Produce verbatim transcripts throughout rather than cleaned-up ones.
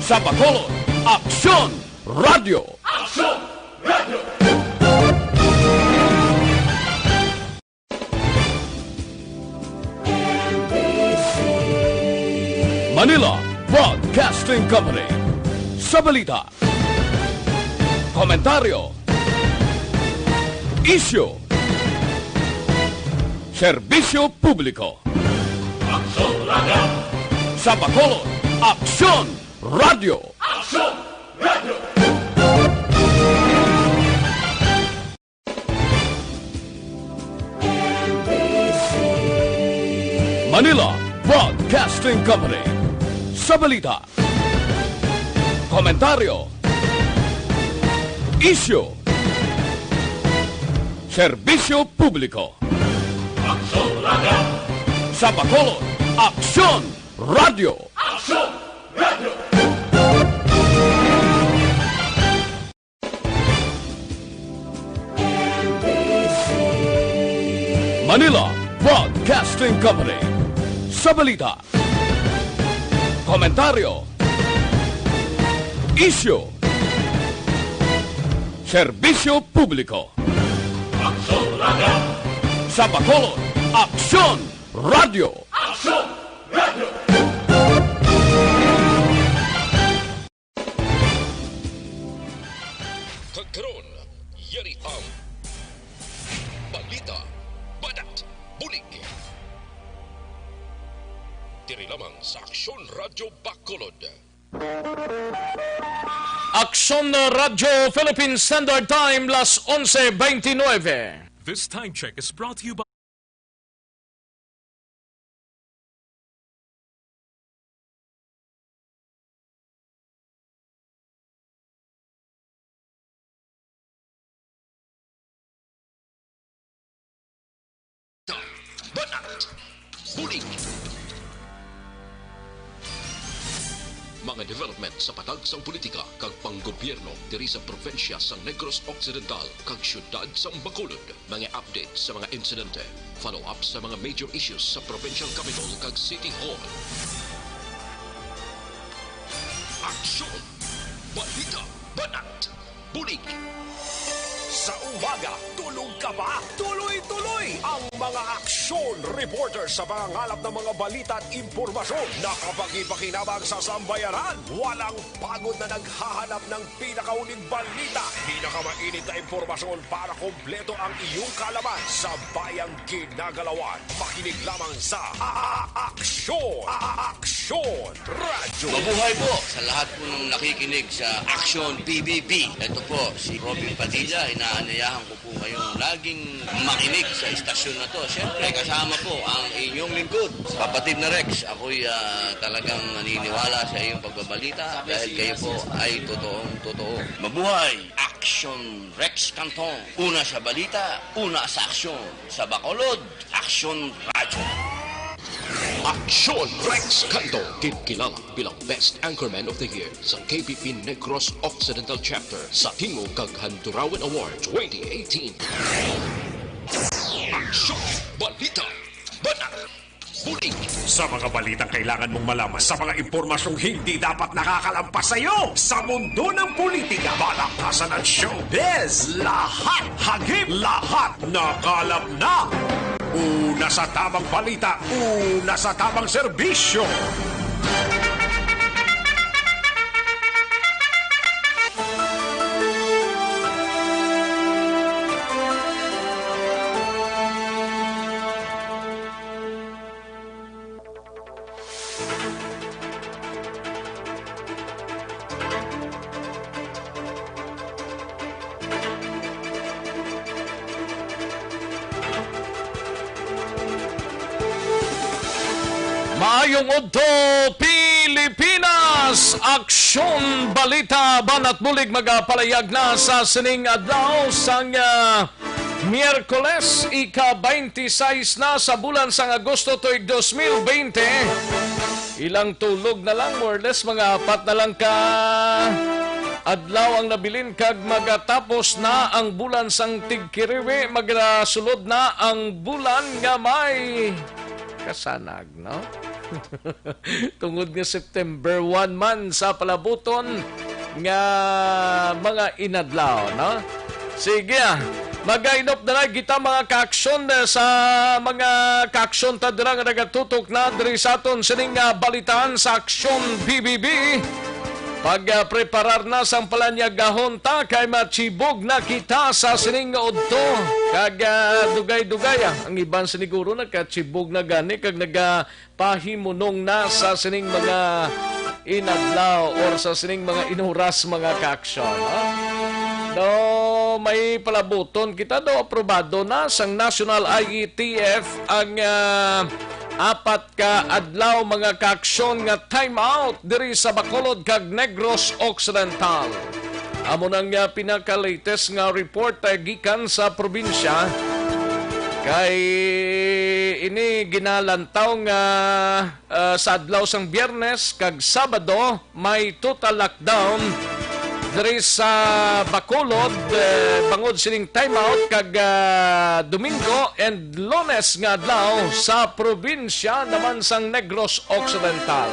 Sa Bacolod, Aksyon Radyo. Manila Broadcasting Company. Sa balita, komentaryo, isyu, serbisyo publiko. Aksyon Radyo. Sa Bacolod, Aksyon Radyo. Aksyon Radyo. Manila Broadcasting Company. Sa balita, komentaryo, isyu, serbisyo publiko. Aksyon Radyo. Sa Bacolod, Aksyon Radyo. Aksyon Radyo. Manila Broadcasting Company. Sa balita, komentaryo, isyu, serbisyo publiko. Aksyon Radyo. Sa Bacolod, Aksyon Radyo. Aksyon Radyo. Kag karon, yari ang balita, banat, bulig. Diri lamang sa Aksyon Radyo Bacolod. Aksyon Radyo Philippine Standard Time, las onse veintinueve. This time check is brought to you by Banat, bulig. Mga development sa patag sang politika kag panggobyerno diri sa probinsya sang Negros Occidental kag siyudad sang Bacolod. Mga update sa mga insidente, follow-up sa mga major issues sa provincial capital kag city hall. Aksyon! Balita! Banat! Bulig! Sa umaga, tulog ka ba? Tuloy-tuloy ang mga aksyon reporter sa pangangalap ng mga balita at impormasyon na kapakipakinabang sa sambayanan. Walang pagod na naghahanap ng pinakauling balita, pinakamainit na impormasyon para kompleto ang iyong kaalaman sa bayang ginagalawan. Makinig lamang sa A-, A-, Aksyon! A-, A-, Aksyon Radyo! Mabuhay po sa lahat po ng nakikinig sa Aksyon P B B. Ito po si Robin Padilla. Inaanyayahan ko po kayong laging makinig sa istasyon na to. Siyempre, kasama po ang inyong lingkod, Kapatid na Rex. Ako'y, ah, talagang naniniwala sa iyong pagbabalita dahil kayo po ay totoong totoo. Mabuhay! Aksyon Rex Canton. Una sa balita, una sa aksyon. Sa Bacolod, Aksyon Radyo. Aksyon Rex Canton, kinkilala bilang Best Anchorman of the Year sa K P P Negros Occidental Chapter sa Tingog kag Handurawan Award twenty eighteen. Aksyon, balita, banat, bulig. Sa mga balitang kailangan mong malaman, sa mga impormasyong hindi dapat nakakalampas sa iyo, sa mundo ng politika, balakasan at showbiz, lahat hagip, lahat nakalap na. Una sa tamang balita, una sa tamang serbisyo. Maayong udto, Pilipinas! Aksyon, balita, banat bulig magapalayag na sa sining adlaw sang, ah, Miyerkules, ika-twenty-six na sa bulan sang Agosto tuig dos mil bente. Ilang tulog na lang, more or less, mga apat na lang ka adlaw ang nabilin, kag magatapos na ang bulan sang tigkiriwi, magasulod na ang bulan nga may kasanag, no? Tungod nga September one man sa palabuton nga mga inadlaw, no? Sige, ah. Magainop na lang kita, mga kaaksyon, eh, sa mga kaaksyon ta dira nga nagatutok na diri sa aton sining, ah, balitaan sa Aksyon B B B. Pag-preparar na sang palanyagahon ta kay machibog na kita sa sining udto. Kag, ah, dugay-dugay, ah, ang iban siniguro nakachibog na gani kag nagapahimunong na sa sining mga inadlaw or sa sining mga inuras, mga kaaksyon, ha? Daw may palabuton kita, daw aprobado na sang National I E T F ang, ah, apat ka adlaw, mga kaaksyon, nga time out diri sa Bacolod kag Negros Occidental. Amo na nga pinaka-latest nga report, eh, gikan sa probinsya. Kay ini ginalantaw nga, ah, sa adlaw sang Biyernes kag Sabado, may total lockdown diri sa Bacolod, eh, bangod sining timeout kag, ah, Domingo and Lunes nga adlaw sa probinsya naman sang Negros Occidental.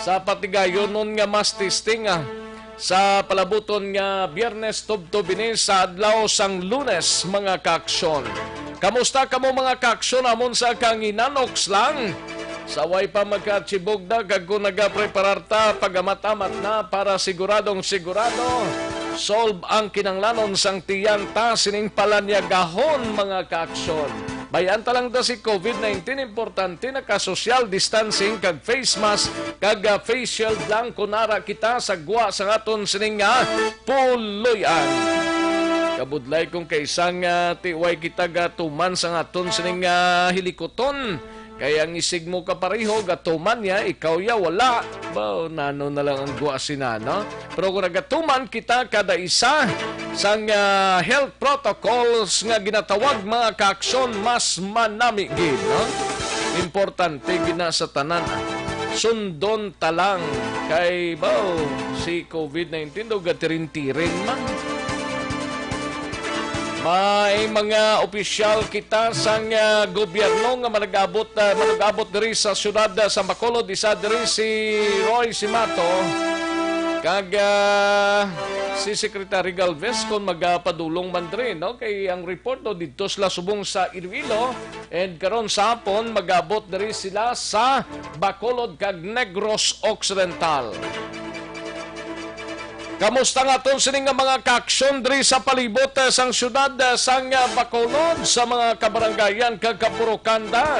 Sa patigayonon nga mass testing, ah, sa palabuton nga Biyernes tubtob ini sa adlaw sang Lunes, mga kaaksyon. Kamusta kamo, mga kaaksyon, amon sa kanginan? Oks lang. Sa way pa magkachibog na kag kung nagapreparar ta, pag-amat-amat na para siguradong sigurado, solve ang kinanglanon sang tiyan ta sining palanyagahon, mga kaaksyon. Bayan ta lang da si COVID nineteen, importante naka-social distancing kag face mask kag, ah, face shield lang kun ara kita sa gwa sa aton sining, ah, puloy-an. Kabudlay kung kaisang, ah, tiway kita gatuman sa aton sining, ah, hilikuton. Kay ang isig mo kapareho, gatuman niya, ikaw ya wala. Ba, nano na lang ang gwa sina, no? Pero kung nagatuman kita kada isa sang, ah, health protocols nga ginatawag, mga kaaksyon, mas manami gid, no? Importante gina sa tanan, ah. Sundon ta lang kay, baw, si COVID nineteen daw gatirin-tirin man. May mga opisyal kita sang, ah, gobyerno nga manag-abot, ah, manag-abot diri sa siyudad, ah, sa Bacolod. Isa diri si Roy Simato kag, ah, si Secretary Galvez kon magapadulong man diri, no? Kay ang report daw didto sila subong sa Iloilo, and karon sa hapon mag-abot diri sila sa Bacolod kag Negros Occidental. Kamusta nga aton sini nga mga kaaksyon diri sa palibot, eh, sang siyudad, eh, sang, eh, Bacolod, sa mga kabarangayan kag kapurukan da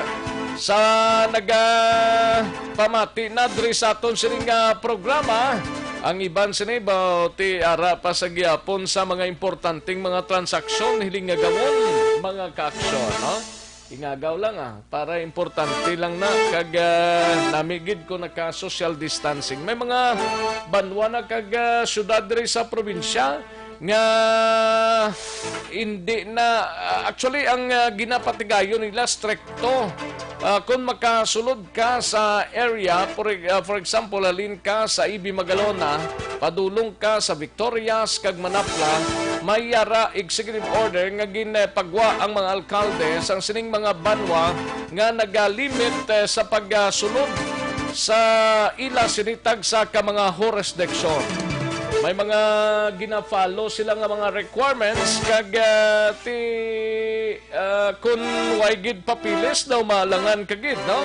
sa nagapamati na diri sa aton sini nga programa? Ang iban sini ba ti ara pa sa gihapon sa mga importanteng mga transaksyon hiling nga gawon, mga kaaksyon, no? Ingagaw lang, ah, para importante lang na kag, ah, nami gid ko naka-social distancing. May mga banwa na kag, ah, syudad diri sa probinsya nga hindi na, ah, actually, ang, ah, ginapatigayon nila strikto. Ah, kung makasulod ka sa area, for, ah, for example, halin ka sa E B Magalona, padulong ka sa Victorias kag Manapla, may yara executive order nga ginpagwa ang mga alkalde sang sining mga banwa nga nagalimit, eh, sa pagsunod sa ila sini tagsa ka mga jurisdiction. May mga gina-follow sila nga mga requirements kag, ah, ti, ah, kun way gid papeles daw maalangan ka gid, no?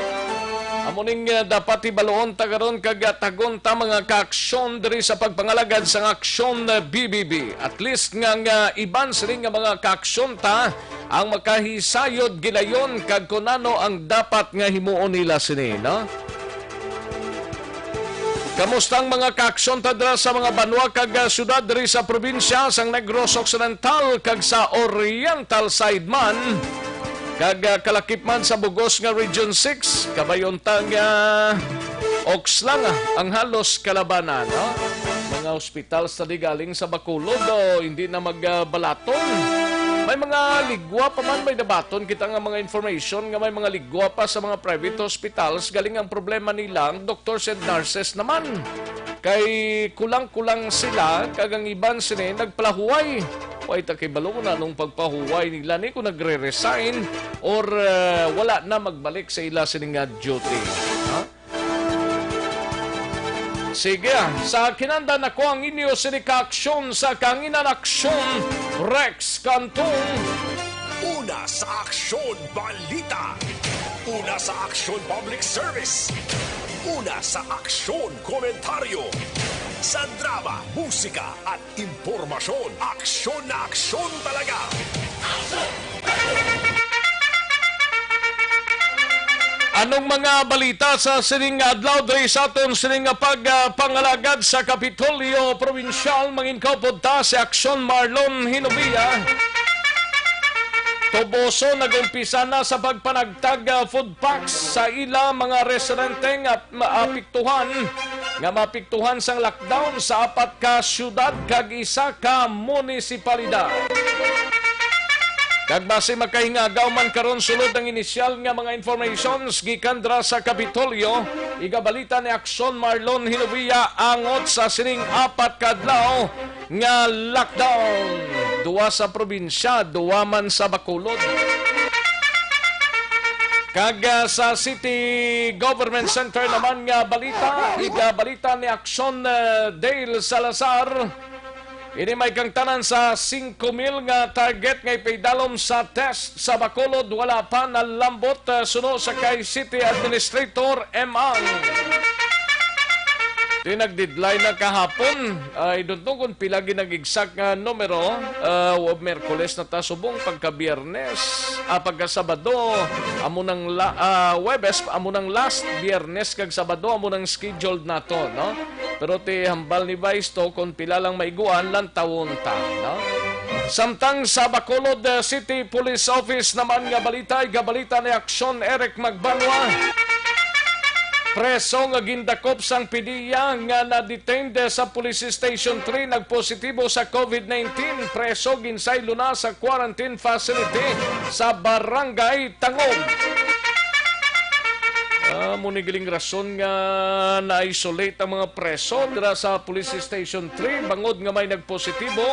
Amo ning, ah, dapat hibaluon ta karon kag, ah, tagon ta mga kaaksyon diri sa pagpangalagad sang Aksyon, ah, B B B. At least nga, nga iban sini nga mga kaaksyon ta ang makahisayod gilayon kag kun ano ang dapat nga himuon nila sini, no? Kamusta ang mga kaaksyon ta dira sa mga banwa kag, ah, syudad diri sa probinsya sang Negros Occidental kag sa Oriental side man, kag, ah, kalakip man sa bugos nga Region six? Kabayon ta nga oks lang, ah, ang halos kalabanan, no? Mga hospital study galing sa Bacolod, o hindi na magbalaton. May mga ligwa pa man, may nabaton kita nga mga information nga may mga ligwa pa sa mga private hospitals. Galing ang problema nila, ang doctors and nurses naman. Kay kulang-kulang sila, kag ang iban sini nagpalahuway. Way ta kibalo kung anong pagpahuway nila ni, kung nagre-resign or, eh, wala na magbalik sa ila sini nga duty. Sige, sa kinanda na ko ang inyo sini ka aksyon sa kanginan aksyon, Rex Cantong. Una sa aksyon, balita. Una sa aksyon, public service. Una sa aksyon, komentaryo. Sa drama, musika, at impormasyon, aksyon na aksyon talaga. Anong mga balita sa sining adlaw diri sa aton sining nga pagpangalagad sa Kapitolyo Probinsyal? Mangin kaupod ta si Aksyon Marlon Hinubia. Toboso nag-umpisa na sa pagpanagtag, ah, food packs sa ila mga residente nga maapektuhan, nga maapektuhan sang lockdown sa apat ka syudad kag isa ka munisipalidad. Kag basi magkahingagaw man karon sulod ang inisyal nga mga informations gikan dira sa Kapitolyo, igabalita ni Aksyon Marlon Hinovia angot sa sining apat ka adlaw nga lockdown. Duwa sa probinsya, duwa man sa Bacolod. Kag, ah, sa City Government Center naman nga balita, igabalita ni Aksyon, ah, Dale Salazar. Ini may kangtanan sa singko mil nga target nga ipaidalom sa test sa Bacolod, wala pa nalambot, ah, suno sa kay City Administrator M. Ang. Di nag-deadline na kahapon. I don't know kung pila gid nag-exact nga numero. Ah, wa-, Miyerkules na ta subong, pagka Biyernes, ah, pagka Sabado, amo nang la-, ah, Huwebes, amo nang last, Biyernes kag Sabado, amo nang scheduled nato, no? Pero ti hambal ni Vice to, kung pila lang maiguan, lantawon ta, no? Samtang sa Bacolod, eh, City Police Office naman nga balita, igabalita ni Aksyon Eric Magbanwa. Preso nga gindakop sang PDEA nga na-detained sa Police Station three nagpositibo sa COVID nineteen. Preso ginsaylo na sa quarantine facility sa Barangay Tangog. Ah, amo ni giling rason nga na-isolate ang mga preso dira sa Police Station three bangod nga may nagpositibo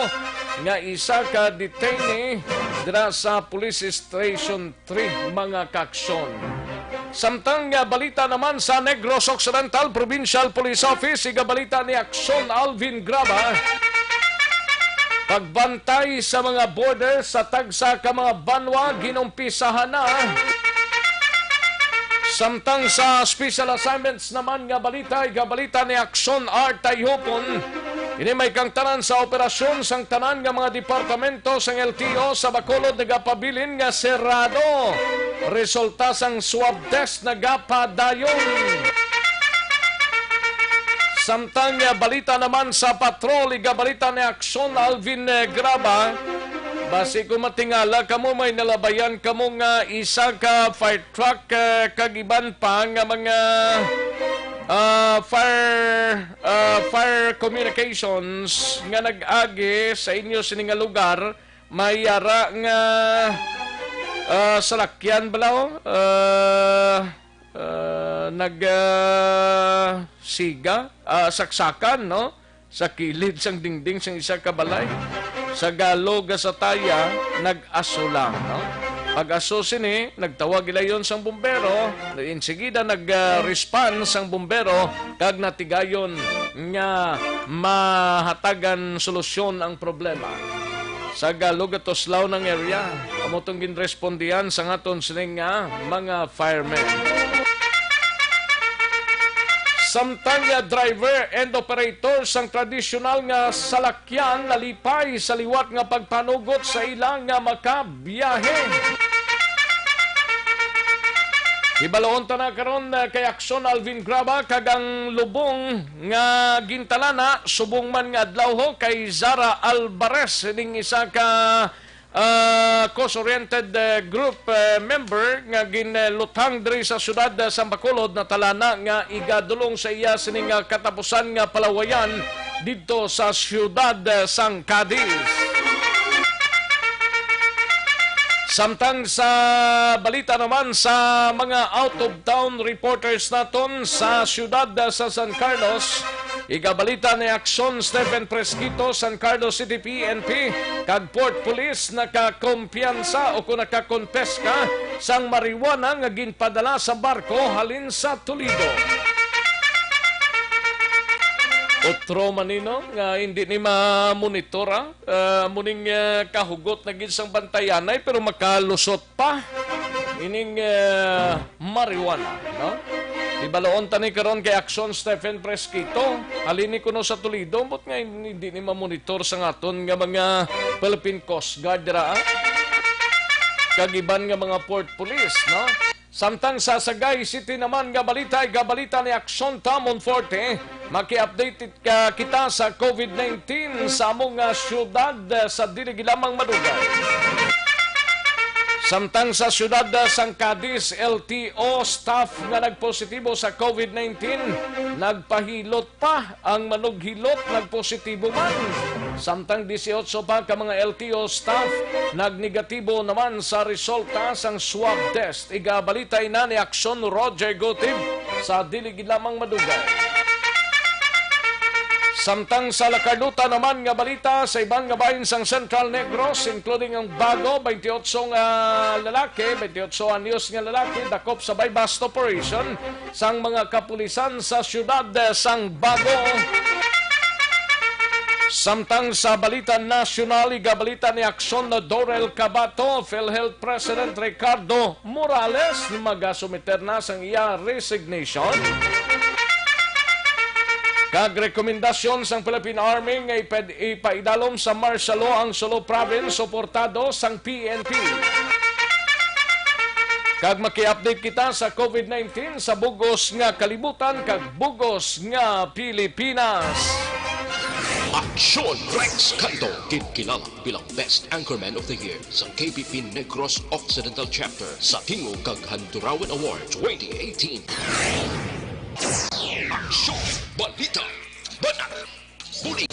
nga isa ka detainee dira sa Police Station three, mga kaaksyon. Samtang nga balita naman sa Negros Occidental Provincial Police Office, igabalita ni Aksyon Alvin Graba. Pagbantay sa mga border sa tagsa ka mga banwa ginumpisahan na. Samtang sa special assignments naman nga balita, igabalita ni Aksyon Art Tayhupon. Ini may kangtanan sa operasyon sang tanan nga mga departamento sang L T O sa Bacolod nagapabilin nga serado. Resulta sang swab test nagapadayon. Samtang, ah, balita naman sa patrol, igabalita ni Aksyon Alvin, eh, Graba. Basi kung matingala kamo, may nalabayan kamo nga isa ka fire truck, eh, kag iban pa nga mga, ah, fire, ah, fire communications nga nag-agi sa inyo sini nga lugar, may ara nga, ah, salakyan bala, oh, ah, ah, nag, ah, siga, ah, saksakan, no? Sa kilid sang dingding sang isa ka balay. Sa Galog, sa Taya, nag-aso lang, no? Pag-aso sini, nagtawag gilayon sang bumbero, insigida nag, ah, respond sang bumbero, kag natigayon nga mahatagan solusyon ang problema. Sa Galog at Tuslao ng area, amo tong ginrespondihan sang aton sining nga mga firemen. Samtang nga driver and operator sang tradisyonal nga salakyan nalipay sa liwat nga pagpanugot sa ila nga makabiyahe. Hibaloon ta na karon, ah, kay Aksyon Alvin Graba kag ang lubong nga gintalana subong man nga adlaw ho kay Zara Alvarez, ning isa ka, ah, cause-oriented, eh, group, eh, member nga ginluthang diri sa siyudad, eh, sa Bacolod, natalana nga igadulong sa iya sini nga katapusan nga palawayan didto sa siyudad, eh, sang Cadiz. Samtang sa balita naman sa mga out-of-town reporters naton sa siyudad sa San Carlos, igabalita ni Aksyon Stephen Fresquito, San Carlos City P N P, kag Port Police nakakumpiyansa o kung nakakonpeska sang marijuana nga ginpadala sa barko halin sa Toledo. Otro man ni, no, nga hindi ni mamonitora, ah, muning, ah, kahugot na gid sang bantayanay, pero makalusot pa ining, ah, marijuana, no? Ibaloon ta ni karon kay Aksyon Stephen Fresquito, halin ni kuno sa Toledo, ambot nga hindi ni mamonitor sa aton nga mga Philippine Coast Guard dira, ah, kag iban nga mga port police, no? Samtang sa Sagay City naman nga balita, igabalita ni Aksyon Tamon Forte, maki-update it-, ka-, kita sa COVID nineteen sa among, ah, syudad, ah, sa dili gid lamang madugay. Samtang sa syudad, ah, sang Cadiz, L T O staff nga nagpositibo sa COVID nineteen, nagpahilot pa ang manughilot nagpositibo man. Samtang dieciocho pa ka mga L T O staff nagnegatibo naman sa resulta sang swab test. Igabalita ina ni Aksyon Roger Gutib sa dili gid lamang madugay. Samtang sa La Carlota naman nga balita, sa iban nga bahin sang Central Negros, including ang Bago, twenty-eight nga lalaki, twenty-eight anyos nga lalaki, dakop sa buy-bust operation sang mga kapulisan sa siyudad sang Bago. Samtang sa balita nasyonal, igabalita ni Aksyon na Dorel Cabato, PhilHealth President Ricardo Morales magasumiter na sang iya resignation. Kag rekomendasyon sang Philippine Army nga iped-, ipaidalom sa martial law ang Sulu Province, suportado sang P N P. Kag maki-update kita sa COVID nineteen sa bugos nga kalibutan kag bugos nga Pilipinas. Aksyon Rex Canto, ginkilala bilang Best Anchorman of the Year sa K P P Negros Occidental Chapter sa Tingog kag Handurawan Award twenty eighteen. Aksyon! Balita! Banat! Bulig!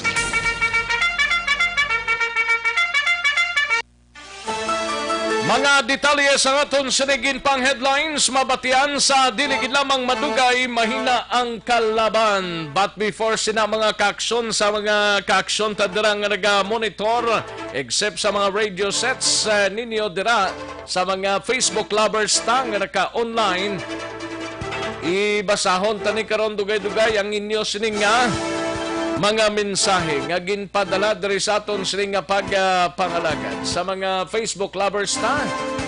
Mga detalye sa aton sining ginpang headlines mabatian sa dili gid lamang madugay, mahina ang kalaban. But before sina, mga kaaksyon, sa mga kaaksyon ta dira nga naga-monitor, except sa mga radio sets, eh, ninyo dira, sa mga Facebook lovers ta nga naka-online, ibasahon ta ni karon dugay-dugay ang inyo sining nga mga mensahe nga ginpadala diri sa aton sining nga pag, ah, pangalagad. Sa mga Facebook lovers ta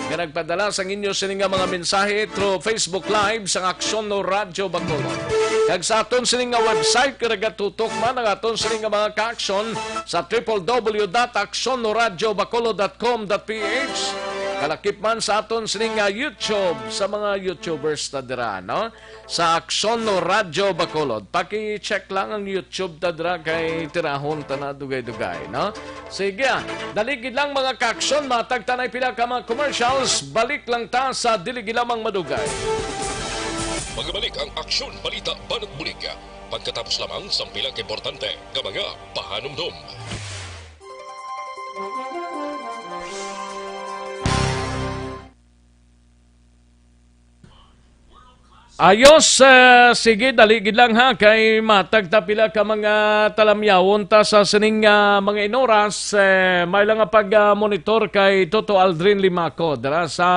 nga nagpadala sang inyo sining nga mga mensahe through Facebook Live sang Aksyon no Radyo Bacolod, kag sa aton sining nga website nga nagatutok man ang aton sining nga mga kaaksyon sa triple W dot aksyon no radyo bacolod dot com dot P H. Kalakip man sa aton sining nga YouTube, sa mga YouTubers ta dira, no? Sa Aksyon no Radyo Bacolod. Paki-check lang ang YouTube ta dira kay tirahon ta na dugay-dugay, no? Sige, ah. Dali gid lang, mga kaaksyon, matag ta nay pila ka mga commercials, balik lang ta sa dili gid lamang madugay. Magabalik ang Aksyon Balita Banat Bulig pagkatapos lamang sang pila ka importante nga mga pahanumdom. Ayos, eh, sige, dali gid lang ha, kay matag ta pila ka mga talamyawon ta sa sining, ah, mga inoras, eh, may lang nga pag, ah, monitor kay Toto Aldrin Limaco dira sa,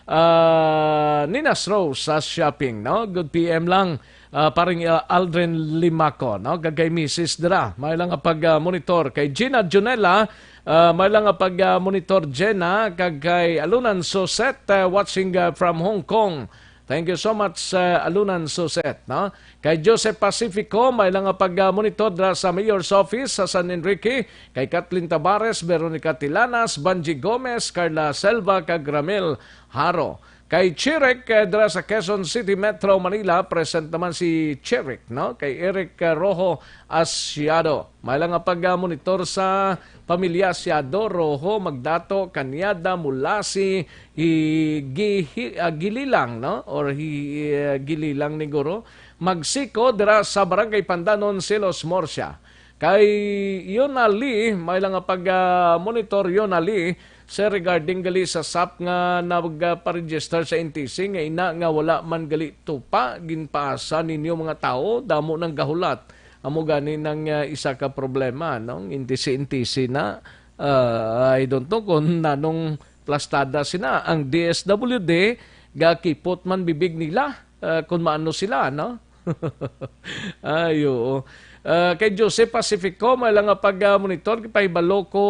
ah, Ninas Rose sa shopping, no? Good P M lang, ah, paring, ah, Aldrin Limaco, no? Kag kay Misis dira, may lang nga pag, ah, monitor kay Gina Junella, ah, may lang nga pag, ah, monitor Jenna, kag kay Alunan Suset, ah, watching, ah, from Hong Kong. Thank you so much, ah, Alunan Suset, no? Kay Joseph Pacifico, may lang nga pag, ah, monitor dira sa Mayor's Office sa San Enrique, kay Kathleen Tabares, Veronica Tilanas, Banji Gomez, Carla Selva, kag Ramil Haro. Kay Chirek, eh, dira sa Quezon City, Metro Manila, present naman si Chirek, no? Kay Eric, eh, Rojo Asiado. May lang nga pag, ah, monitor sa pamilya Asiado, Rojo, Magdato, Cañada, Mulasi, hi-, gi-, hi-, ah, Gililang, no? Or hi-, eh, Gililang ni Guro. Magsiko, dira sa Barangay Pandanon, Silos, Murcia. Kay Yonali, may lang nga pag, ah, monitor Yonali, sir, regarding gali sa sap nga nagpa-register sa N T C, nga ina nga wala man gali tupa, ginpaasa ninyo mga tawo, damo nang gahulat. Amo gani nang, ah, isa ka problema, no? N T C, N T C na, ah, I don't know kung nanong plastada sina. Ang D S W D, gakipot man bibig nila, ah, kung maano sila, no? Ay, oo. Ah, kay Jose Pacifico, may lang nga pag, ah, monitor, pahibalo ko,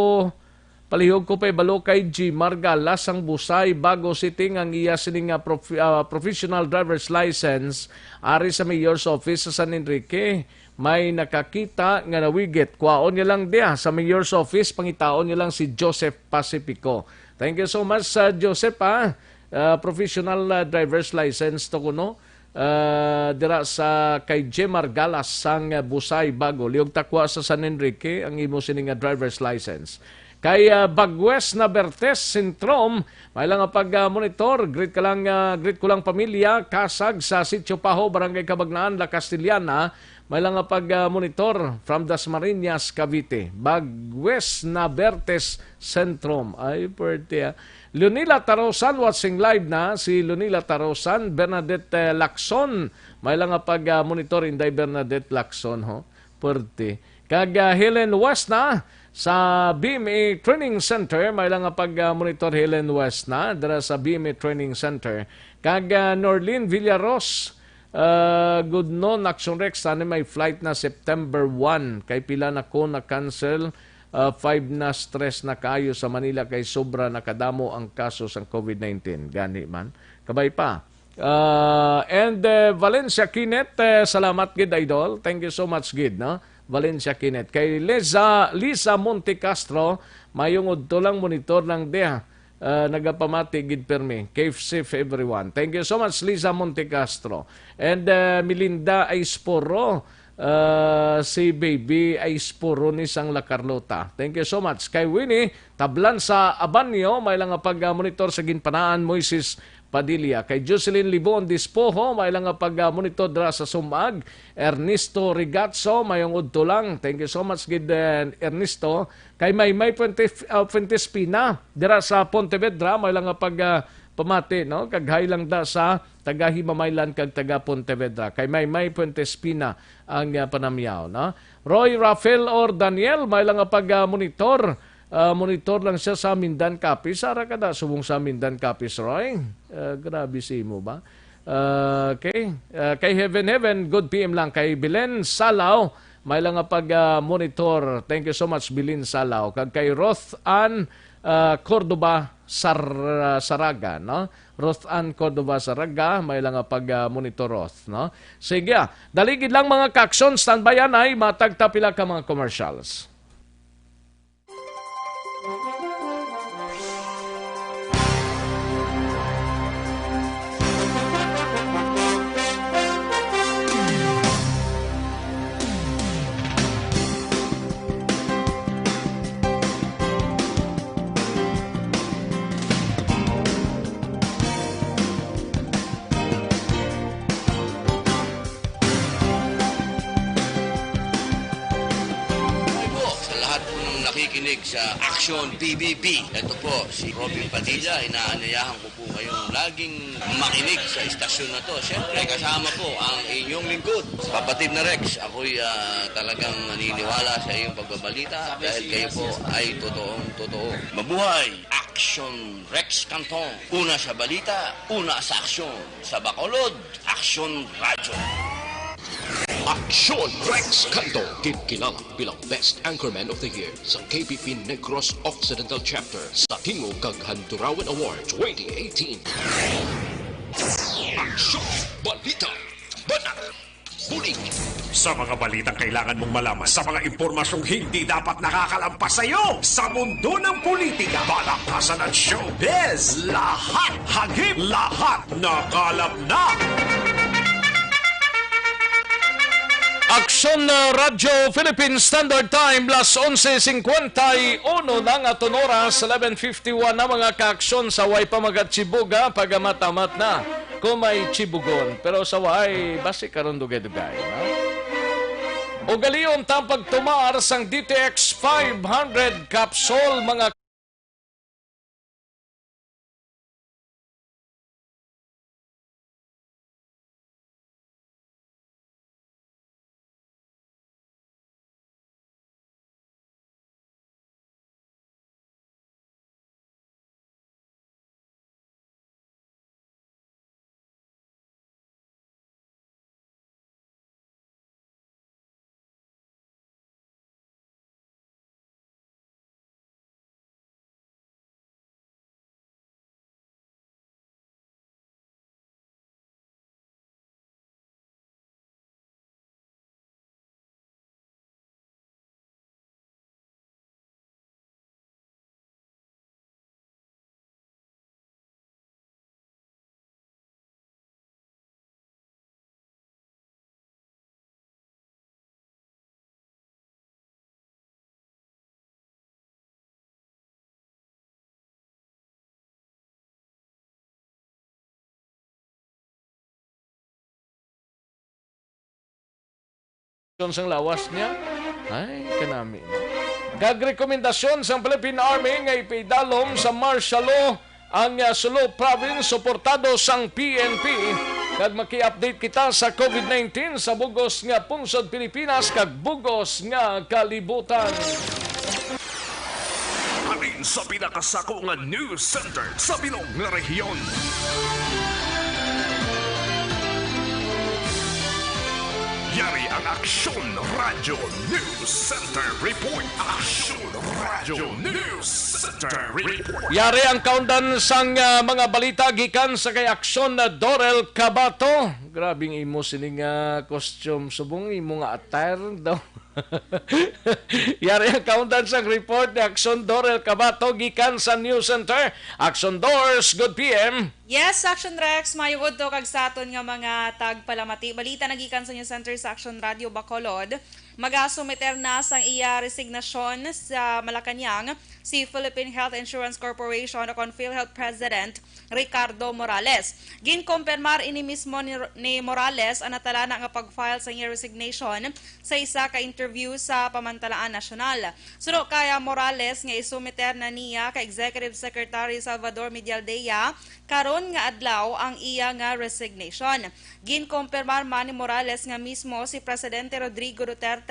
palihog ko pahibalo kay Jimar Galas sang Busay, Bago City, nga ang iya sini nga prof-, ah, professional driver's license ari sa mayor's office sa San Enrique. May nakakita nga nawigit. Kuhaon niya lang diha sa mayor's office, pangitaon niya lang si Joseph Pacifico. Thank you so much, ah, Joseph, ah. Ah, professional, ah, driver's license to kuno. Ah, dira sa kay Jemar Galas sang, ah, Busay, Bago. Liog takwa sa San Enrique ang imo sini nga driver's license. Kay, ah, Bagwes Nabertes Sintrom, may lang nga pag, ah, monitor. Greet ka lang, ah, greet ko lang pamilya, Kasag sa Sitio Paho, Barangay Cabagnaan, La Castellana. May lang nga pag, ah, monitor from Dasmariñas, Cavite. Bagwes Nabertes Sintrom. Ay, pwerte, ah. Leonila Tarosan, watching live na. Si Leonila Tarosan, Bernadette, eh, Lacson. May lang nga pag, ah, monitor, Inday Bernadette Lacson, ho. Pwerte. Kag, ah, Helen West na sa B M A Training Center. May lang nga pag, ah, monitor, Helen West na dira sa B M A Training Center. Kag, ah, Norlene Villaros, ah, good noon, Action Rex, sana may flight na September one. Kay pila na ko na-cancel, ah, five na, stress na kaayo sa Manila kay sobra na kadamo ang kaso sang covid nineteen. Gani man. Kabay pa. Ah, and, eh, Valencia Kenneth, eh, salamat gid, idol. Thank you so much gid, no? Valencia Kenneth. Kay Liza, Lisa Monte Castro, mayong udto lang, monitor lang diha. Ah, nagapamati gid permi. Keep safe, everyone. Thank you so much, Lisa Monte Castro. And, ah, Melinda Aispuro, ah, si Baby Aispuro ni sang La Carlota. Thank you so much. Kay Winnie Tablan sa Abanyo, may lang nga pag-monitor sa Ginpanaan, Moises Padilla. Kay Jocelyn Libon Dispoho, may lang nga pag-monitor dira sa Sumag. Ernesto Rigatso, mayong udto lang. Thank you so much gid, eh, Ernesto. Kay Maymay Fuentes, ah, Fuentes Pina, dira sa Pontevedra, may lang nga pag, ah, pamati, no? Kag hi lang da sa taga Himamaylan kag taga Pontevedra. Kay Maymay Fuentes Pina ang, ah, panamyaw, no? Roy Rafael or Daniel, may lang nga pag, ah, monitor. Ah, monitor lang siya sa Mindan Capiz. Ara ka da, subong sa Mindan Capiz, Roy. Ah, grabe si imo ba? Ah, okay. Ah, kay Heaven Heaven, good P M lang. Kay Belen Salaw, may lang nga pag, ah, monitor. Thank you so much, Belen Salaw. Kag kay Roth Ann, ah, Cordova Sar-, Saraga, no? Roth Ann Cordova Saraga, may lang nga pag, ah, monitor, Roth, no? Sige, ah. Dali gid lang, mga kaaksyon, standby anay, matag ta pila ka mga commercials. Hi po sa lahat po ng nakikinig sa Action P B B. Ito po si Robin Padilla. Inaanyayahan ko po kayong laging makinig sa istasyon na to. Siyempre, kasama po ang inyong lingkod, Kapatid na Rex. Ako'y, ah, talagang naniniwala sa iyong pagbabalita dahil kayo po ay totoong totoo. Mabuhay! Action Rex Canton. Una sa balita, una sa aksyon. Sa Bacolod, Aksyon Radyo. Aksyon Rex Canto, ginkilala bilang Best Anchorman of the Year sa K P P Negros Occidental Chapter sa Tingog kag Handurawan Award twenty eighteen. Aksyon Balita, Banat, Bulig. Sa mga balitang kailangan mong malaman, sa mga impormasyong hindi dapat nakakalampas sa iyo, sa mundo ng politika, palakasan at showbiz, lahat hagip, lahat nakalap na. Aksyon, uh, Radyo Philippine Standard Time, las onse cincuenta y uno na nga aton oras, eleven fifty-one na, mga kaaksyon. Sa way pa magachibuga, pagamamat-amat na kung may chibugon. Pero sa way, basi karon dugay-dugay, no? Ugalion ta ang pagtumar sang D T X five hundred capsule, mga sang lawas niya. Ay, kanami. Kag rekomendasyon sang Philippine Army nga ipaidalom sa martial law ang, ah, Sulu Province suportado sang P N P. Kag maki-update kita sa COVID nineteen sa bugos nga pungsod Pilipinas kag bugos nga kalibutan. Halin sa pinakasako nga news center sa bilog nga rehiyon. Yari ang Aksyon Radyo News Center Report. Aksyon Radyo News Center Report. Yari ang kaundan sang, ah, mga balita gikan sa kay Aksyon na Dorel Cabato. Grabing imo sining, ah, costume. Subong imo nga attire daw. Yari ang kaundan sang report ni Aksyon Dorel Cabato gikan sa News Center. Aksyon Dors, good P M. Yes, Action Rex, maayong udto kag sa aton nga mga tagpalamati. Balita na gikan sa News Center sa Action Radio Bacolod. Magasumiter na sang iya resignasyon sa Malacañang si Philippine Health Insurance Corporation o kon PhilHealth President Ricardo Morales. Ginkumpirmar ini mismo ni, ni Morales ang natalana nga pag-file sa iya resignation sa isa ka interview sa pamantalaan nasyonal. Suno kay Morales nga isumiter na niya kay Executive Secretary Salvador Medialdea karon nga adlaw ang iya nga resignation. Ginkumpirmar man ni Morales nga mismo si Presidente Rodrigo Duterte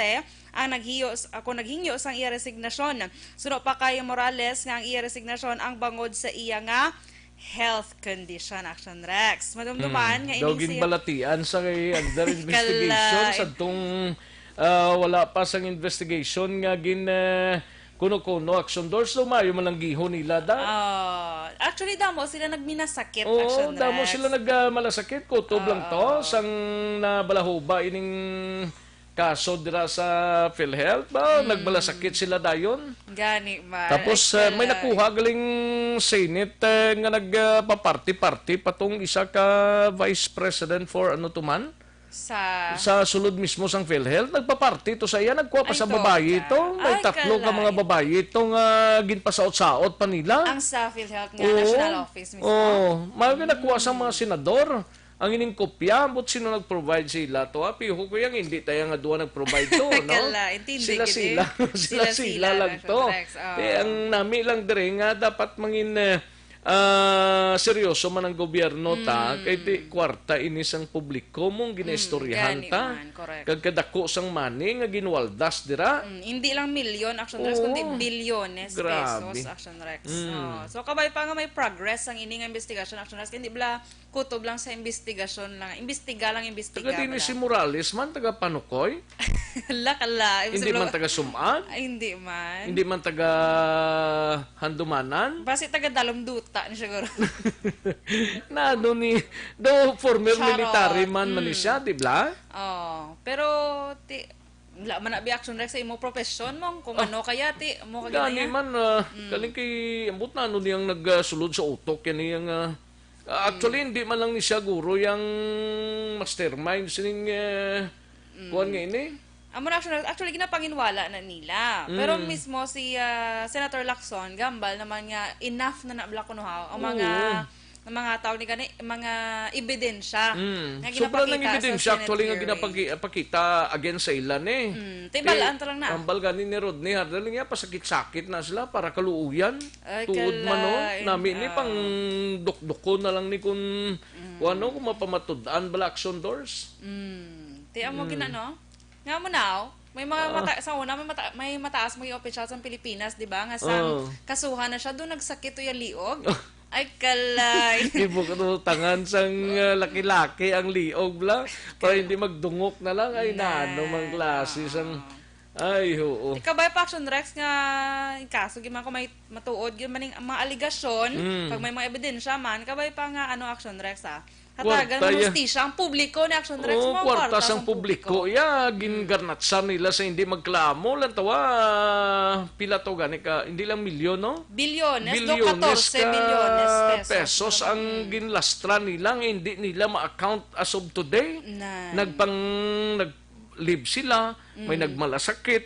ang naghiyo, ako naghingyo sang iya resignasyon. Suno pa kay Morales nga ang iya resignasyon ang bangod sa iya nga health condition, Action Rex. Madumduman Hmm. nga Daw ining siya ginbalatian sa kay under investigation Kala- sa tong, ah, wala pa sang investigation nga gin, ah, kuno-kuno, Action Dors, daw maayo man lang gihon nila da. Ah, actually, damo sila nagminasakit, Oo, Action damo Rex. sila nag, ah, malasakit. Kutob lang to, Oo. sang nabalahuba ining kaso dira sa PhilHealth, ba, Hmm. nagmalasakit sila dayon. Gani man. Tapos, Ay, eh, may kalay. nakuha galing Senate, eh, nga nagpaparty-party pa tong isa ka vice president for ano to man? Sa Sa sulod mismo sang PhilHealth, nagpaparty to sa iya, nagkuha pa Ay, sa to babayi ka. to. May Ay, tatlo ka mga kalay. babayi to nga ginpasaot-saot pa nila. Ang sa PhilHealth nga Oo. national office mismo? Oo. May ginakuha sa mga senador. Ang ining kopya, ambot sino nag-provide sa ila to, ha? Piho ko yang hindi tayo nga duha nag-provide to, no? Kala, intindi Sila, gid, sila. eh. Sila, Sila, sila sila lang lang, to. Rex, oo. Eh, ang nami lang dire nga dapat mangin, eh, ah, seryoso man ang gobyerno ta, Mm. kay di kwarta ini sang publiko mong Mm, ginaistoryahan gani ta. man, correct. Kag kadako sang money nga ginwaldas dira. Mm, hindi lang milyon, Action Rex, Oo. kundi bilyones Grabe. pesos, Action Rex. Mm. Oo. So, kabay pa nga may progress ang ini nga investigasyon, Action Rex, kay hindi bala kutob lang sa investigasyon lang. Imbestiga lang, imbestiga Taga din bala. si Morales man, taga Panukoy? Hala, kala. Hindi Imposible. man taga Sum-an? Ay, hindi man. Hindi man taga Handumanan? Basi taga Dalom Duta ni siguro. Na ano ni, daw former Charot. military man man ni Mm. siya, di ba? Oh, pero ti, wala man na bi Action Rex sa imo profession mo, kung Ah. ano kaya ti, mo ka Gani ginaya? man, ah, Mm. kaling kay ambot na ano niyang nagsulod sa utok yan niyang, ah, ah, actually, Mm. hindi man lang ni siya guro yang mastermind sining, eh, Mm. kuwan nga ini. Amo na, actually, actually, ginapanginwala na nila. Pero Mm. mismo si, ah, Senator Lacson, gambal naman nga enough na na bala kuno, ha, ang mga, Oo. ang mga tao ni gani, mga ebidensya Mm. nga Sobra nang ginapakita sa ebidensya, Senate actually, nga hearing. ginapagi-, pakita against sa ilan, eh. Mm. Tibalaan Eh, ta lang na. Ambal gani ni Rodney Hardal niya, pasakit-sakit na sila para kaluuyan. Ay, Tuod man, no? kalay. Nami ni Ah. pang dukdukon na lang ni kung, Mm. kung ano, kung mapamatud-an bala Action Dors. Mm. Ti amo Mm. ginano? Nga mo now, may mga Ah. mata-, sa una, may mata-, may mataas mga opisyal sa Pilipinas, di ba? Nga sa Oh. kasuhan na siya, doon nagsakit to yung liog. Ay, kalay. Ibo ka to, tangan sang, ah, laki-laki ang liog, bla. Para Kal- hindi magdungok na lang. Ay, Na. nano mang klase sang, Oo. ay, oo. Ikaw ba, Action Rex, nga yung kaso, gid man ko may matuod, gid man yung mga aligasyon, Mm. pag may mga ebidensya man, kabay pa nga, ano, Action Rex, ah? Hatagan Kwarta, ng ya. hustisya ang publiko ni Action Rex, Oo, mga kwarta kwarta sang sang publiko, publiko. ya, Mm. gingarnatsan nila sa hindi magklamo. Lantawa, pila to gani ka, hindi lang milyon, no? Bilyones, do, Bilyones katorse ka bilyones pesos. pesos ang Mm. ginlastra nila nga hindi nila ma-account as of today. Nan. Nagpang, nag-leave sila, may Mm. nagmalasakit.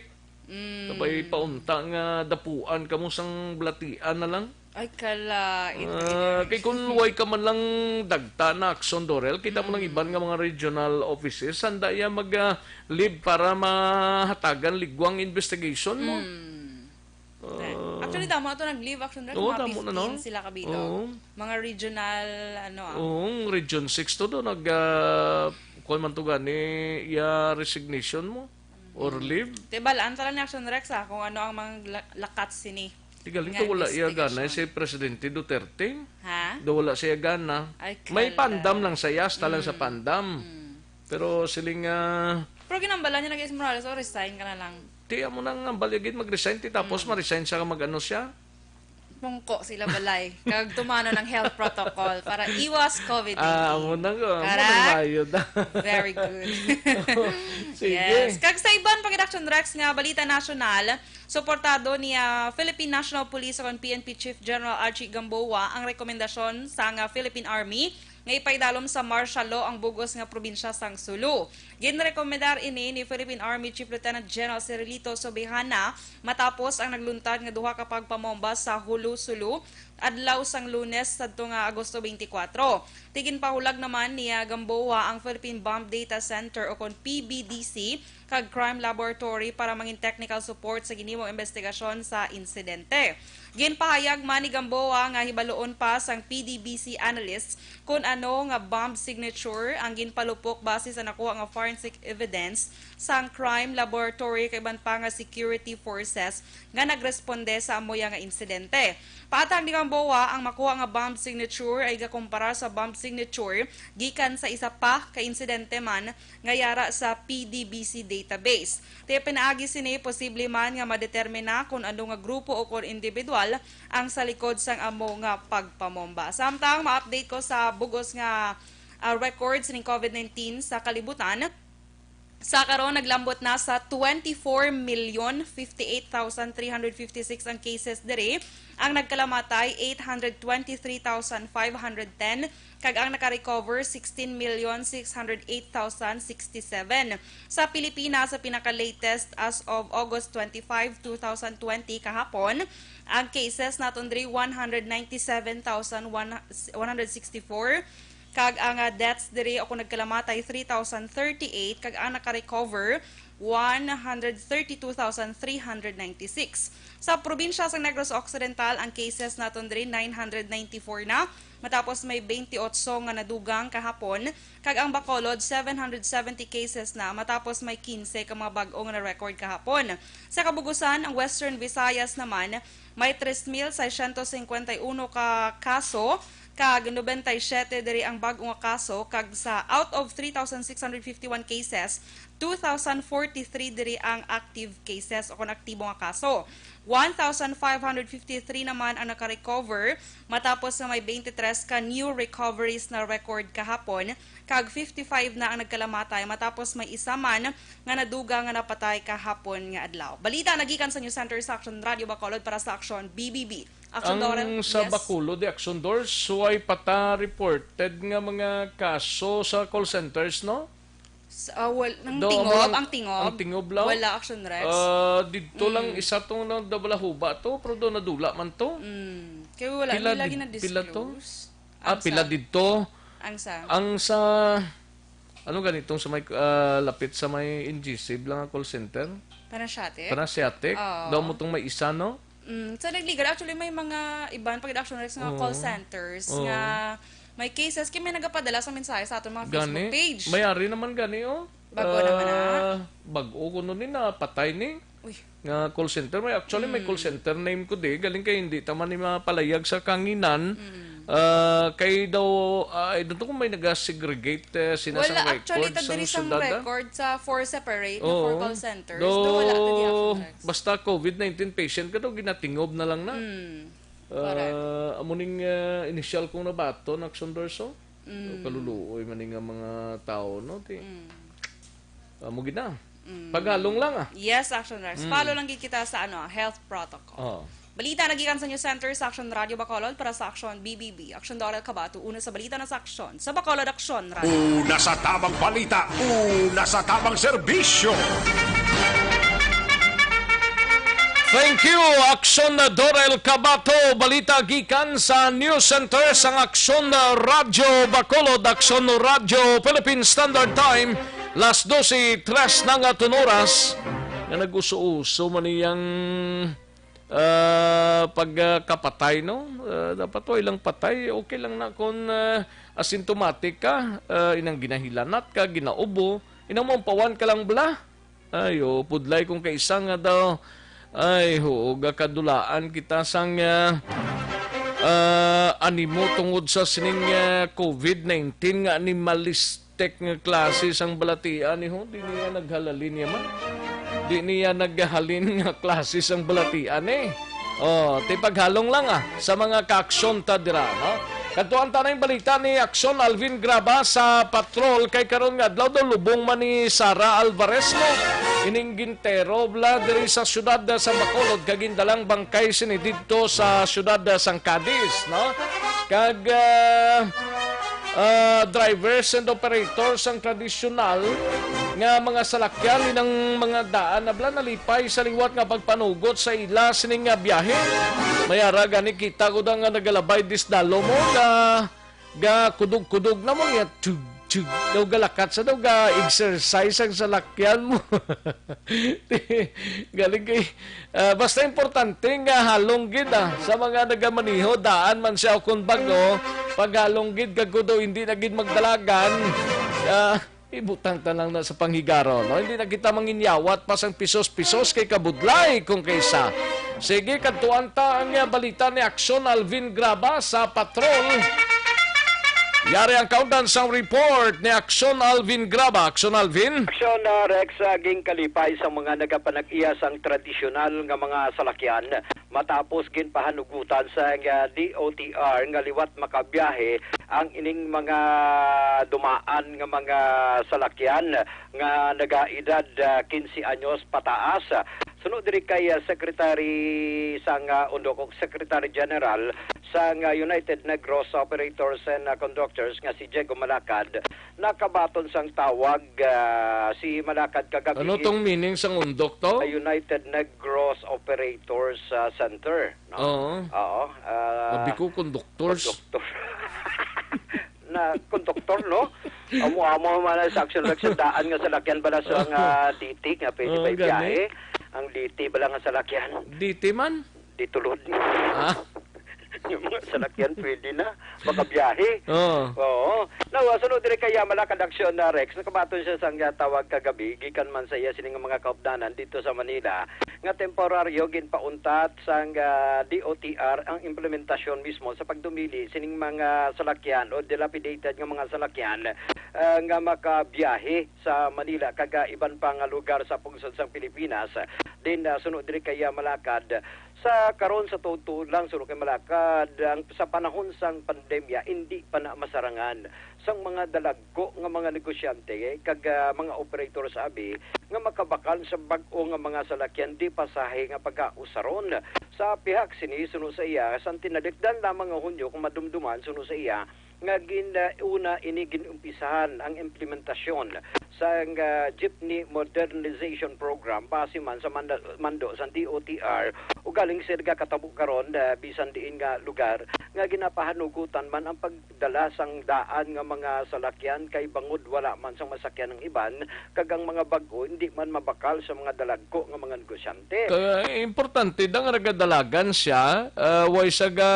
Mm. Sabay paunta nga dapuan kamo sang balatian na lang. Ay, kala, it Ah, kay kung way ka man lang dagta na action, Dorel, kita mo ng iban nga mga regional offices, sanda iya mag, ah, leave para mahatagan ligwang investigation mo. Mm. Ah. Actually, damo na to nag-leave action, Rex. Oo, Mga damo na, no? fifteen sila kabido. Oo. Mga regional, ano, ah. Oo, Region six to do, nag, ah, kuwan man to gani, iya resignation mo or leave. Te, balaan ta lang ni Action Rex, ah, kung ano ang mga la-, lakat sini Tigaling nga to wala iya gana investigation. Si Presidente Duterte. Ha? Do wala siya gana. Ay, May kala. pandam lang sa iya, hasta lang sa Mm. pandam. Mm. Pero siling, ah, Pero ginambala niya na kay Morales, "O, resign ka na lang." Ti, amo na nga, baligid mag-resign, ti tapos Mm. ma-resign siya, mag-ano siya. Pungko sila balay. Kag tumano ng health protocol para iwas covid nineteen. Ah, amo na ko. Amo na Correct? mayo na. Very good. Sige. Yes. Kag sa iban pang Action Rex nga balita nasyonal, suportado ni, ah, Philippine National Police o P N P Chief General Archie Gamboa ang rekomendasyon sang, ah, Philippine Army nga ipaidalom sa martial law ang bugos nga probinsya sang Sulu. Ginrekomendar ini ni Philippine Army Chief Lieutenant General Cirilito Sobejana matapos ang nagluntad nga duha ka pagpamomba sa Julu, Sulu, adlaw sang Lunes sadto nga Agosto twenty-four. Ti ginpahulag naman ni, ah, Gamboa ang Philippine Bomb Data Center o kon P B D C kag Crime Laboratory para mangin technical support sa ginhimong investigasyon sa insidente. Ginpahayag man ni Gamboa nga hibaloon pa sang P D B C analysts kon ano nga bomb signature ang ginpalupok base sa nakuha nga forensic evidence sang crime laboratory kag iban pa nga security forces nga nagresponde sa amoya nga insidente. Patag ni Gamboa, ang makuha nga bomb signature ay gakumpara sa bomb signature gikan sa isa pa ka insidente man nga yara sa P D B C database. Ti pinaagi sini, posible man nga madetermina kon ano nga grupo o kon individual ang sa likod sang amo nga pagpamomba. Samtang ma-update ko sa bugos nga, ah, records ning covid nineteen sa kalibutan. Sa karon, naglambot na sa twenty-four million fifty-eight thousand three hundred fifty-six ang cases diri. Ang nagkalamatay, eight hundred twenty-three thousand five hundred ten, kag ang nakarecover, sixteen million six hundred eight thousand sixty-seven. Sa Pilipinas, sa pinaka-latest as of August twenty-five, two thousand twenty, kahapon, ang cases naton diri, one hundred ninety-seven thousand one hundred sixty-four, kag ang, ah, deaths diri o kung nagkalamatay, three thousand thirty-eight, kag ang nakarecover, one hundred thirty-two thousand three hundred ninety-six. Sa probinsya sa Negros Occidental, ang cases naton diri, nine hundred ninety-four na, matapos may twenty-eight nga nadugang kahapon, kag ang Bacolod, seven hundred seventy cases na, matapos may quince ka mga bag-o nga na-record kahapon. Sa kabugusan, ang Western Visayas naman, may tres mil seiscientos cincuenta y uno ka kaso, kag noventa y siete diri ang bag-o nga kaso, kag sa out of three thousand six hundred fifty-one cases, two thousand forty-three diri ang active cases o kon aktibo nga kaso. One thousand five hundred fifty-three naman ang nakarecover, matapos nga may twenty-three ka new recoveries na record kahapon, kag fifty-five na ang nagkalamatay, matapos may isa man nga nadugang nga napatay kahapon nga adlaw. Balita nagikan sa News Center sa Action Radio Bacolod para sa Action B B B. Action Ang Dorel, sa yes. Bacolod, di Action Dor, so ay pata reported nga mga kaso sa call centers, no? Sa, ah, wal-, ang Daw, tingob, amo lang ang tingob. ang tingob lang? Wala, Action Rex. Ah, didto lang Mm. isa tong na-, nabalahuba to, pero do nadula man to. Mm. Kaya wala Pila na lagi did-, pila to? na-disclose. Ah, Ang pila sa didto? Ang sa Ang sa, ano ganitong sa may, ah, lapit sa may N G C lang ang call center? Panasiatic? Panasiatic? Oo. Daw mo tong may isa, no? Mm, sa Nagligan, actually, may mga iban pag Action Rex nga Oo. call centers Oo. nga may cases, kay may nagapadala sa mensahe sa aton mga Facebook Gani? page. May ari naman gani, oh. Bago naman, ah. Ah, bago ko nun ni napatay ni Uy. nga call center. May, actually, may Mm. call center name ko di. Galing kay hindi taman ni mapalayag sa kanginan. Mm. Ah, kay daw, ah, I don't know kung may naga-segregate, eh, sina Wala, sang actually, record ta sa diri sang syudad, ah. record sa four separate na four Oo. call centers. Do, Do wala ta di Action Rex. basta covid nineteen patient ka daw, ginatingob na lang na. Mm. Correct. Ah, amo ning, ah, initial kong nabaton, Action Dorso. Mm. Kaluluoy man ni nga mga tao, no? Ti, Mm. amo gid na. Mm. Paghalong lang, ah. Yes, Action Rex. Mm. Follow lang gid kita sa, ano, health protocol. Oo. Balita nagikan sa News Center sa Action Radio Bacolod para sa Action B B B. Action Dorel Cabato, una sa balita na sa Action. Sa Bacolod, Action Radio. Una sa tamang balita, una sa tamang serbisyo. Thank you, Aksyon Dorel Cabato. Balita gikan sa News Center sang Aksyon Radyo Bacolod, Aksyon Radyo Philippine Standard Time, las dose tres na nga tun oras. Nga nag-uso-uso man iyang, ah, pagkapatay, no? Ah, dapat way lang patay. Okay lang na kung, ah, asymptomatic ka, ah, inang ginahilanat ka, ginaubo, inang maumpawan ka lang bala. Ay, oh, pudlay kung kaisa nga daw. Ay, huo, gakadulaan kita sang, ah, ah, animo tungod sa sining, ah, covid nineteen nga animalistic nga klase sang balatian, eh, ho. Di niya naghalalin niya man. Di niya naghalin nga klase sang balatian, eh. Oh, ti paghalong lang, ah, sa mga kaaksyon ta dira, no? Kadtuan ta na yung balita ni Aksyon Alvin Graba sa patrol kay karon nga adlaw daw lubong man ni Sara Alvarez, no? Ining gintero bala diri sa siyudad sa Bacolod kag gindalang bangkay sini didto sa siyudad sang Cadiz, no? Kag, ah, ah, drivers and operators ang tradisyonal nga mga salakyan, inang mga daan na bala nalipay sa liwat nga pagpanugot sa ila sining nga biyahe. May ara gani kita ko da nga nagalabay disdalo mo, ga, ga kudog-kudog na mo niya, tug, tug, daw galakat sa daw ga exercise ang salakyan mo. Galing kay, ah, basta importante nga halong gid, ah, sa mga nagamaniho, daan man siya o kung bago, pag halong gid kag kudo hindi na gid magdalagan, ah, ibutang ta lang na sa panghigaron, no? Hindi na kita manginyawat pa sang pisos-pisos kay kabudlay kung kaysa. Sige, kadtuan ta ang, ah, balita ni Aksyon Alvin Graba sa Patrol. Yari ang kaundan sang report ni Aksyon Alvin Graba. Aksyon Alvin? Aksyon, ah, Rex, ah, ginkalipay sa mga nagapanag-iya sang tradisyonal nga mga salakyan matapos ginpahanugutan sa, ah, D O T R nga liwat makabiyahe ang ining mga dumaan nga mga salakyan nga nagaedad, ah, quince anyos pataas. Suno diri kay, ah, Secretary sang, ah, Undok, o Secretary General sang, ah, United Negros Operators and, ah, Conductors nga si Diego Malacad, nakabaton sang tawag, ah, si Malacad kagabi. Ano tong meaning sang Undok to? Sa United Negros Operators, ah, Center, no? Oo. Oo, ah, Sabi ko, conductors. Conductor. Na conductor, no? Amo-amo man sa Action Rex, ang daan nga salakyan bala sa nga D T nga pwede Oo, pa gani. Ibiyahe. Ang D T bala nga salakyan. D T man? Di tulod. Ah. Yung mga salakyan pwede na makabiyahe. Oo. Oo. Now, ah, sunod diri kay, ah, Malacad Action na Rex, nakabaton siya sa nga tawag kagabi, gikan man sa iya sining mga kaupdanan dito sa Manila, nga temporaryo ginpauntat sang, ah, D O T R ang implementasyon mismo sa pagdumili sining mga salakyan o dilapidated nga mga salakyan, ah, nga makabiyahe sa Manila kag, ah, iban pa nga lugar sa pungsod sang Pilipinas. Din, ah, suno diri kay, ah, Malacad, sa karon sa tuod-tuod lang, suno kay Malacad, ang, sa panahon sang pandemya, indi pa na masarangan sang mga dalagko nga mga negosyante, eh, kag, ah, mga operator sa abi nga makabakal sa bag-o nga mga salakyan di pasahe nga pagkausaron. Sa pihak sini, suno sa iya, sang tinalikdan lamang nga Hunyo kung madumduman, suno sa iya, nga gin-, ah, una ini gin-umpisahan ang implementasyon sang, ah, Jeepney Modernization Program base man sa manda-, mando sang D O T R, ugaling sir gakatabo karon, ah, bisan diin nga lugar nga ginapahanugutan man ang pag dala sang daan nga mga salakyan kay bangod wala man sang masakyan ang iban, kag ang mga bag-o hindi man mabakal sa mga dalagko nga mga negosyante. Ka-, importante da nga nagadalagan siya, ah, way siya ga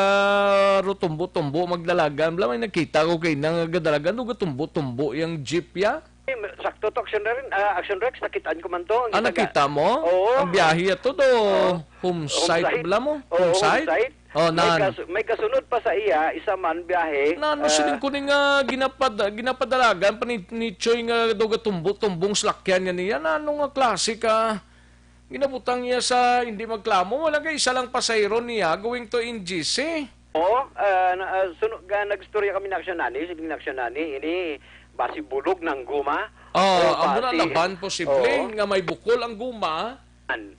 rutumbo-tumbo magdalagan. Bala may nakita ko kay na nga gadalagan, o gatumbo-tumbo yang jeep ya. Eh, sakto to, Action Ren-, ah, Action Rex, nakitaan ko man to. Ang Ah, ginaga- nakita mo? Oo. Ang biyahe ato do, Oo. home site Home site? bala mo? Oo, Home home site? site. Oh, May nan. kas-, may kasunod pa sa iya, isa man biyahe, Nano ah, siling ko ni nga ginapad-, ginapadalagan pa ni, ni Choy nga daw gatumbo-tumbong salakyan niya niya? Nano nga klase ka ginabutang niya sa hindi magklamo? Wala kay isa lang pasahero niya going to N G C. Oo, ah, na, ah, suno-, ga-, nagstorya kami na aksyon nani, sige na aksyon nani, ini basi bulog ng guma. Oh, O amo na basi laban posible Oo. nga may bukol ang guma.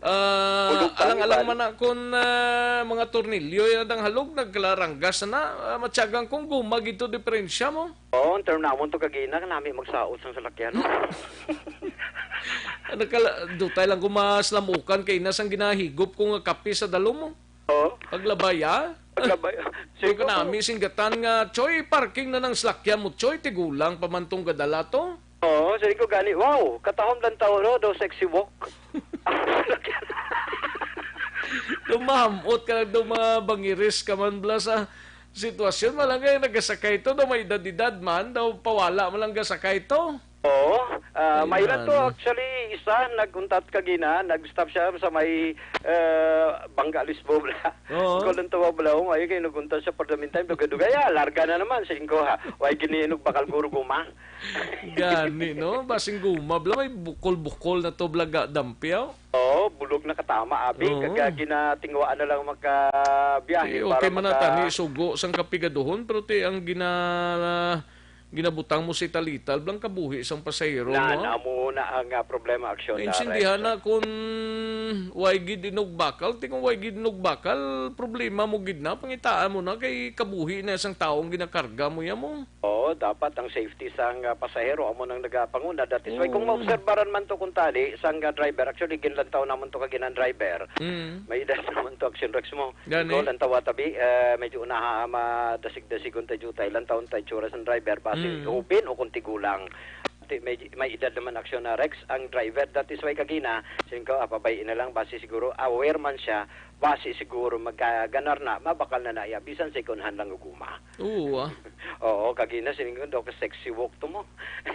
Ah, alang-alang man na kung, ah, mga tornilyo yan ang halog, nagkalaranggas na, ah, matyagan kung guma gito diferensya mo. Oo, ang term namon to kagina, nami magsaot sang salakyan, no? Nagkala-, dutay lang kung maslamukan kay nas ang ginahigop ko nga kape sa dalo mo. Oo. Paglabay, ah? Paglabay. Di ko nami singgatan nga, "Choy, parking na ng salakyan mo, Choy, tigulang pa man tong gadala to." Oo, sabi ko gani, "Wow, katahom lang tao, no, daw sexy walk." Lumamot ka lang daw, mga bangiris ka man bala sa sitwasyon. Malangay nagasakay to, daw may edad-edad man, daw pawala man lang gasakay to. Oo, ah, may lang to, actually, isa, nag-untat kagina, nag-stop siya sa may, ah, Bangga Lisbo bala. Oo. Ko lang tawa bala, oh, may kay nag-untat siya for the meantime, dugay-dugay, ah, larga na naman, singko ha. Way gininog bakal guro guma. Gani, no? Basing guma, bala, may bukol-bukol na to, bala, ga dampiaw. Oo, bulog na katama, abi. Oo. Kag ginatingwaan na lang makabiyahe. Ti, para okay man na maka- tani, sugo sang kapigaduhon, pero ti, ang gina-, ginabutang mo si talital, blang kabuhi sang pasahero, na, no? Na mo na ang, ah, problema, aksyon na, naintindihan right? Na kung way gid inugbakal, ti kung way gid inugbakal, problema mo gid na, pangitaan mo na, kay kabuhi na sang taong ginakarga mo, ya mo. Oo, dapat ang safety sang, ah, pasahero amo nang nagapanguna. That is why, kung maobserbaran man to kung tali, sang, ah, driver, actually, ginlantaw naman to kag ginang driver. Mm. May edad naman to, Action Rex mo. Gani. Ikaw, lantawa tabi, eh, medyo unaha, madasig-dasigon tayo jutay. Lantawon tayo tsura sang driver, basi hubin o kung tigulang. Ti-, may, may edad naman, Action na Rex, ang driver. That is why kagina, siling ko, ah, pabay-i na lang, basi siguro aware man siya, basi siguro magaganar na, mabakal na na iya, bisan second hand lang ug guma. Oo, ah. Oo, kagina, siling ko, daw ka sexy walk to mo.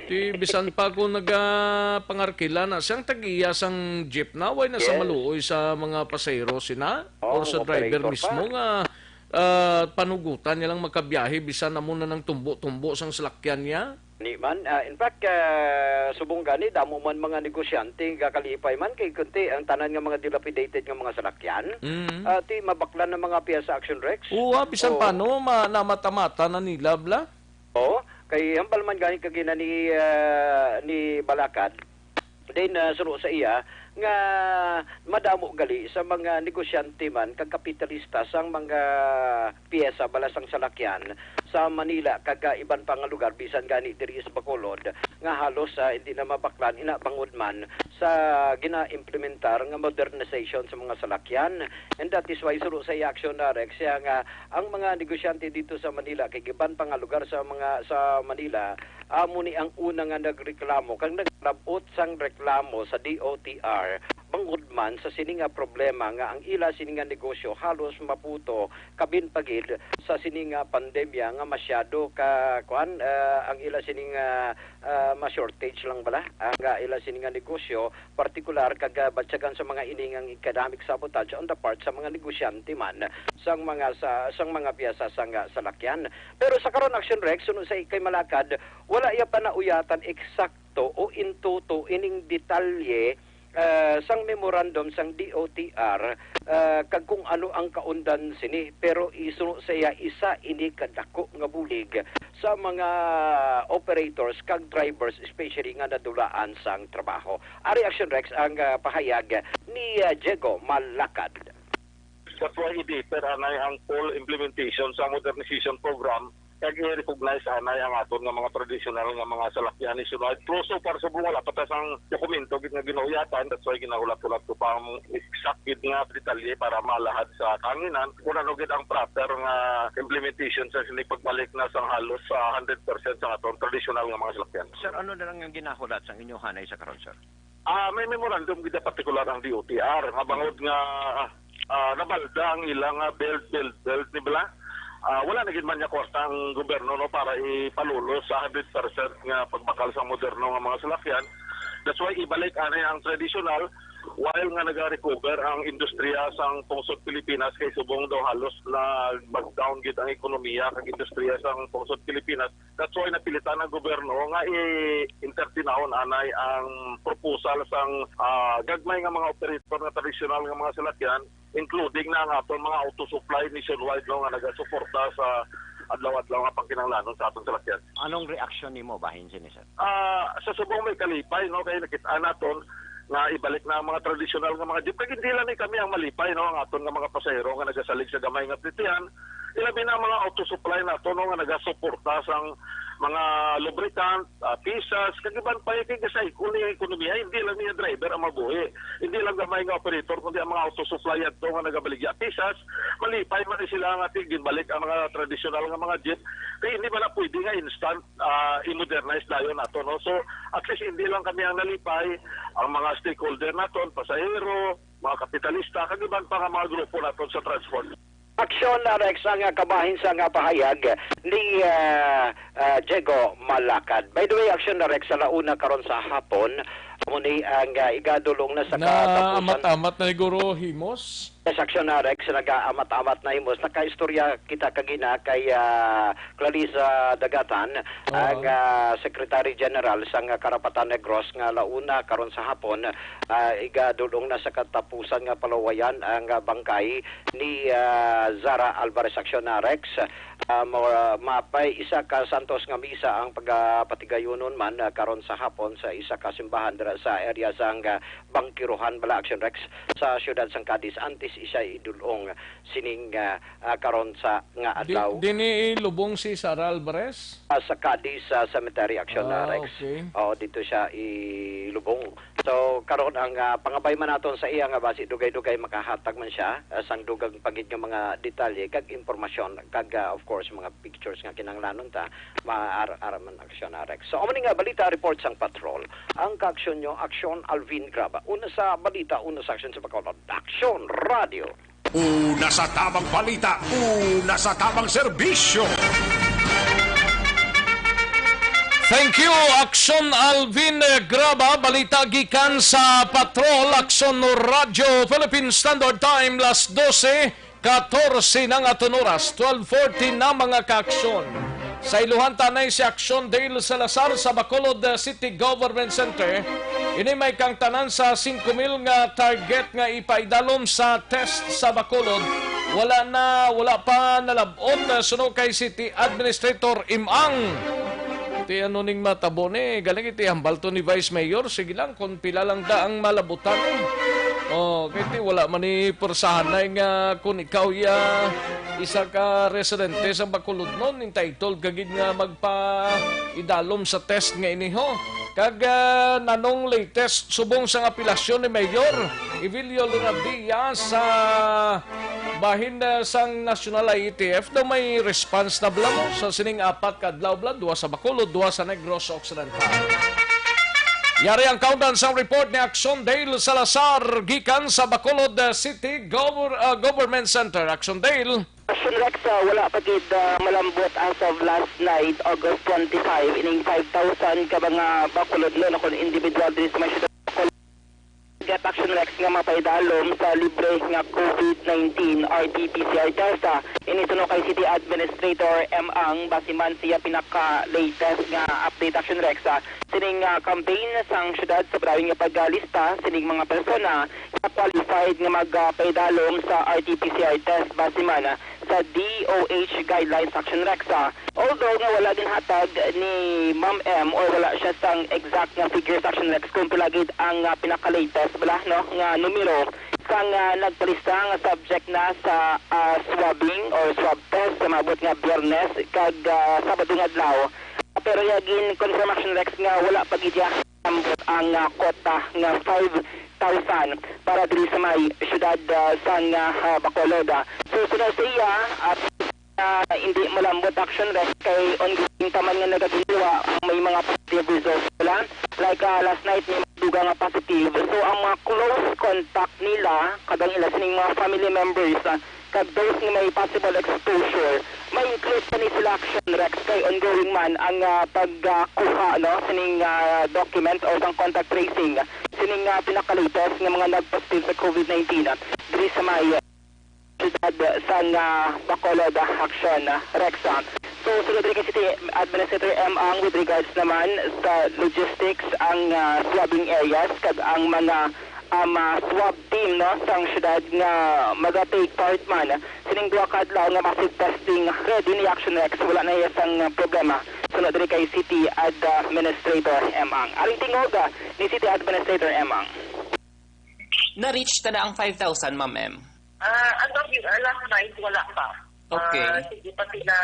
Ti, bisan pa kung nagapangarkila na siyang tag-iya sang jeep na, way na sa maluoy sa mga pasahero sina, or sa driver mismo nga, ah, panugutan niya lang makabiyahe, bisan na mo na nang tumbo-tumbo sang salakyan niya. Ni man, ah, in fact, ah, subong gani, damo man mga negosyante nga kalipay man kay kunti ang tanan nga mga dilapidated nga mga salakyan. Mm. Ah, ti mabaklan ang mga piyesa, Action Rex. Oo, ah, bisan paano, ma-, namata-mata na nila, bla? Oo, kay hambal man gani kagina ni, ah, ni Balakad. Then, ah, suno sa iya, nga madamo gali sa mga negosyante man kag kapitalista sang mga piyesa bala sang salakyan sa Manila kag, ah, iban pa nga lugar, bisan gani diri sa Bacolod, nga halos, ah, hindi na mabaklan, ina bangod man sa gina-implementar nga modernization sa mga salakyan. And that is why, suno sa iya, Action na Rex, siya nga ang mga negosyante dito sa Manila kag iban pa nga lugar sa mga, sa Manila, amo ni ang una nga nagreklamo kag naglab-ot sang reklamo sa D O T R bangod man sa sini nga problema nga ang ila sini nga negosyo halos maputo, kabin pa gid sa sini nga pandemya nga masyado ka, kuan, ah, ang ila sini nga, ah, ma-shortage lang bala ang, ah, ila sini nga negosyo, partikular kag, ah, batyagan sa mga ini nga economic sabotage on the part sa mga negosyante man sang mga, sa, sang mga piyesa sang, ah, salakyan. Pero sa karon, Action Rex, suno sa kay Malakad, wala iya pa nauyatan eksakto o intuto ining detalye, ah, sang memorandum sang D O T R, ah, kag kung ano ang kaundan sini. Pero isuno sa iya, isa ini ka dako nga bulig sa mga operators kag drivers, especially nga nadulaan sang trabaho. Ari, Action Rex, ang, ah, pahayag ni, ah, Diego Malakad. Sa tuwang i-deeper anay ang full implementation sa modernization program, kag i-recognize anay ang aton nga mga tradisyonal nga mga salakyan nationwide. Pero so far, subong wala pa ta sang dokumento gid nga ginauyatan, that's why ginahulat-hulat ko pa ang exact gid nga detalye para malahad sa kahanginan kung ano gid ang proper nga implementation sa sini pagbalik na sang halos sa hundred percent sa aton tradisyonal nga mga salakyan. Sir, ano na lang ang ginahulat sang inyo hanay sa karon, sir? Ah, may memorandum gid na partikular ang D O T R nga bangod nga, ah, nabalda ang ilang, ah, build, build, build ni bala. Ah, wala na gid man niya kwarta ang gobyerno, no, para ipalulos sa hundred percent nga pagbakal sa moderno nga mga salakyan. That's why ibalik anay ang traditional, while nga nagarecover ang industriya sang pungsod Pilipinas, kay subong daw halos na mag-down gid ang ekonomiya kag industriya sang pungsod Pilipinas. That's why napilitan ang gobyerno nga i-entertainahon anay ang proposal sang, ah, gagmay nga mga operator nga tradisyonal nga mga salakyan, including na ang aton mga auto supply nationwide, no, nga nagasuporta sa adlaw-adlaw nga pangkinahanglanon sa aton salakyan. Anong reaksyon nimo bahin sini, sir? Ah, sa subong may kalipay, no, kay nakit-an naton nga ibalik na ang mga tradisyonal nga mga jeep. Kag hindi lang ni kami ang malipay, no, ang aton nga mga pasahero nga nagasalig sa gamay nga plitihan, ilabi na ang mga auto supply nato, no, nga nagasuporta sang mga lubricant, ah, pisas, kag iban pa, kay gasaykol ni ekonomiya, hindi lang niya driver ang mabuhi, hindi lang gamay nga operator, kundi ang mga auto supply adto nga nagabaligya pisas, malipay man ni sila nga ti-, ginbalik ang mga tradisyonal nga mga jeep, kay hindi man na pwede nga instant, ah, i-modernize dayon nato, no? So, at least hindi lang kami ang nalipay, ang mga stakeholder naton, pasahero, mga kapitalista, kag iban pa nga mga grupo naton sa transport. Aksyon, ah, Rex, ang, ah, kabahin sa nga pahayag ni, ah, ah, Diego Malakad. By the way, Aksyon, ah, Rex, sa launa karon sa hapon, amo ni ang, ah, igadulong na sa Na katapusan. Amat-amat na ni Guro Himos. Yes, Aksyon, ah, Rex, nag-aamat-amat na himos. Nakaistorya kita kagina kay, ah, Clarissa Dagatan, Oo. ang, ah, Secretary General sang Karapatan Negros nga launa karon sa hapon, ah, igadulong na sa katapusan nga paluwayan ang, ah, bangkay ni, ah, Zara Alvarez, Aksyon, ah, Rex. Ah, ma-, mapay isa ka santos nga misa ang pagapatigayunon man, ah, karon sa hapon sa isa ka simbahan dira sa area sang, ah, Bangkiruhan bala, Aksyon, Rex, sa siyudad sang Cadiz antes siya idulong sining, ah, ah, karon sa nga Di-, adlaw. Dini ilubong si Zara Alvarez? Ah, sa Cadiz, sa cemetery, Aksyon, ah, Ah, Rex. Okay. Oo, dito siya ilubong. So, karon ang, ah, pangabay man naton sa iya nga basi dugay-dugay makahatag man siya, ah, sang dugang pa gid nga mga detalye kag impormasyon kag, ah, of course, mga pictures nga kinahanglanon ta, maaar-ar man, Aksyon, ah, Rex. So, amo ni nga balita, report sang patrol. Ang kaaksyon nyo, Aksyon Alvin Graba. Una sa balita, una sa aksyon sa Bacolod. Aksyon Radio. Una sa tabang balita, una sa tabang serbisyo. Thank you, Aksyon Alvin Graba. Balita gikan sa Patrol, Aksyon Radyo, Philippine Standard Time, las dose katorse na nga aton oras, twelve forty na, mga kaaksyon. Sa iluhan tanay si Aksyon Dale Salazar sa Bacolod, uh, City Government Center. Ini may kangtanan sa singko mil nga target nga ipaidalom sa test sa Bacolod. Wala na, wala pa nalab-ot, uh, suno kay City Administrator Imang. Ti ano ning matabo ni? Galing iti hambal to ni Vice Mayor. Sige lang, kung pila lang da ang malabutan, eh. Oh, kay ti wala man ni pwersahanay nga kung ikaw ya isa ka residente sa Bacolodnon, entitled ka gid nga magpaidalom sa test nga ini, ho. Kag, ah, nanong latest subong sang apelasyon ni Mayor Evelio Loravia sa bahin, ah, sang National I A T F, daw may response na bala mo sa sining apat ka adlaw bala, duha sa Bacolod, duha sa Negros Occidental. Yari ang kaundan sang report ni Aksyon Dale Salazar gikan sa Bacolod, ah, City Govor-, ah, Government Center. Aksyon Dale. Aksyon Rex, ah, wala pa gid, ah, malambot as of last night, August twenty-five, ining five thousand ka mga Bacolodnon, no, kon individual diri sa may siyudad. Get Aksyon Rex nga mapaidalom sa libre nga COVID nineteen R T P C R test, ah. Ini suno kay City Administrator M Ang, basi man siya pinaka-latest nga update, Aksyon Rex, ah, sining, ah, campaign sang syudad sa padayon nga paggalista sining mga persona nga qualified nga mag, ah, paidalom sa R T P C R test, basi man, ah, sa D O H guidelines, Aksyon Rex, ah. Although nga wala ginhatag ni Ma'am M or wala siya sang exact nga figures, Aksyon Rex, kung pila gid ang, ah, pinaka-latest bala, no, nga numero sang, ah, nagpalista nga subject na sa, ah, swabbing or swab test sa maabot nga Biyernes kag, ah, Sabado nga adlaw. Pero iya gin-confirm, Aksyon Rex, nga wala pa gid iya ambot ang, ah, quota nga five thousand para diri sa may siyudad, ah, sang, ah, ah, Bacolod, ah. So, suno sa iya, ah, ah, hindi malambot, Aksyon Rex, kay ongoing pa man nga nagaginhawa ang may mga positive results nila. Like, ah, last night, may dugang nga positive. So, ang mga close contact nila, kag ang ila sining mga family members, ah, kag those nga may possible exposure, ma-include pa ni sila, Aksyon Rex, kay ongoing man ang, ah, pagkuha, no, sining, ah, documents o sang contact tracing sining, ah, pinaka-latest nga mga nag-positive sa COVID nineteen, ah, diri sa may, ah, siyudad sang, ah, Bacolod, ah, Aksyon, ah, Rex, ah. So, sunod diri kay City Administrator M Ang, with regards naman sa logistics, ang, ah, swabbing areas kag ang mga, ah, mga swab team, no, sang syudad nga maga-take part man sining duha ka adlaw nga massive testing, ready ni Aksyon Rex, wala na iya sang problema. Suno diri kay City Administrator M Ang. Aring tingog, ah, ni City Administrator M Ang. Na-reach na na ang five thousand, Ma'am M? Ah, as of, uh, last night, wala pa. Okay. Ah, sige pa sila,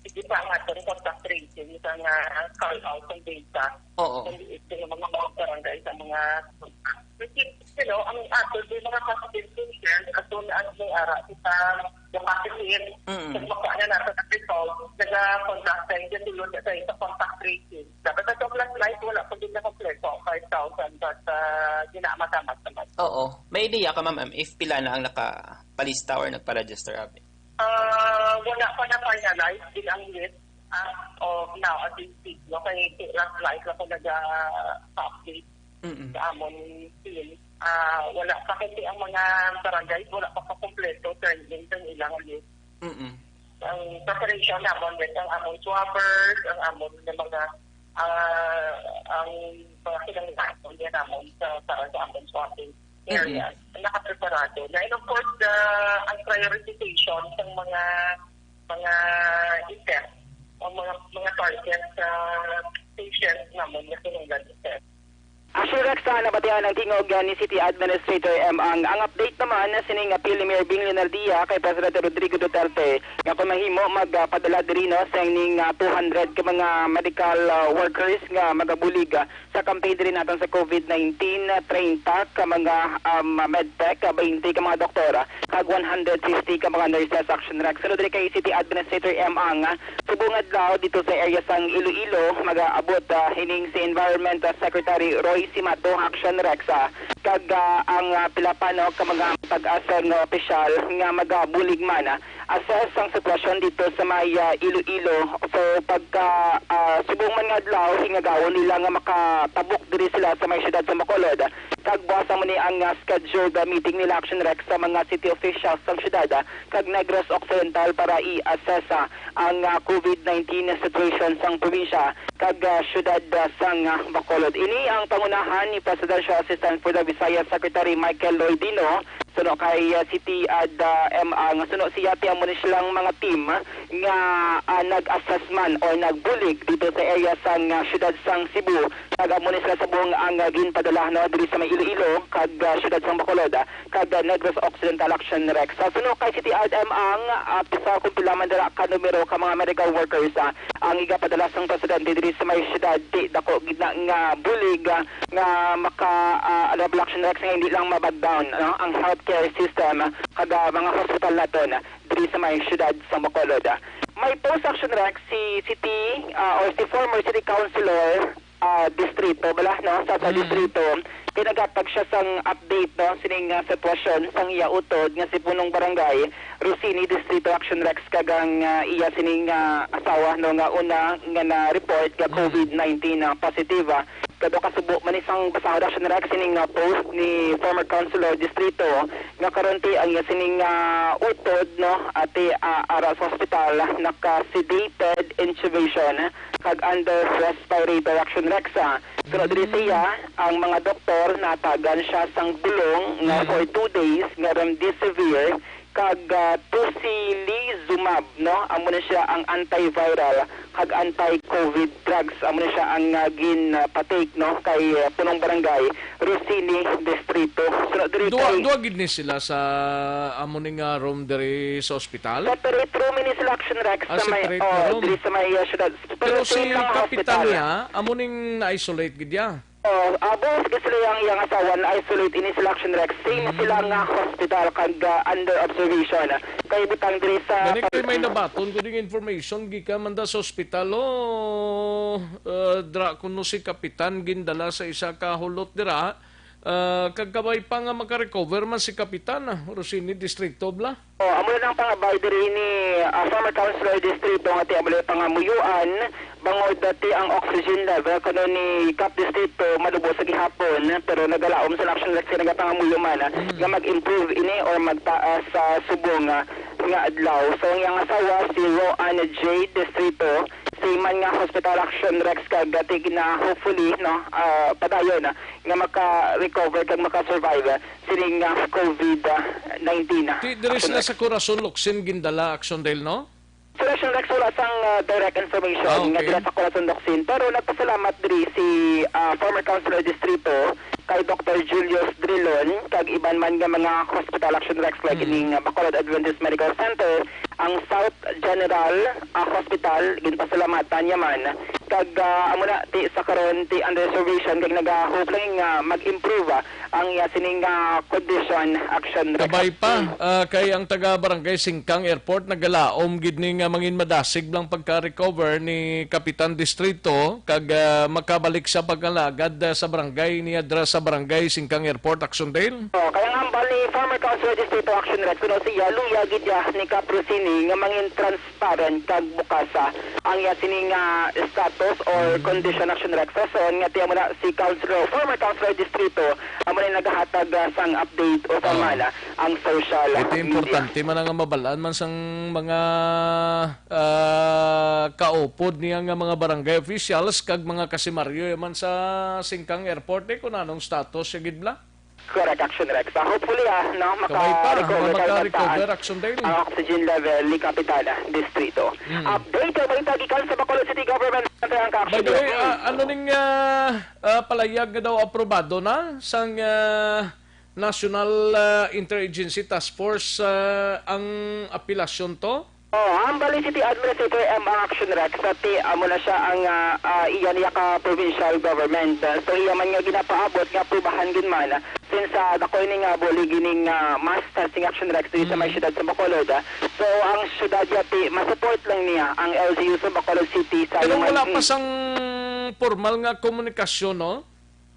sige pa ang aton contact tracing sa nga call out ng data. Oo. Kung ito yung mga, mga barangay sa mga, you know, ang ato yung mga positive cases, as soon as may ara kita capacity, Mm. sa makakuha na natin ang result, nag-contact sa inyo, tulad sa, sa contact tracing. Dapat as of last night, wala pa din na kompleto ang five thousand, but, ah, ginamasamat naman. Oo. May idea ka, Ma'am M, if pila na ang nakapalista or nagpa-register, abi? Ah, wala pa na finalize din ang list as of now, as we speak, no? Kay last night lang ko nag-update Mm-mm. sa amon team. Ah, wala pa kasi ang mga barangay, wala pa pa kompleto trending sa ilang list. Mm-mm. Ang preparation namon, with ang amon swabbers, ang amon nga mga, ah, ang mga kinahanglan niya namon sa, para sa amon swabbing Mm-mm. area. Nakapreparado na. And of course, the, ang prioritization sa mga, mga effect, ang mga, mga target sa patients namon nga kinahanglan effect. Actually, Rex, ah, nabatian ang tingog, ah, ni City Administrator M. Ang, ang update naman na sining appeal ni Mayor Bing Leonardia kay Presidente Rodrigo Duterte nga kung mahimo magpadala diri, no, sa ining, ah, two hundred ka mga medical, ah, workers nga magabulig, ah, sa campaign diri naton sa COVID nineteen, ah, treinta ka mga, um, medtech, ah, twenty ka mga doktor, ah, kag one hundred fifty ka mga nurses. Action Rex. Sunod diri kay City Administrator M. Ang, ah, subong adlaw dito sa area sang Iloilo, mag-aabot, ah, hining si Environment, ah, Secretary Roy Simato. Action Rex, ah, kag, ah, ang, ah, pila pa, no, ka mga pag-asa nga opisyal nga magabulig man, ah, assess ang sitwasyon dito sa may, ah, Iloilo. So, pagka, ah, subong man nga adlaw, hingagawon nila nga makatabok diri sila sa may siyudad sa Bacolod. Kag buwas amo ni ang, ah, scheduled, ah, meeting nila, Action Rex, sa mga city officials sa siyudad, ah, kag Negros Occidental para i-assess, ah, ang, ah, COVID nineteen situation sang probinsya kag, ah, siyudad, ah, sang, ah, Bacolod. Ini ang pangunahan ni Presidential Assistant for the Visayas Secretary Michael Loidino, suno kay, ah, City Ad, ah, M. Ang suno siya ti amo ni silang mga team nga, ah, nag-assess man or nagbulig dito sa area sang, ah, siyudad sang Cebu. Kag amo ni sila subong ang, ah, ginpadala, no, diri sa may Iloilo kag, ah, siyudad sang Bacolod, ah, kag, ah, Negros Occidental. Action Rex. Sa suno kay City Ad, M. Ang, ah, pisa kung pila man dira ka numero ka mga medical workers, ah, ang igapadala sang presidente diri sa may siyudad, ti dako gid na nga bulig, ah, nga maka, ah, ano, Action Rex, nga hindi lang ma-back down, no, ang healthcare system, ah, kag, ah, mga hospital naton, ah, diri sa may siyudad sa Bacolod, ah. May post, Action Rex, si city, ah, or si former city councilor, ah, distrito bala, no, sa, sa Mm. distrito, kay naghatag siya sang update, no, sining, ah, sitwasyon sang iya utod nga si Punong Barangay Rosini Distrito. Action Rex, kag ang, ah, iya sining, ah, asawa, no, nga una nga na-report nga Mm. COVID nineteen, ah, positive, ah. Kado kasubo man isang basahon, Action Rex, sining, ah, post ni former councilor distrito nga karon ti ang iya sining, ah, utod, no, ati, ah, ara sa hospital, naka-sedated, intubation, kag under respirator. Action Rex, ah. Sunod diri sa iya, ang mga doktor natagan siya sang bulong nga Mm. for two days nga remdesivir kag, ah, tocilizumab, no? Amo na siya ang antiviral kag anti-COVID drugs. Amo na siya ang, ah, gin, ah, patake, no, kay, ah, punong barangay Rosini Distrito. Sunod diri Duha, kay duha gid ni sila sa amo ni nga room diri sa ospital? Separate room ini sila, Action Rex, Ah, sa may, separate oh, room. diri sa may, ah, syudad. Pero Pero si same lang ang kapitan hospital. niya, amo ning na-isolate gid niya? Oh, abo, sige sila yang iyang asawa, na-isolate ini sila, Action Rex. Same Mm. sila nga hospital kag, ah, under observation. Kay butang diri sa Gani kay may nabaton ko ding information gikan man da sa ospital, oh, uh, dra kuno si kapitan gindala sa isa ka hulot dira. Ah, kag kabay pa nga makarecover man si Kapitan, ah, Rosini Distrito, bala? Oh, amo na ang pangabay diri ni, ah, former councilor distrito nga ti amo na pangamuyoan, bangod dati ang oxygen level kuno ni Kap Distrito malubo sa gihapon, pero nagalaom sa Action Rex, nagapangamuyo man, ah, Mm. nga mag-improve ini or magtaas sa subong, ah, nga adlaw. So, ang iyang asawa, si Roanne J Distrito, same man nga hospital, Action Rex, kag dati na hopefully, no, ah, padayon, ah, nga maka-recover kag maka-survive, ah, sining, ah, COVID nineteen, ah, Ti, diri Action sila Rex. sa Corazon, Locsin, gindala, Action Dale, no? So, Action Rex, wala sang, ah, direct information Ah, nga okay. dira sa Corazon Docsin, pero nagpasalamat diri si, ah, former councilor distrito kay Doktor Julius Drilon kag iban man nga mga hospital, Action Rex, like Mm. ining, ah, Bacolod Adventist Medical Center, ang South General, ah, Hospital, ginpasalamatan niya man. Kag, ah, amo na, ti sa karon, ti under observation, kag nagahope lang nga mag-improve, ah, ang iya sining, ah, kondisyon, Action Rex. Kabay pa, ah, kay ang taga Barangay Singkang Airport nagalaom gid ni nga mangin madasig lang pagka-recover ni Kapitan Distrito kag, ah, makabalik sa pag-alagad, ah, sa barangay niya dra sa Barangay Singkang Airport, Action Dale. Oh, kaya ang hambal ni former Councilor Distrito, Action Rex, kuno siya, luya gid ya ni Kap Rosini nga mangin transparent kag bukas, ah, ang iya sini nga status or Mm. condition, Action Rex, rason nga tiyan mo na si Councilor, former Councilor Distrito, amo na nagahatag, ah, sang update o sa Ah. man, ah, ang social Ito media. importante man nga mabalaan man sang mga, ah, kaupod niya nga mga barangay officials kag mga kasimaryo man sa Singkang Airport, eh, kung anong status siya gid bla? Correct, Action Rex. Ah, hopefully, ah, no, Kamay pa, maka-recover mga kag maka-recover, magtaan Action Dale. ang oxygen level ni Kapitan, ah, Distrito. Mm. Update, ah, balita gikan sa Bacolod City Government Center ang By ka-action the way, Rex. ah, ano ning, ah, ah, palayag nga daw aprobado na sang, ah, National, ah, Interagency Task Force, ah, ang apelasyon to? Oh, ang bali City Administrator M ang Action Rex, sa ti, amo na siya ang, ah, ah, iya niya ka provincial government. So, iya man nga ginapaabot nga prubahan gid man, since, ah, dako ini nga buli gining, ah, mass testing, Action Rex, diri sa may Mm. siyudad sa Bacolod. So, ang siyudad niya ti, masupport lang niya ang L G U sa Bacolod City sa Pero iyang wala pa sing formal nga komunikasyon, no?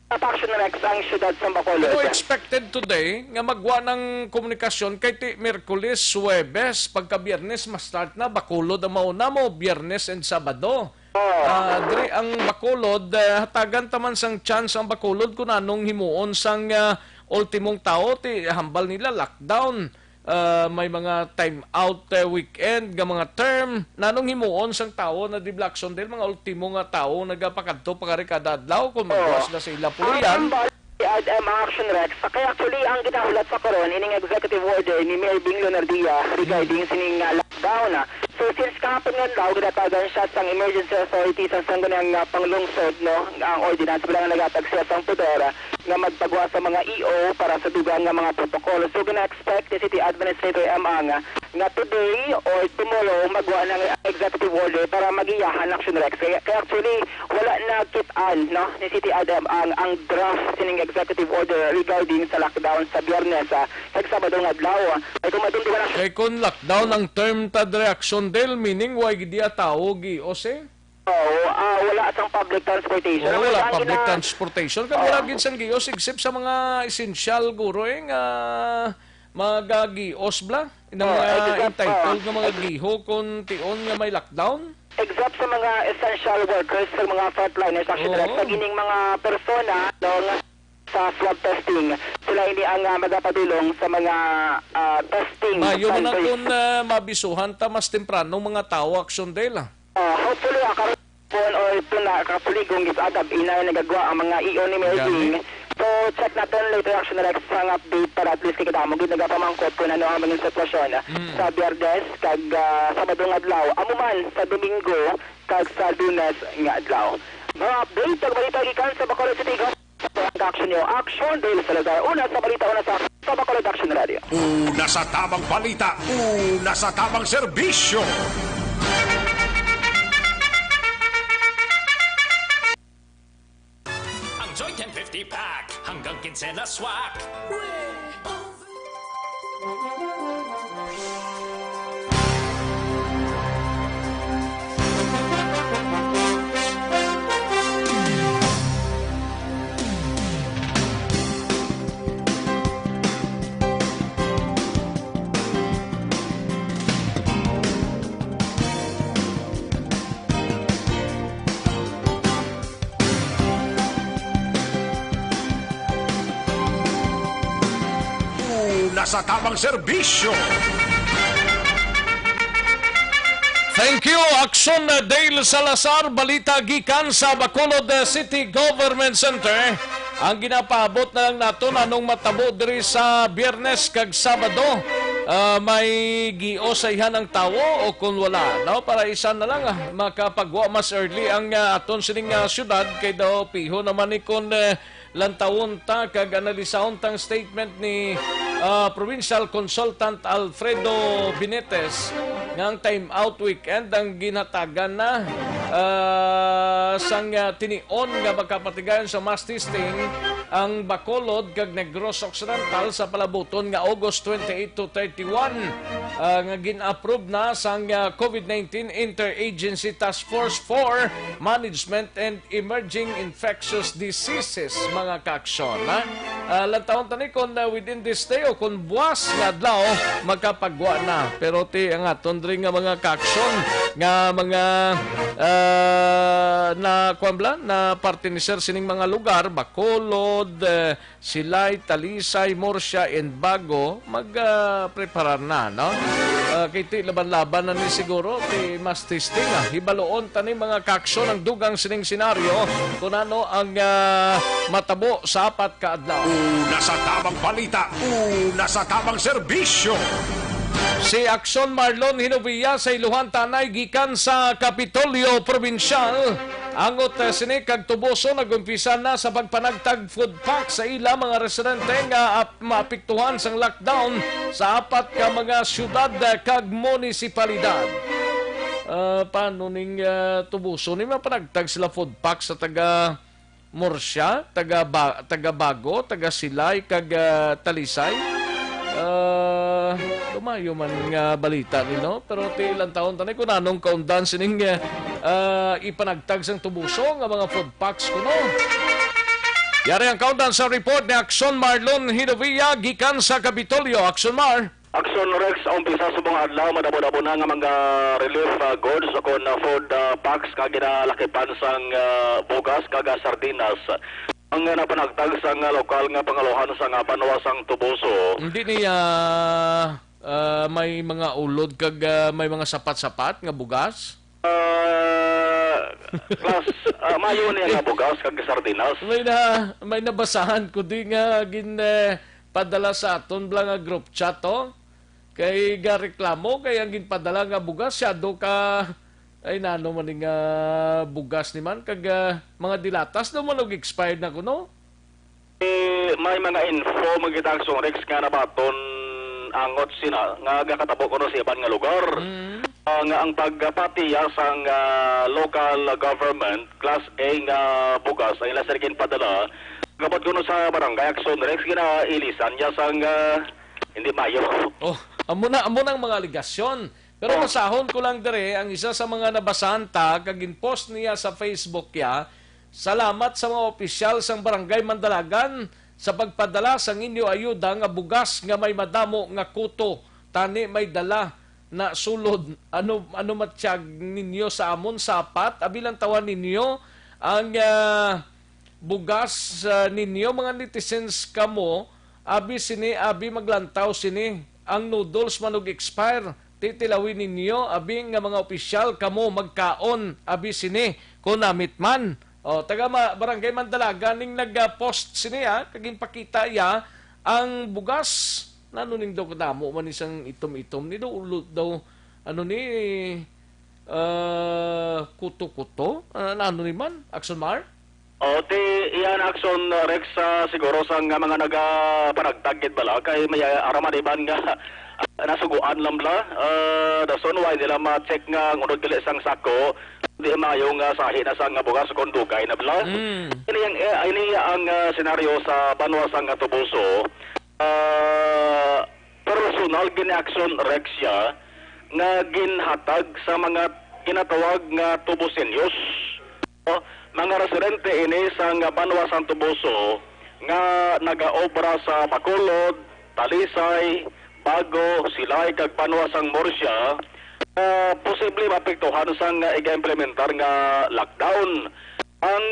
Sa Action Rex ang siyudad sa Bacolod. Pero expected today nga magwa ng komunikasyon kay ti Miyerkules, Huwebes, pagka Biyernes ma-start na, Bacolod ang mauna mo, Biyernes and Sabado. Oo. Ah, diri ang Bacolod, ah, hatagan ta man sang chance ang Bacolod kung anong himuon sang, ah, ultimong tao, ti hambal nila lockdown. Ah, may mga time out, eh, weekend nga mga term. Nanong himuon sang tawo na di bla, Action Dale, mga ultimo nga tawo nagapakadto pa kari kada adlaw kung Oo. magbuwas na sa ila Ang pulian. Hambal ni Ad M Action Rex, kay actually ang ginahulat sa karon ining executive order ni Mayor Bing Leonardia regarding Mm. sining, ah, lockdown, ah. So, since kahapon nga adlaw, ginatagan siya sang emergency authority sa sangguniang, ah, panglungsod, no, ang ordinance, wala nga nagatag siya sang poder, ah, nga magpagawa sa mga E O para sa dugang nga mga protocol. So, gina-expect ni City Administrator M ang nga today or tomorrow magwa ng executive order para magiyahan, Action Rex. Kaya, kaya actually, wala na kit-an, no, ni City Ad M ang, ang draft sining executive order regarding sa lockdown sa Biyernes, ah, kag Sabado nga adlaw. Ay kung madumduman, Action Kay kung lockdown ang term ta diri, Action Dale, meaning way gid iya tawo gios, eh? Oo, ah, wala sang public transportation. Oo, Ang wala ang public gina- transportation. Kag Oo. wala gid sang gios except sa mga essential, guro, eh, nga magagios bla. Inang Oo, mga except, entitled oo. nga mga giho kung tion nga may lockdown. Except sa mga essential workers, sa mga frontliners, actually, Oo. sa gining mga persona, no, nga sa swab testing. Sila ini ang, ah, magapadulong sa mga, ah, testing Mayo man ang centers. kung, ah, mabisuhan ta mas tempranong mga tawo, Action Dale, ah. Ah, hopefully, ah, karon or tuna, kapuligong gis-agab inay nagagwa ang mga E O ni Mayor Gani. Bing. So, check natin later, Action Rex, ang update para at least kita mo gid nagapamangkot kung ano ang mga sitwasyon Mm. sa Biyernes kag, ah, Sabado nga adlaw. Amo man sa Domingo kag sa Lunes nga adlaw. Mga update kag balita gikan sa Bacolod City. Ang action niyo, Action Dale Salazar. Una sa balita, una sa, sa Bacolod Action Radio. Una sa tamang balita, una sa tamang serbisyo. Ang Joy ten fifty Pack, hanggang kinsena swak. Una sa tamang serbisyo. Thank you, Action Dale Salazar. Balita gikan sa Bacolod City Government Center. Ang ginapaabot na lang nato nanong matabo diri sa Biyernes kag Sabado. Ah, may giosayhan ang tawo o kon wala, no? Para isa na lang, ah, makapagwa mas early ang, ah, aton sining, ah, syudad, kay daw piho naman ni kon, eh, lantawon ta kag analisahon tang statement ni, ah, Provincial Consultant Alfredo Binetes nga ang time out weekend ang ginhatagan na, ah, sang, ah, tinion nga makapatigayon sa mass testing ang Bacolod kag Negros Occidental sa palabuton nga August twenty-eight to thirty-one, ah, nga gin-approve na sang, ah, COVID nineteen Interagency Task Force for Management and Emerging Infectious Diseases, mga kaaksyon, ha? Ah, lantawon ta ni kung, ah, within this day o kung buwas nga adlaw, makapagwa na. Pero ti ang aton diri nga mga kaaksyon nga mga, ah, na, kuwan bala, na parte ni sir sining mga lugar, Bacolod, eh, Silay, Talisay, Murcia, and Bago, mag, ah, preparar na, no? Ah, kay ti laban-laban na ni siguro, ti mass testing, ah. Hibaluon ta ni mga kaaksyon ang dugang sining senaryo kung ano ang, ah, matabo sa apat ka adlaw. Una sa tamang balita, una sa tamang serbisyo. Si Aksyon Marlon Hinovia sa Ilohan Tanay gikan sa Kapitolyo Probinsyal. Angot, eh, sini kag tubuso nag-umpisa na sa pagpanagtag food pack sa ila mga residente nga ap-, maapektuhan sang lockdown sa apat ka mga syudad, eh, kag munisipalidad. Ah, paano ning, ah, tubuso ni mapanagtag sila food pack sa taga Murcia, taga Ba-, taga Bago, taga Silay, kag, ah, Talisay. Ah, lumayo man nga balita ni, no? Pero ti lantawon ta ni kung anong kaundan sining, ah, ah, ipanagtag sang tubuso nga mga food packs kuno. Yari ang kaundan sa report ni Aksyon Marlon Hinovia gikan sa Kapitolyo. Aksyon Mar. Aksyon Rex, umpisa sa mga adlaw, madamo-damo na nga mga relief, ah, goods o kon, ah, food, ah, packs nga ginalakipan sang, ah, bugas kag, ah, sardinas ang, ah, napanagtag sang, ah, lokal nga pangulohan sang, ah, banwa sang Toboso. Hindi niya, ah, may mga ulod kag, ah, may mga sapat-sapat nga bugas? Ah, plus, ah, mayo niya nga bugas kag sardinas. May na, may nabasahan ko di nga gin, eh, padala sa aton bala nga group chat, oh. Kay gareklamo kay ang ginpadala nga bugas siya do ka, ay, nano man ni nga bugas ni man kag, ah, mga dilatas daw man og expired na kuno. Eh, may mga info, mga kita, Aksyon Rex, nga nabaton angot sina nga gakatabo kuno sa iban nga lugar. Mm. Ah, nga ang pagpatiya sang, ah, local government, class A nga bugas, ang ila sila ginpadala, gabot kuno sa barangay, Aksyon Rex, ginailisan niya sang, ah, hindi mayo. Oh, amo na, amo na ang mga alegasyon. Pero Oh. basahon ko lang dire ang isa sa mga nabasahan ta kag gin-post niya sa Facebook ya, "Salamat sa mga opisyal sang Barangay Mandalagan sa pagpadala sang inyo ayuda nga bugas nga may madamo nga kuto. Tani may dala na sulod. Ano, ano matyag ninyo sa amon sapat? Abi lang tawan ninyo ang, ah, bugas, ah, ninyo, mga netizens kamo, abi sini, abi maglantaw sini. Ang noodles man og expire, titilawi ninyo, abi nga mga opisyal kamo magkaon, abi sini, kon namit man." O, taga ma-, Barangay Mandalaga ning nag-post sini, ha, kag ginpakita iya ang bugas. Nano ning daw kadamo man isang itom-itom ni daw ulo daw, ano ni, ah, kuto-kuto? Ah, nano ni man, Aksyon Mar? O, ti, iyan, Aksyon, uh, Rex, ah, siguro sa nga mga nagapanagtag gid bala, kay may, ah, araman iban nga nasuguan lang bala. Ah, dason, wala nila ma-check nga ngunod gali sang sako, di mayo nga sahi na sa nga bugas kung dugay na bala. Mm. Ini ang, eh, ini ang, ah, senaryo sa banwa sang Toboso. Ah, personal gini Aksyon Rex ya nga ginhatag sa mga ginatawag nga Toboseños. O, mga residente ini sa nga banwa sang Toboso nga nagaobra sa Bacolod, Talisay, Bago, Silay, kag banwa sang Murcia, ah, posible maapektuhan sang, ah, iga-implementar nga lockdown. Ang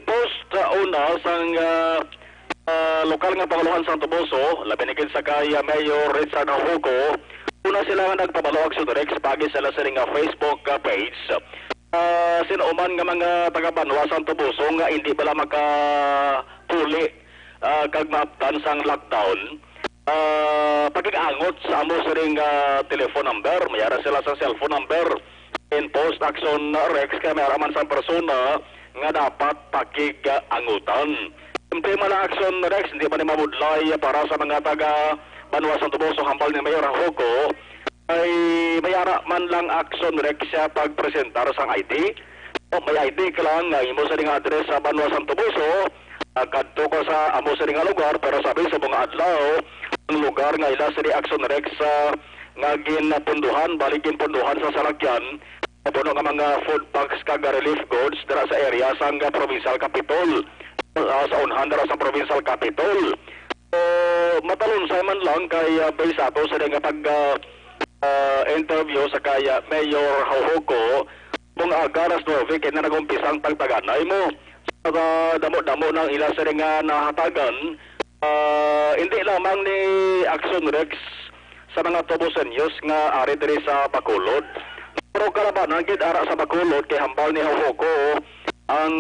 post, ah, una sang, ah, ah, lokal nga pangulohan sang Toboso, labi na gid sa kay, ah, Mayor Richard Hoco, una sila nga nagpabalo, Aksyon Rex, pagi sa sila nga Facebook, ah, page. Ah, sino man nga mga taga-banwa sang Toboso nga hindi bala makapuli, ah, kag maabtan sang lockdown, ah, pakig-angot sa amo siring nga telephone number. May ara sila sa cellphone number. In post Action Rex kay may ara man sang persona nga dapat pakig-angutan. Simple man ang Action Rex, hindi man ni mabudlay para sa mga taga Banwa Santo Poso, hambal ni Mayor Hoko. Ay may ara man lang Action Rex sa pagpresentar sang I D. O may I D ka lang nga imo sa nga address sa Banwa Santo Poso, ah, kadto ka sa amo sa nga lugar, pero sabi sa mga adlaw, ang lugar nga ila sa Action Rex, ah, nga ginpunduhan, balik ginpunduhan sa salakyan, puno nga mga food packs kag relief goods dira sa area sang provincial capitol, ah, sa unhan dira sa provincial capitol. So, matalunsay man lang kay, ah, based sa ato sa nga pag, ah, ah, interview sa kay, ah, Mayor Hauhoko, kung aga alas nuebe kay na nag-umpisa ang pagtaganay mo. Sa damo-damo ng ila sa nga nahatagan, ah, hindi lamang ni Action Rex sa mga Tubusenyos nga ari diri sa Bacolod. Pero kalabanan gid ara sa Bacolod kay hambal ni Hauhoko ang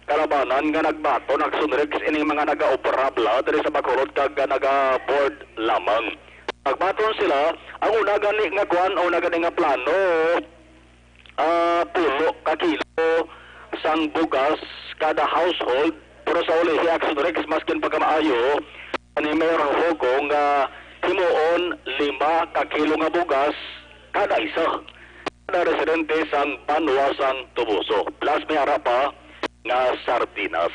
kalabanan nga nagbaton Action Rex ining mga nagaobra bala diri sa Bacolod kag nagaboard lamang. Nagbaton sila, ang una gani nga kuan, ang una gani nga plano, ah, pulo ka kilo sang bugas kada household, pero sa uli si Action Rex, maskin pagkamaayo ni Mayor Hoko nga himuon lima ka kilo nga bugas kada isa, kada residente sang Banwa sang Tubuso, plus may ara pa nga sardinas.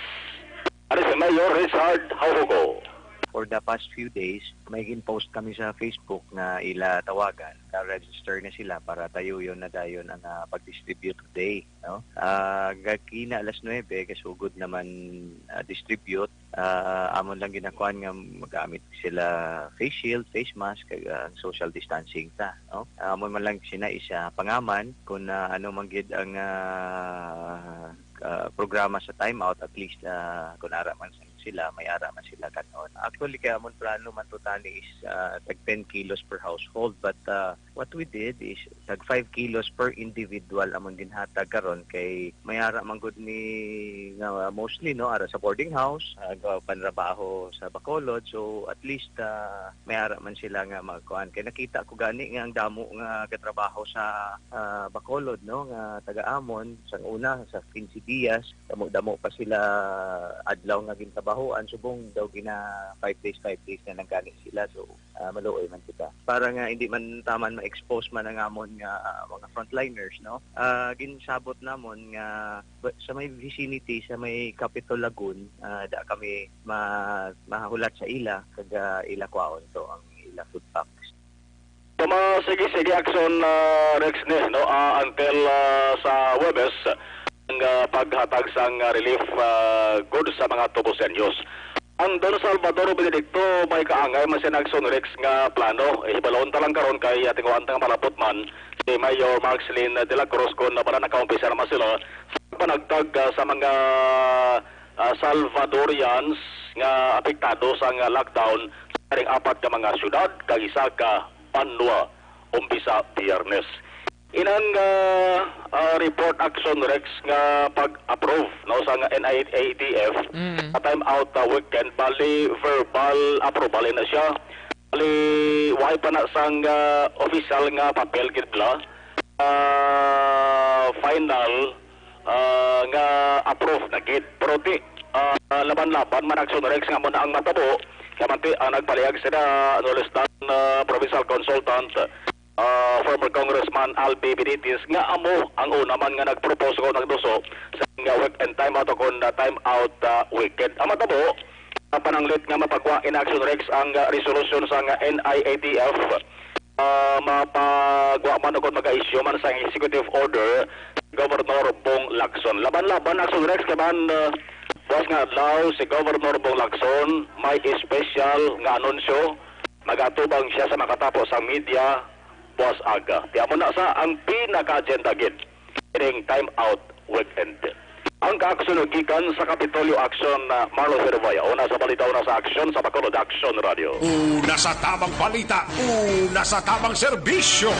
Ari si Mayor Richard Hauhugo. For the past few days, may gin-post kami sa Facebook nga ila tawagan, ka-register na sila para tayuyon na dayon ang, ah, pag-distribute today, no? Ah, gagkina alas nuebe, kasugod naman, ah, distribute. Ah, amon lang ginakuan nga magamit sila face shield, face mask, kag, ah, social distancing ta, no? Amon man lang sina isa pangaman kung, ah, ano man gid ang, ah, ah, programa sa timeout, at least, ah, kung ara man sa sila, may ara man sila kanon. Actually, kaya amon plano man to tani is, ah, tag ten kilos per household. But, ah, what we did is tag five kilos per individual among ginhatag karon kay may ara man gud ni nga mostly, no, ara sa boarding house, ah, ga-, panrabaho sa Bacolod. So at least, ah, may ara man sila nga magkuan. Kay nakita ko gani nga ang damo nga gatrabaho sa, ah, Bacolod, no, nga taga-amon sang una sa quince dias, damo-damo pa sila adlaw nga gintrabahoan, subong daw gina five days, five days na lang gani sila. So, ah, maluoy man kita. Para nga hindi man taman ma-expose man ang amon nga, ah, mga frontliners, no? Ah, ginsabot namon nga ba-, sa may vicinity, sa may Capitol Lagoon, ah, da kami ma-, mahulat sa ila, kag, ah, ila kwaon to ang ila food packs. Tuma, sige, sige, Action, ah, Rex, ni, no? Ah, until, ah, sa Huwebes, ang, ah, paghatag sang, ah, relief, ah, goods sa mga Tubusenyos. Ang Don Salvador Benedicto may kaangay man sina Action Rex nga plano. Eh, hibalon ta lang karon kay, ah, tinguhaan ta nga malapot man si Mayor Marcelin de la Cruz kung wala nakaumpisa naman sila sa panagtag, ah, sa mga, ah, Salvadorians nga apektado sa nga lockdown sa karing apat ka mga syudad kag isa ka banwa umpisa Biyernes. Inang, ah, ah, report, Action Rex, nga pag-approve, no, sa nga N I A T F Mm. sa time out, ah, weekend, bali verbal approval na siya. Bali, wala pa na sang, ah, official nga papel gid bala. Ah, final, ah, nga approve na gid. Pero ti, ah, laban-laban man, Action Rex, nga mo na ang matabo. Kaya man ti, ang nagpalihag sila, no, less than, ah, provincial consultant, ah, former Congressman Albi Benitez, nga amo ang una man nga nagpropose o nagduso sa nga weekend time out o kon, ah, time out, ah, weekend. Ang matabo, ah, pananglit nga mapagwa in Action Rex ang, ah, resolution sa nga N I A T F, ah, mapagwa man o kon mag-issue man sa executive order, Governor Bong Lacson. Laban-laban, Action Rex, kay man, ah, buwas nga adlaw si Governor Bong Lacson may special nga anunsyo. Magatubang siya sa makatapo sa media buwas aga. Kaya mo na sa ang pinaka-agenda gid ining time out weekend. Ang kaaksyon gikan sa Kapitolyo Action, na Marlo Hervaya. Una sa balita, una sa aksyon sa Bacolod Action Radio. Una sa tamang balita, una sa tamang serbisyo.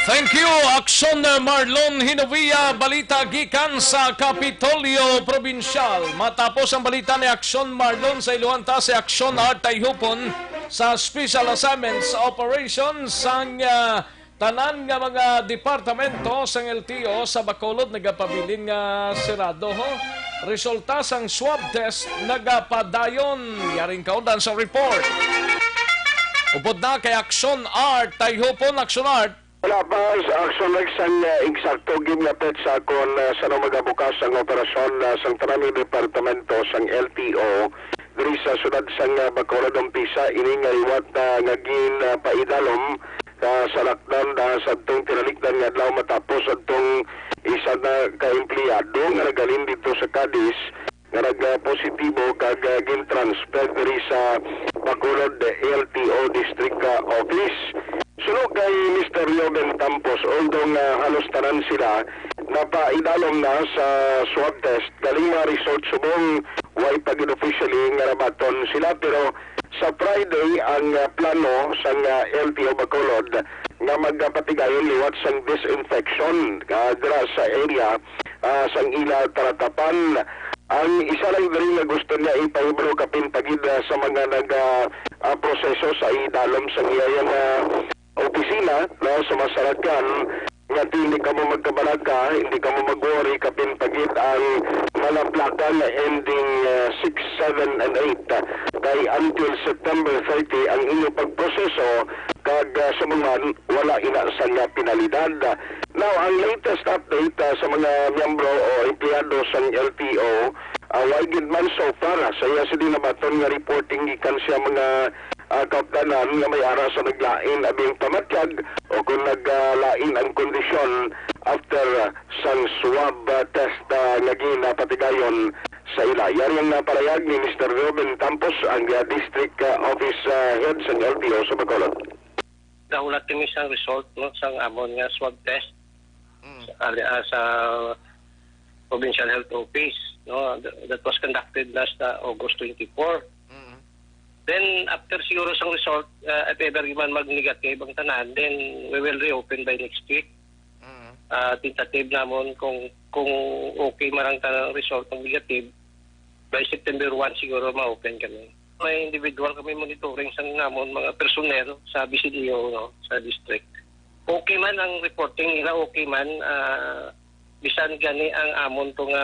Thank you, Action Marlon Hinovia. Balita gikan sa Kapitolyo Probinsyal. Matapos ang balita ni Action Marlon, sa iluhan ta si Action Art Tayhupon sa Special Assignments Operation sang, ah, tanan nga mga departamento sang L T O sa Bacolod nagapabilin nga sirado ho. Resulta sang swab test nagapadayon. Yaring kaundan sa report. Upod na kay Action Art Tayhupon. Action Art. Wala pa sa aksyon, Rex, ang, ah, eksakto gid nga petsa kon, ah, sa ano magabukas ang operasyon, ah, sang tanan nga departamento sang L T O diri sa siyudad sang, ah, Bacolod. Umpisa ini nga liwat, ah, nga gin, ah, paidalom, ah, sa lockdown, ah, sa adtong tinalikdan nga adlaw matapos adtong isa na ka empleyado nga naghalin didto sa Cadiz nga nagpositibo kag, ah, gin-transfer diri sa Bacolod L T O District, ah, Office. Suno kay Mister Reuben Tampos, although nga halos tanan sila napaidalom na sa swab test, galing mga result subong way pa gid officially nga nabaton sila, pero sa Friday ang, ah, plano sang, ah, L T O Bacolod nga magapatigayon liwat sang disinfection, ah, dira sa area, ah, sang ila talatapan. Ang isa lang diri nga gusto niya ipahibalo kapin pa gid, ah, sa mga nag, ah, ah, proseso sa idalom sa iya nga opisina, no, sa Masarakan, nga hindi kamo magkabalaka, hindi kamo mag-worry, kapin pa gid ang mga plaka nga ending, ah, six, seven, and eight. Kay until September thirty ang inyo pagproseso, kag, ah, sa mga wala ina sang, ah, penalidad. Now, ang latest update, ah, sa mga miyembro o empleyado sang L T O, ah, wala gid man so far, ah, sa iya sini nabaton nga reporting gikan siya mga, ah, kaupdanan nga may ara sa naglain abing pamatyag o kung naglain ang kondisyon after, ah, sang swab, ah, test, ah, nga ginapatigayon sa ila. Yari ang napalayag ni Mister Ruben Tampos, ang, ah, District, ah, Office, ah, Head sang L T O sa Bacolod. Nahulat kami sa result, no, sang amon nga swab test Mm. sa, ah, sa Provincial Health Office, no, th-, that was conducted last, ah, August twenty-four. Mm. Then, after siguro sang result, ah, if ever man mag-negative ang tanan, then we will reopen by next week. Mm. Ah, tentative namon kung, kung okay man ang tanang result, ang negative, by September one siguro ma-open kami. May individual kami monitoring sa namon mga personnel sa B C D O, no, sa district. Okay man ang reporting nila, okay man, ah, bisan gani ang amon to nga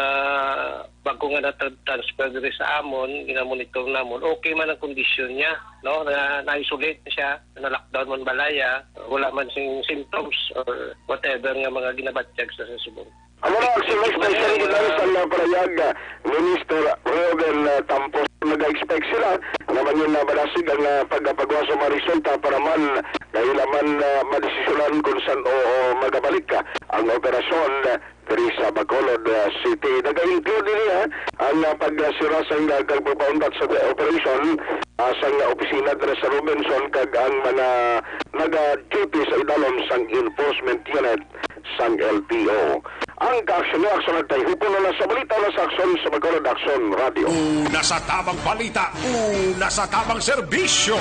bago nga na-transfer diri sa amon, ginamonitor namon, okay man ang kondisyon niya, no, na na-isolate na siya, na-lockdown man balaya, wala man sing symptoms or whatever nga mga ginabatyag sa, sa subong. Amo na, Action News, may isa rin lang sa naparayag, ah, Minister Reuben, ah, Tampos. Nag-expect sila na mangin na madasig ang, ah, pagkapagawa sa mga resulta para man kaila man, ah, madesisyonan kung san o, o magabalik, ah, ang operasyon, ah, diri sa Bacolod, ah, City. Nag-include diri, ah, ang, ah, pagsira sang, ah, kag pagpauntat sa operasyon, ah, sang opisina diri sa Robinson kag ang mga naga-duty sa idalom sang enforcement unit sang L T O. Ang kaaksyon ni Aksyon Nagtay, hukom na sa balita na sa Aksyon sa Bacolod Aksyon Radio. Una sa tamang balita, una sa tamang serbisyo.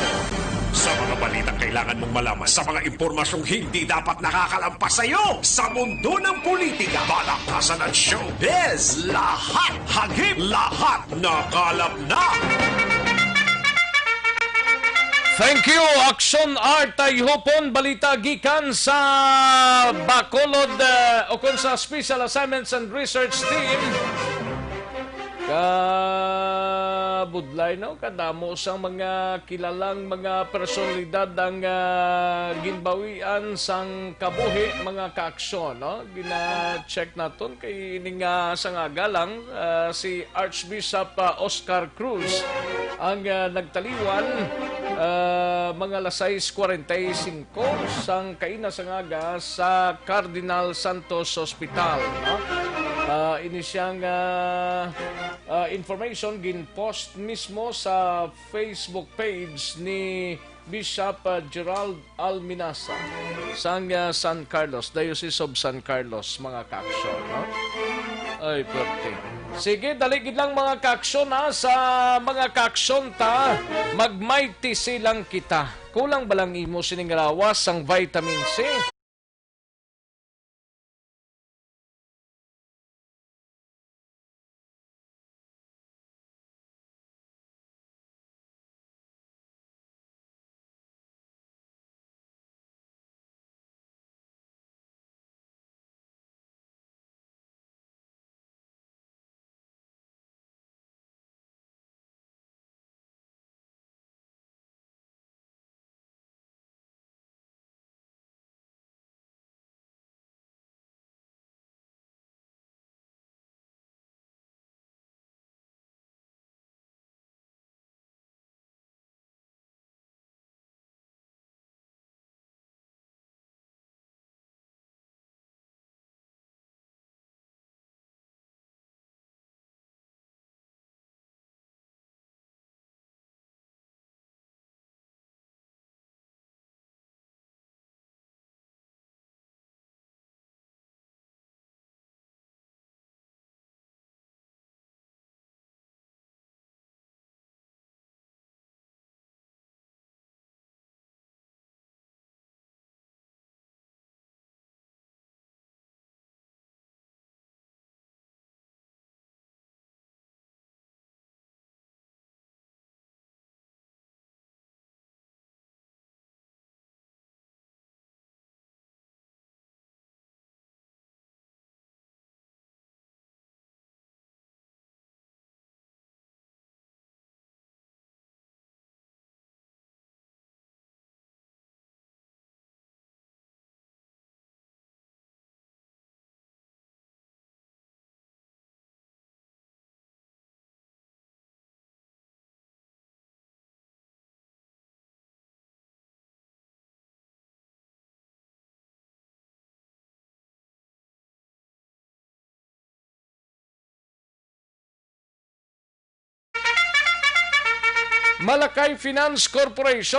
Sa mga balitang kailangan mong malaman, sa mga impormasyong hindi dapat nakakalampas sa iyo, sa mundo ng politika, balakasan at showbiz, lahat hagip, lahat nakalap na. Thank you, Action Art Tayhupon. Balita gikan sa Bacolod, eh, o kung sa Special Assignments and Research Team. Kabudlay, no? Kadamo sang mga kilalang mga personalidad ang, ah, ginbawian sang kabuhi, mga kaaksyon, no? Gina-check naton kay ini nga sa nga galang, ah, si Archbishop, ah, Oscar Cruz ang, ah, nagtaliwan, ah, mga alas sais kwarenta y singko sang kaina sa ngaga sa Cardinal Santos Hospital, no? Ah, ini siyang, ah, ah, information gin-post mismo sa Facebook page ni Bishop, ah, Gerald Alminasa sang, ah, San Carlos, Diocese of San Carlos, mga kaaksyon, no? Ay, pwerte. Sige, dali gid lang, mga kaaksyon, ha, sa mga kaaksyon ta, mag-Mighty C lang kita. Kulang ba lang imo sining rawas sang vitamin C? Malakay Finance Corporation.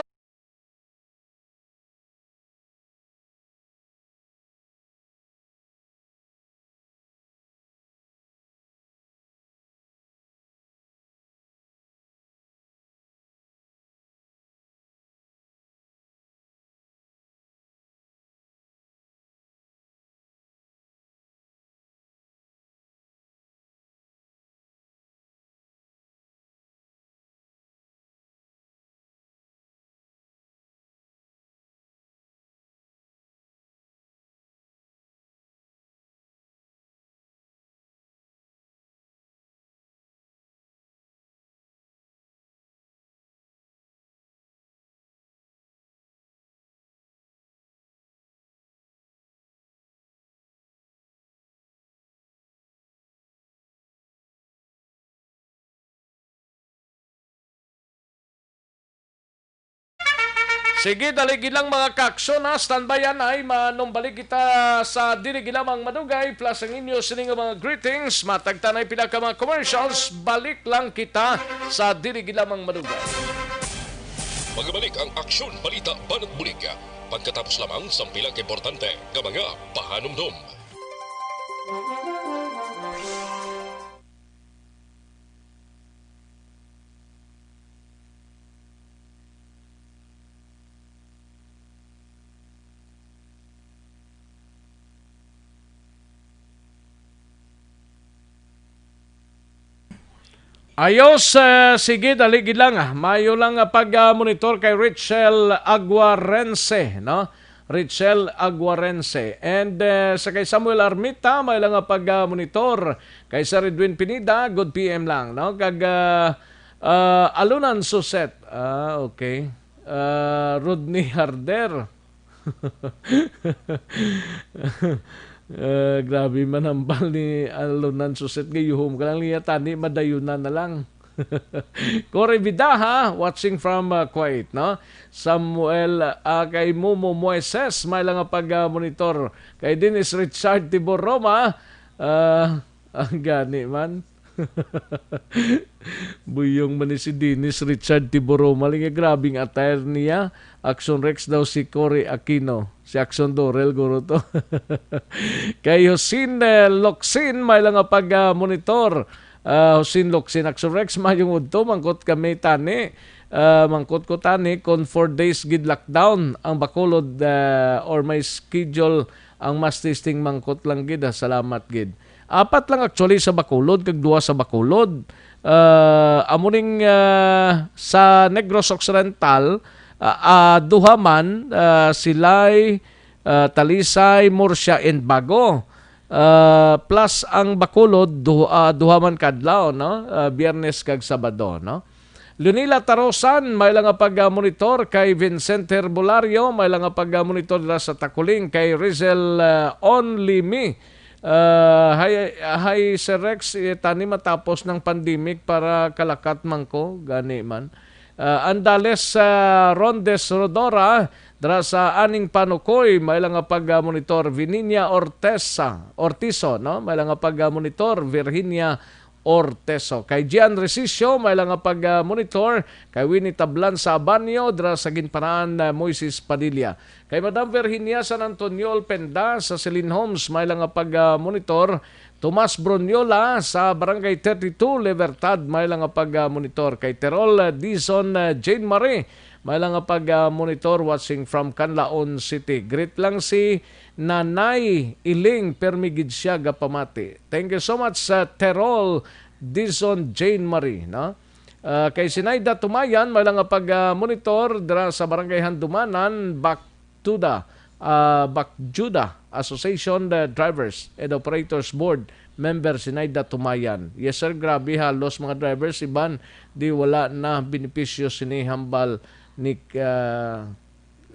Sige, dali gid lang, mga kaaksyon, ha. Standby yan, ay manumbalik kita sa dili gid lamang madugay, plus ang inyo sini nga mga greetings. Matagtanay pila ka mga commercials, balik lang kita sa dili gid lamang madugay. Magabalik ang Aksyon, Balita, Banat Bulig. Pagkatapos lamang sang pila ka importante nga mga pahanumdom. Ayos, eh, sige, dali gid lang, ah. Maayo lang, ah, pag, ah, monitor kay Richel Aguarense, no? Richel Aguarense. And, eh, sa kay Samuel Armita, may lang, ah, pag, ah, monitor. Kay Sir Edwin Pineda, good P M lang, no? Kag, ah, ah, Alunan Suset. Ah, okay. Ah, Rodney Harder. Ah, grabe man hambal ni Alunan Suset, gayuhom ka lang niya, tani madayunan na lang. Cory Vidaha, watching from, ah, Kuwait, no? Samuel, ah, kay Momo Moises, may lang nga pag, ah, monitor. Kay Dennis Richard Tiboroma, ah, ang gani man. Buyong man ni si Dennis Richard Tiboroma, nga grabing attire niya. Action Rex daw si Cory Aquino. Si Action Dorel, guro to. Kay Josin, eh, Locsin, may lang nga pag, ah, monitor. Ah, Josin Locsin, Action Rex, mayong udto, mangkot kami tani. Ah, mangkot ko tani, kung four days gid lockdown ang Bacolod, ah, or may schedule ang mass testing, mangkot lang gid, ah. Salamat gid. Apat lang actually sa Bacolod, kag duha sa Bacolod. Ah, amo ning, ah, sa Negros Occidental, ah, ah, duha man, ah, Silay, ah, Talisay, Murcia, and Bago. Ah, plus ang Bacolod, duha, ah, duha man kadlaw, no? Ah, Biyernes kag Sabado, no? Leonila Tarosan, may lang nga pag-monitor. Kay Vincent Herbolario, may lang nga pag-monitor dira sa Takuling. Kay Rizel, ah, Only Me, ah, hi, hi, Sir Rex, eh, tani matapos ng pandemic para kalakat man ko, gani man. Ah, Andales, ah, Rondes Rodora, dira sa Aning Panukoy, may lang nga pag-monitor. Vininia Ortesa, Ortizo, no? May lang nga pag-monitor. Virginia Orteso. Kay Gian Resicio, may lang nga pag-monitor. Kay Winnie Tablan sa Abanyo, dira sa Ginparaan, ah, Moises Padilla. Kay Madam Virginia San Antonio Olpenda sa Celine Homes, may lang nga pag-monitor. Tomas Bruniola sa Barangay thirty-two, Libertad, may lang nga pag-monitor. Kay Terol, ah, Dizon, ah, Jane Marie, may lang nga pag-monitor, watching from Canlaon City. Greet lang si Nanay Iling, permi gid siya gapamati. Thank you so much, uh, Terol Dizon Jane Marie, no? Uh, kay Sinaida Tumayan, may lang nga pag, uh, monitor dira sa Barangay Handumanan, Baktuda, uh, Bakjuda Association, the Drivers and Operators Board member, Sinaida Tumayan. Yes, sir, grabe, halos mga drivers, iban, di wala na benepisyo sini hambal ni, uh,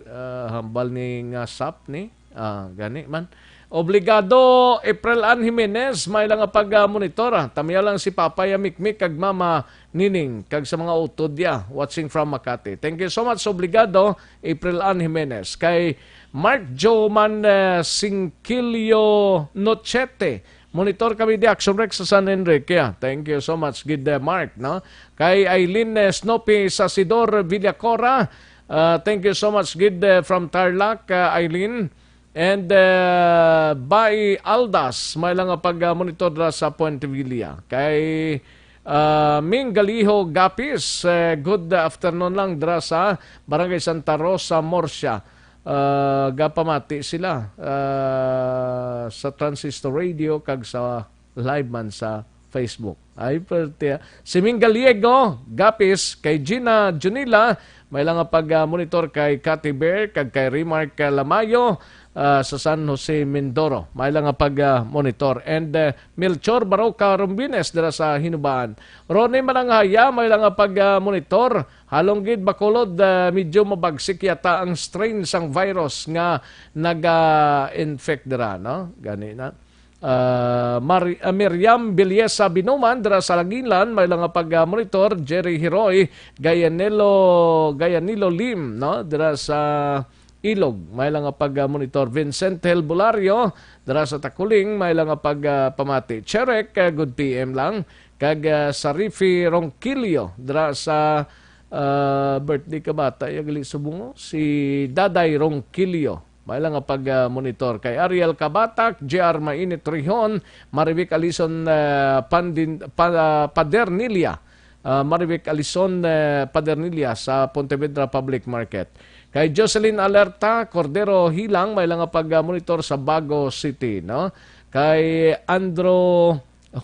ah, hambal ni nga sap ni. Ah, gani man. Obligado, April Ann Jimenez, may lang nga pag-monitor, ah. Tamiya lang si Papa ya Mikmik kag Mama Nining, kag sa mga utod ya, watching from Makati. Thank you so much, Obligado, April Ann Jimenez. Kay Mark Joe Man, eh, Singkilio Nochete, Monitor kami di Action Rex sa San Enrique. Yeah, thank you so much, gid, eh, Mark, no? Kay Eileen, eh, Snoopy sa Sidor Villacora. Ah, thank you so much, gid, eh, from Tarlac, ah, Eileen. And, eh, Bai Aldas, may lang nga pag, ah, monitor dira sa Puente Villa. Kay, ah, Ming Galiho Gapis, eh, good afternoon lang dira sa Barangay Santa Rosa, Murcia. Ah, gapamati sila, ah, sa Transistor Radio kag sa live man sa Facebook. Ay, perte, ah. Si Ming Gallego Gapis, kay Gina Junila, may lang nga pag, ah, monitor kay Cathy Bear, kag kay Remark, ah, Lamayo, ah, sa San Jose, Mindoro. May lang nga pag, ah, monitor. And, ah, Melchor Baroca Rombines dira sa Hinubaan. Ronnie Malanghaya, may lang nga pag, ah, monitor. Halong gid, Bacolod, ah, medyo mabagsik yata ang strain sang virus nga naga-infect dira, no? Gani na. Ah, Mari-, ah, Miriam Bilyesa Binuman dira sa Laguinlan, may lang nga pag, ah, monitor. Jerry Hiroy, Gayanelo, Gayanilo Lim, no? Dira sa Ilog, may lang nga pag, ah, monitor. Vincent Helbulario dira sa Taculing, may lang nga pag, ah, pamati. Cherek, ah, good P M lang. Kag, ah, Sarifi Ronquillo dira sa, ah, birthday ka bata, ya gali subong, oh, si Daday Ronquillo. May lang nga pag, ah, monitor kay Ariel Kabatak, J R Mainit Rihon, Marivic Alison, ah, Pandin-, Pa-, ah, Padernilla, ah, Marivic Alison, eh, Padernilla sa Pontevedra Public Market. Kay Jocelyn Alerta Cordero Hilang, may lang nga pag, ah, monitor sa Bago City, no? Kay Andro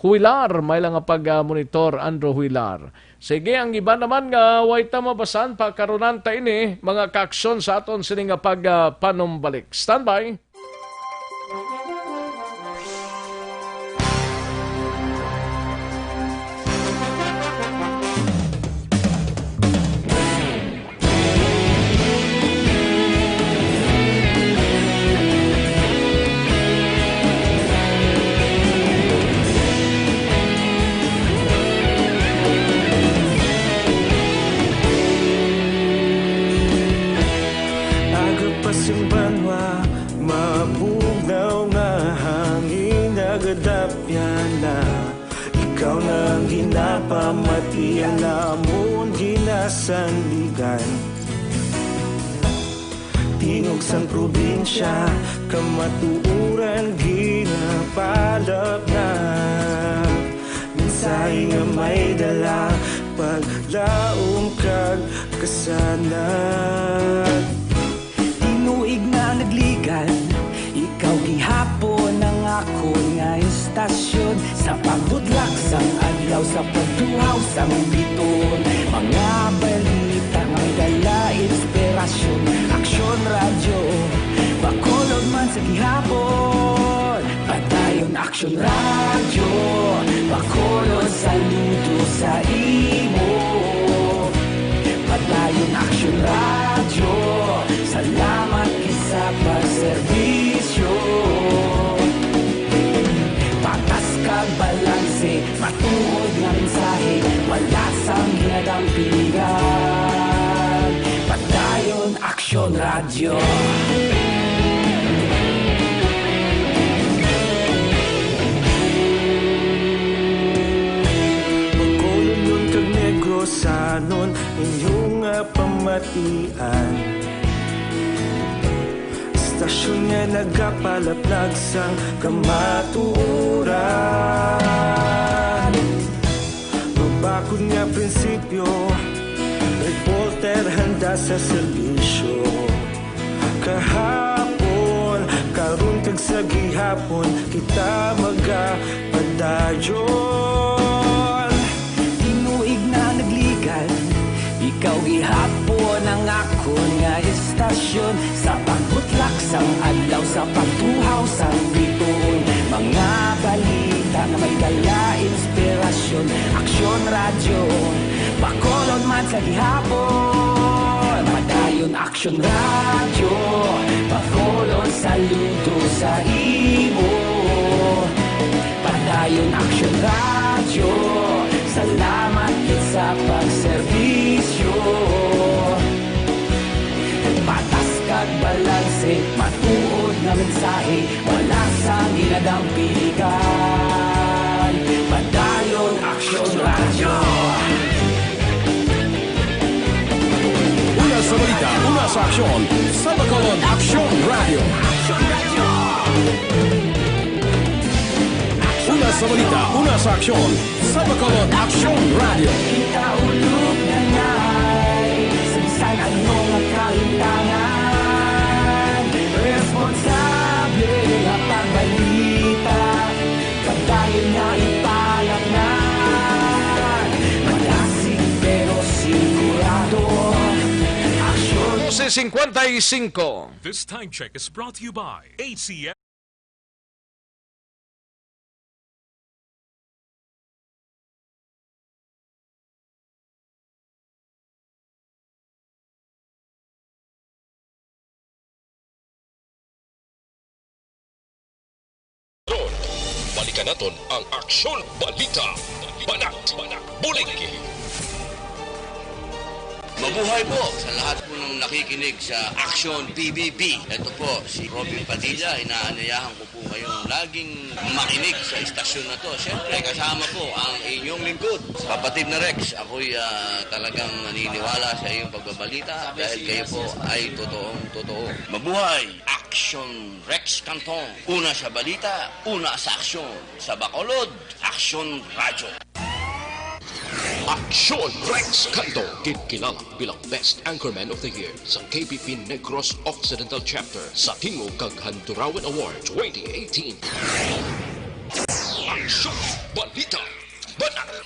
Huilar, may lang nga pag, ah, monitor, Andro Huilar. Sige, ang iba naman nga way ta mabasan, pakarunan ta ini, mga kaaksyon sa aton sini nga pag, ah, panumbalik. Standby. Aga pa sing banwa, mabugnaw nga hangin nagadapyan na. Ikaw na ang ginapamati, ang amon ginasandigan. Tingog sang probinsya, kamatuoran ginapalapnap. Mensahe nga may dala, paglaom kag kasanag. Tinuig na nagligan, ikaw gihapon ang akon nga istasyon. Sa pagbudlak sang adlaw, sa pagtuhaw sang bituon, mga balita nga may dala inspirasyon. Aksyon Radyo, Bacolod man sa gihapon. Padayon Aksyon Radyo, Bacolod, saludo sa imo. Padayon Aksyon Radyo, salamat gid sa pagserbisyo. Patas kag balanse, matuod nga mensahe, wala sang ginadampigan. Padayon Aksyon Radyo. Bacolodnon kag Negrosanon, inyo nga pamatian. Istasyon nga nagapalaplag sang kamatuoran. Mabakod nga prinsipyo, reporter handa sa serbisyo. Kahapon, karon kag sa gihapon, kita magapadayon. Tinuig na nagligan, ikaw gihapon ang akon nga istasyon. Sa pagbutlak sang adlaw, sa pagtuhaw sang bituon, mga balita nga may dala inspirasyon. Aksyon Radyo, Bacolod man sa gihapon. Padayon Aksyon Radyo, Bacolod, saludo sa imo. Padayon Aksyon Radyo, salamat gid sa pagserbisyo. Patas kag balanse, matuod nga mensahe, wala sang ginadampigan. Balita, una sa aksyon, sa Bacolod Aksyon Radio. Una sa balita, una sa aksyon, sa Bacolod Aksyon Radio. Kita ulog na ngay, saysay ano nga kalimtangan. Responsable nga pagbalita, kadayon nga ipalatnan. Malasig pero sigurado. Aksyon. Dose cincuenta y cinco. This time check is brought to you by A C M. Balikan naton ang Aksyon Balita. Banat, bulig. Mabuhay po sa lahat po ng nakikinig sa Aksyon P B B. Ito po si Robin Padilla. Inaanyayahan ko po kayong laging makinig sa istasyon na to. Siyempre, kasama po ang inyong lingkod, Kapatid na Rex. Ako'y, ah, talagang naniniwala sa iyong pagbabalita dahil kayo po ay totoong totoo. Mabuhay! Action Rex Canton. Una sa balita, una sa aksyon. Sa Bacolod, Aksyon Radyo. Aksyon Rex Canto, ginkilala bilang Best Anchorman of the Year sa K P P Negros Occidental Chapter sa Tingog kag Handurawan Award twenty eighteen. Aksyon Balita, Banat,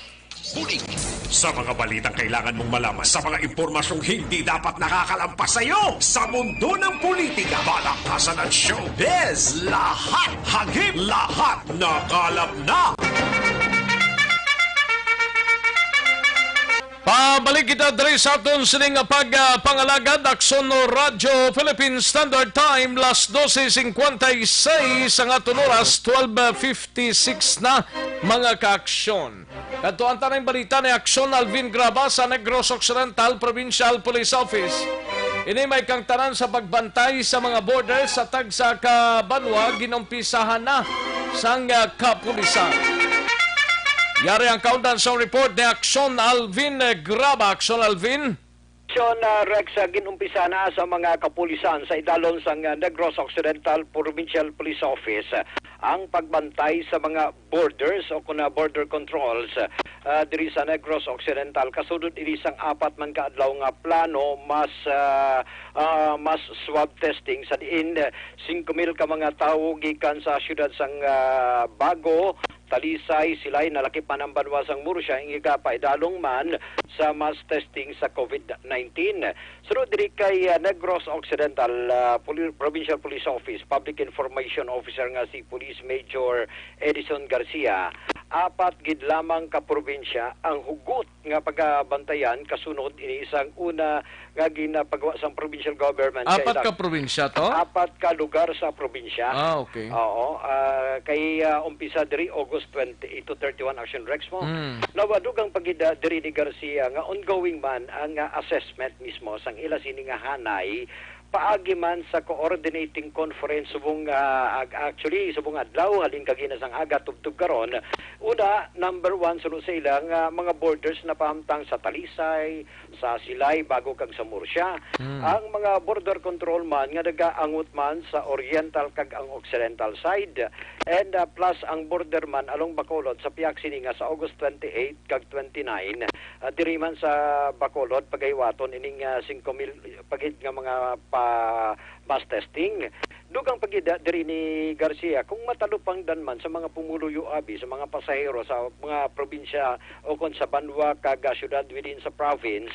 Bulig. Sa mga balitang kailangan mong malaman, sa mga impormasyong hindi dapat nakakalampas sa iyo, sa mundo ng politika, balaktasan at showbiz, lahat, hagip, lahat, nakalap na. Pabalik kita diri sa aton sining pagpangalagad, Aksyon Radyo Philippine Standard Time, las doce cincuenta y seis ang aton oras, twelve fifty-six na, mga kaaksyon. Kadto ang tanang balita ni Aksyon Alvin Graba sa Negros Occidental Provincial Police Office. Ini may kangtanan sa pagbantay sa mga border sa tagsa ka banwa ginumpisahan na sang, ah, kapulisan. Yari ang kaundan sang report ni Aksyon Alvin Graba. Aksyon Alvin. Aksyon, ah, Rex, ah, ginumpisa na sa mga kapulisan sa idalom sang, ah, Negros Occidental Provincial Police Office, ah, ang pagbantay sa mga borders o kuna border controls, ah, diri sa Negros Occidental. Kasunod ini sang apat man ka adlaw nga plano, mas, ah, ah, mas swab testing sa diin, eh, singko mil ka mga tawo gikan sa siyudad sang, ah, Bago, Talisay, Silay, nalakip man ang banwa sang Murcia, ang igapaidalom man sa mass testing sa COVID nineteen. Sunod diri kay, ah, Negros Occidental, ah, Poli-, Provincial Police Office, Public Information Officer nga si Police Major Edison Garcia, apat gid lamang ka probinsya ang hugot nga pagabantayan kasunod ini sang una nga ginapagawa sang provincial government. Apat ka probinsya to? Apat ka lugar sa probinsya. Ah, okay. Oo, ah, kay, ah, umpisa diri August twenty-eight to thirty-one, Action Rex mo. Mm. Nawa dugang pa gid, ah, diri ni Garcia nga ongoing man ang, ah, assessment mismo sang ila sini nga hanay paagi man sa coordinating conference subong, ah, ag-, actually, subong adlaw, halin kagina sang aga tubtob karon. Una, number one, suno sa ila nga mga borders na pahamtang sa Talisay, sa Silay, Bago kag sa Murcia. Hmm. Ang mga border control man nga nagaangot man sa Oriental kag ang Occidental side, and, ah, plus ang border man along Bacolod sa pihak sini nga sa August twenty-eight kag twenty-nine, ah, diri man sa Bacolod, pagahiwaton ining, ah, singko mil pagid nga mga pa mass testing. Dugang pagid, ah, diri ni Garcia, kung matalupangdan man sa mga pumuluyo abi sa mga pasahero sa mga probinsya o kon sa banwa kag, ah, syudad within sa province,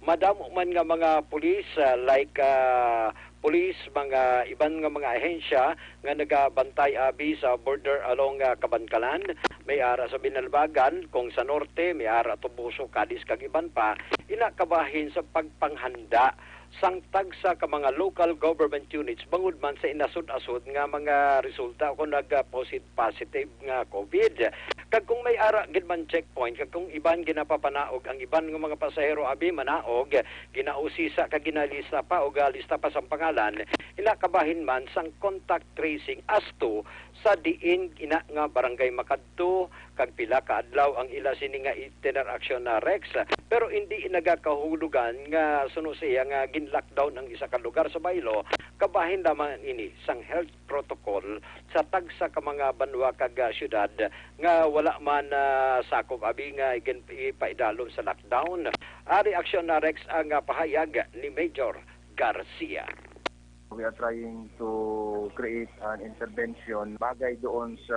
madamo man nga mga pulis, ah, like, ah, pulis, mga iban nga mga ahensya nga nagabantay abi sa border along, ah, Kabankalan, may ara sa Binalbagan, kung sa norte, may ara Toboso, Cadiz, kag iban pa, ina kabahin sa pagpanghanda sang tagsa ka mga local government units bangod man sa inasod-asod nga mga resulta o kon nag-, ah, posit-, positive nga COVID. Kag kung may ara gid man checkpoint, kag kung iban ginapapanaog ang iban nga mga pasahero, abi, manaog, ginausisa kag ginalista pa o galista pa sang pangalan, ina kabahin man sang contact tracing as to sa diin ina nga barangay makadto, kag pila ka adlaw ang ila sini nga interaksyon na Rex, pero indi nagakahulugan nga suno sa iya nga gin-lockdown ang isa ka lugar sa baylo, kabahin lamang ini sang health protocol sa tagsa ka mga banwa kag, ah, syudad nga wala man, ah, sakop abi nga igin-, ipaidalom sa lockdown. Ari aksyon na Rex ang, ah, pahayag ni Major Garcia. We are trying to create an intervention bagay doon sa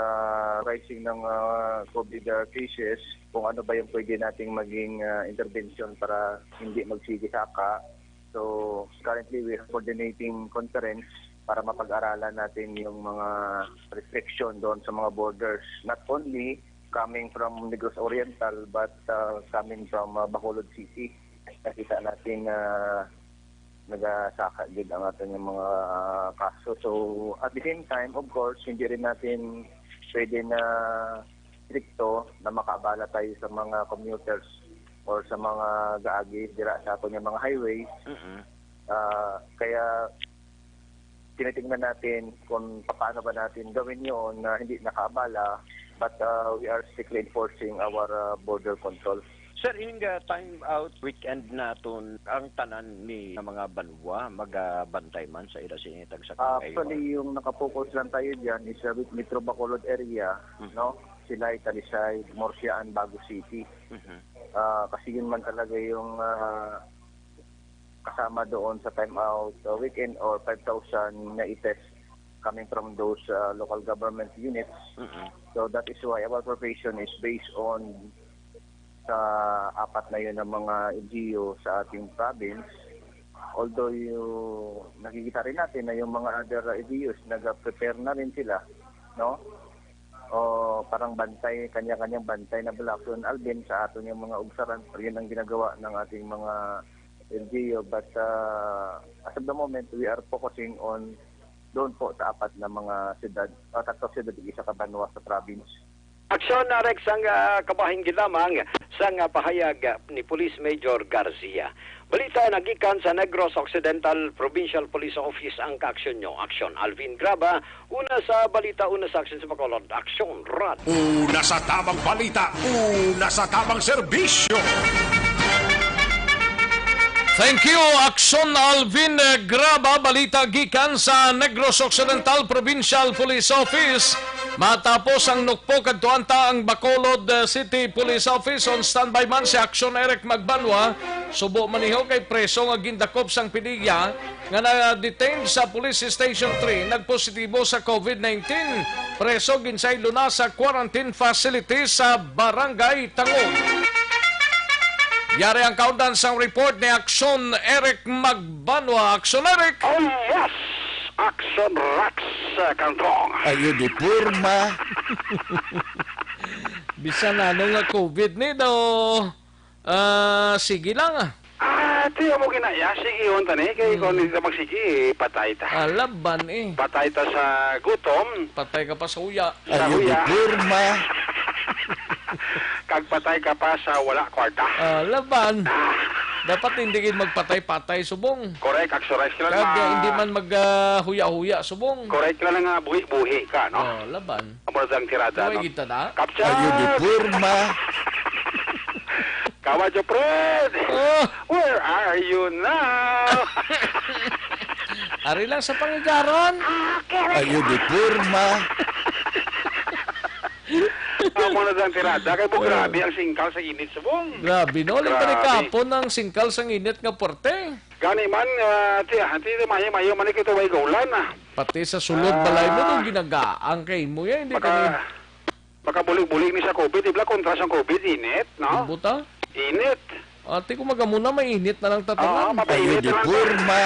rising ng, ah, COVID, ah, cases, kung ano ba yung pwede nating maging, ah, intervention para hindi magsigi saka. So, currently we are coordinating conference para mapag-aralan natin yung mga restriction doon sa mga borders, not only coming from Negros Oriental but, ah, coming from, ah, Bacolod City. Nakita natin na nagasaka gid ang aton yung mga kaso. So, at the same time, of course, hindi rin natin pwede na strikto na makaabala tayo sa mga commuters or sa mga gaagi dira sa aton yung mga highways. Mm-mm. Ah, kaya tinitingnan natin kung paano ba natin gawin yun na hindi nakaabala, but, ah, we are strictly enforcing our, ah, border control. Sir, ining, ah, time out weekend naton, ang tanan ni nga mga banwa magabantay man sa ila sini tagsa ka highway? Actually, yung nakapokus lang tayo dyan is, ah, Metro Bacolod area, Mhm. no? Silay, Talisay, Murcia, and Bago City. Mhm. Ah, kasi yun man talaga yung, ah, kasama doon sa time out, uh, weekend or five thousand na i-test coming from those, uh, local government units. Mm-mm. So that is why our preparation is based on sa apat na yun na mga L G U sa ating province. Although yung nakikita rin natin na yung mga other L G Us nag-prepare na rin sila, no? O parang bantay, kanya-kanyang bantay na bala. So, Alvin, sa aton yung mga ugsaran, yun ang ginagawa ng ating mga L G U. But, uh, as of the moment, we are focusing on doon po sa apat na mga siyudad, o tatlo siyudad, isa ka banwa sa province. Aksyon na Rex ang, ah, kabahin gid lamang sang, ah, pahayag, ah, ni Police Major Garcia. Balita nagikan sa Negros Occidental Provincial Police Office ang kaaksyon nyo. Aksyon Alvin Graba, una sa balita, una sa aksyon sa Bacolod. Aksyon Rad. Una sa tamang balita, una sa tamang serbisyo. Thank you, Aksyon Alvin Graba. Balita gikan sa Negros Occidental Provincial Police Office. Matapos ang nukpok, adtuanta ang Bacolod, uh, City Police Office. On standby man si Aksyon Eric Magbanwa. Subo man niho kay preso nga gindakop sang PDEA nga na-detain sa Police Station three, nagpositibo sa COVID nineteen. Preso, ginsaylo na sa quarantine facility sa Barangay Tangog. Yari ang kaundan sang report ni Aksyon Eric Magbanwa. Aksyon Eric! Oh, yes! Action Rex, uh, Kangkong. Ayo di porma. Bisan ano nga COVID ni daw, ah, sige lang, ah. Ah, ti, amo ginaya, sige, yun, tani, kay Hmm. kung hindi ta magsige, patay ta. Ah, laban, eh. Patay ta sa gutom. Patay ka pa sa huya. Sa Ayo di huya. Porma. Kag patay ka pa sa wala kwarta. Ah, laban. Ah. Dapat hindi gid magpatay-patay subong. Correct, Aksyon Rex. Kailangan Kag, ma- ah, hindi man mag, ah, huya-huya subong. Correct, kailangan nga buhi-buhi ka, no? Oh, laban. Amo na ang tirada, Buhay no? Kita na. Capture! Ayo di porma. Kawadyo, Fred! Oh. Where are you now? Ari lang sa pangigaron. Ayo di porma. Amo na ang tirada. Kay po, Oh. grabe ang singkal sa init subong. Grabe, no? Grabe. Libre kapon ang singkal sa init nga puwerte. Gani man, ah, ti, ah, ti, mayo-mayo man ito, way gaulan, ah. Pati sa sulod Ah. balay mo, no, ginagaang kay mo yan, hindi Maka-, ka ni- makabulig-bulig ni sa COVID, di ba, kontra sa COVID, init, no? Ang buta? Init. Ate, kung magamuna, mainit na lang Oo, tatangan. Ayo mapainit di na lang. Porma.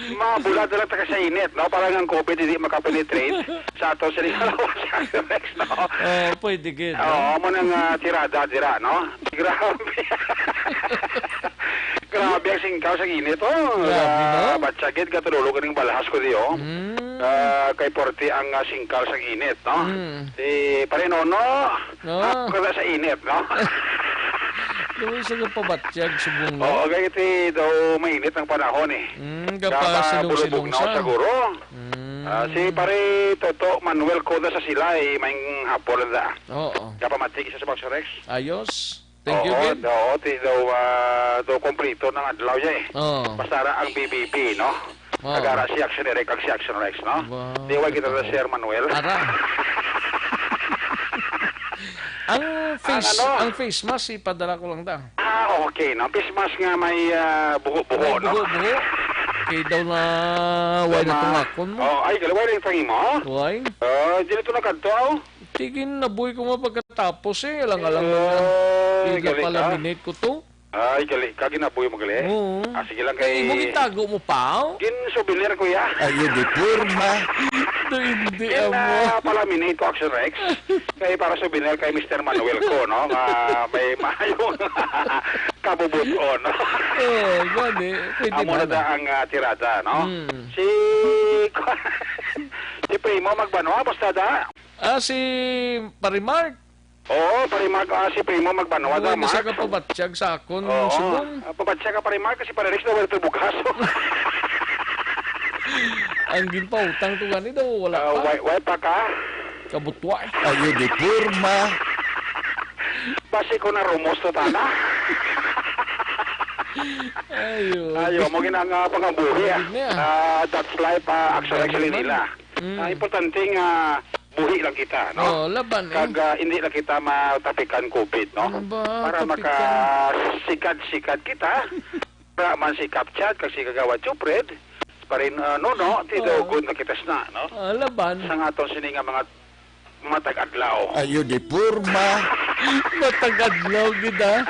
Mabulad na lang taga sa init, no? Para nga ang COVID hindi makapenetrate sa ato sa Rex, no? Oh, pwede gid, Oo, no? Amo nang, ah, tirada, dira, no? Grabe. Grabe ang singkal sa init, oh. Grabe, no? Ah, batyagit, gatululog ning balhas ko di, oh. Mm. Ah, kay porte ang, ah, singkal sa init, no? Mm. Si Pare Nono, ah, kada sa init, no? Luoy sa kapabatyag, subong, no? Oo, kay iti daw mainit ang panahon, eh. Mm, kaya gapa silong-silong bulubog na sa. Siguro. Mm. Ah, si Pare Toto Manuel Coda sa Silay, maayong hapon da. Oo. Kapamati sa Box Rex. Ayos. Thank you, oo, Gid. Oo, ti daw, ah, daw kompleto ng adlaw niya, eh. Oo. Basta ra ang B B B, no? Oo. Nagara si Action Eric kag si Action Rex, no? Wow, di, wa kita totoo. Sir Manuel. Ara. Ang face, ano? Ang face mask, ipadala ko lang ta. Ah, okay, no? Face mask nga may, ah, buho-buho, no? May buho-buho. Kay daw na, wala na tungakon mo. Oh, ay, galaway lang tangi mo, ha? Why? Ah, di na to nagkadto, oh. Sige, nabuhi ko nga pagkatapos, eh. Alang-alang na. Ay, gali ka. Palaminate ko to. Ay, gali ka, ginabuhi mo gali. Oo. Ah, sige lang kay imo gitago mo pa, oh? Gin souvenir ko ya. Ayo di porma. Do hindi. Gin, amo. Ah, palaminate ko, Action Rex. Kay para souvenir kay Mister Manuel ko, no? Nga may maayong kabubot-on, no? Oh, gani. Pwede. Amo na da ang, ah, tirada, no? Hmm. Si, si Primo magbanwa, basta da. Ah, si Pare Mark. Oo, Pare Mark, ah, si Primo magbanwa da, Mark. Sa kapabatyag sa akon, oo, subong. Ah, pabatyag ka, Pare Mark, kasi Pare Rex na wala to bugas. Ang ginpautang to gani daw, wala pa. Ah, why, why pa ka? Kabutwa, eh. Ayo di porma. Basi ko na rumos to, tana. Ayo. Ayo, mo ginang, ah, pangabuhi, ah. Ano niya? Ah, that's life, ah, Action Rex Lilila. Mm. Ah, importante nga buhi lang kita, no? Oh, laban, eh. Kag, ah, hindi lang kita matapikan COVID, no? Ano ba, tapikan? Para makasikad-sikad kita. Para man si Kapchat, kag si Kagawad Chupred, pa rin, ah, no, no, ti daw good na kita sina, no? Ah, laban. Sa nga aton sini nga mga, mga tag-adlaw. Ayo di porma. Matag-adlaw gid, ah.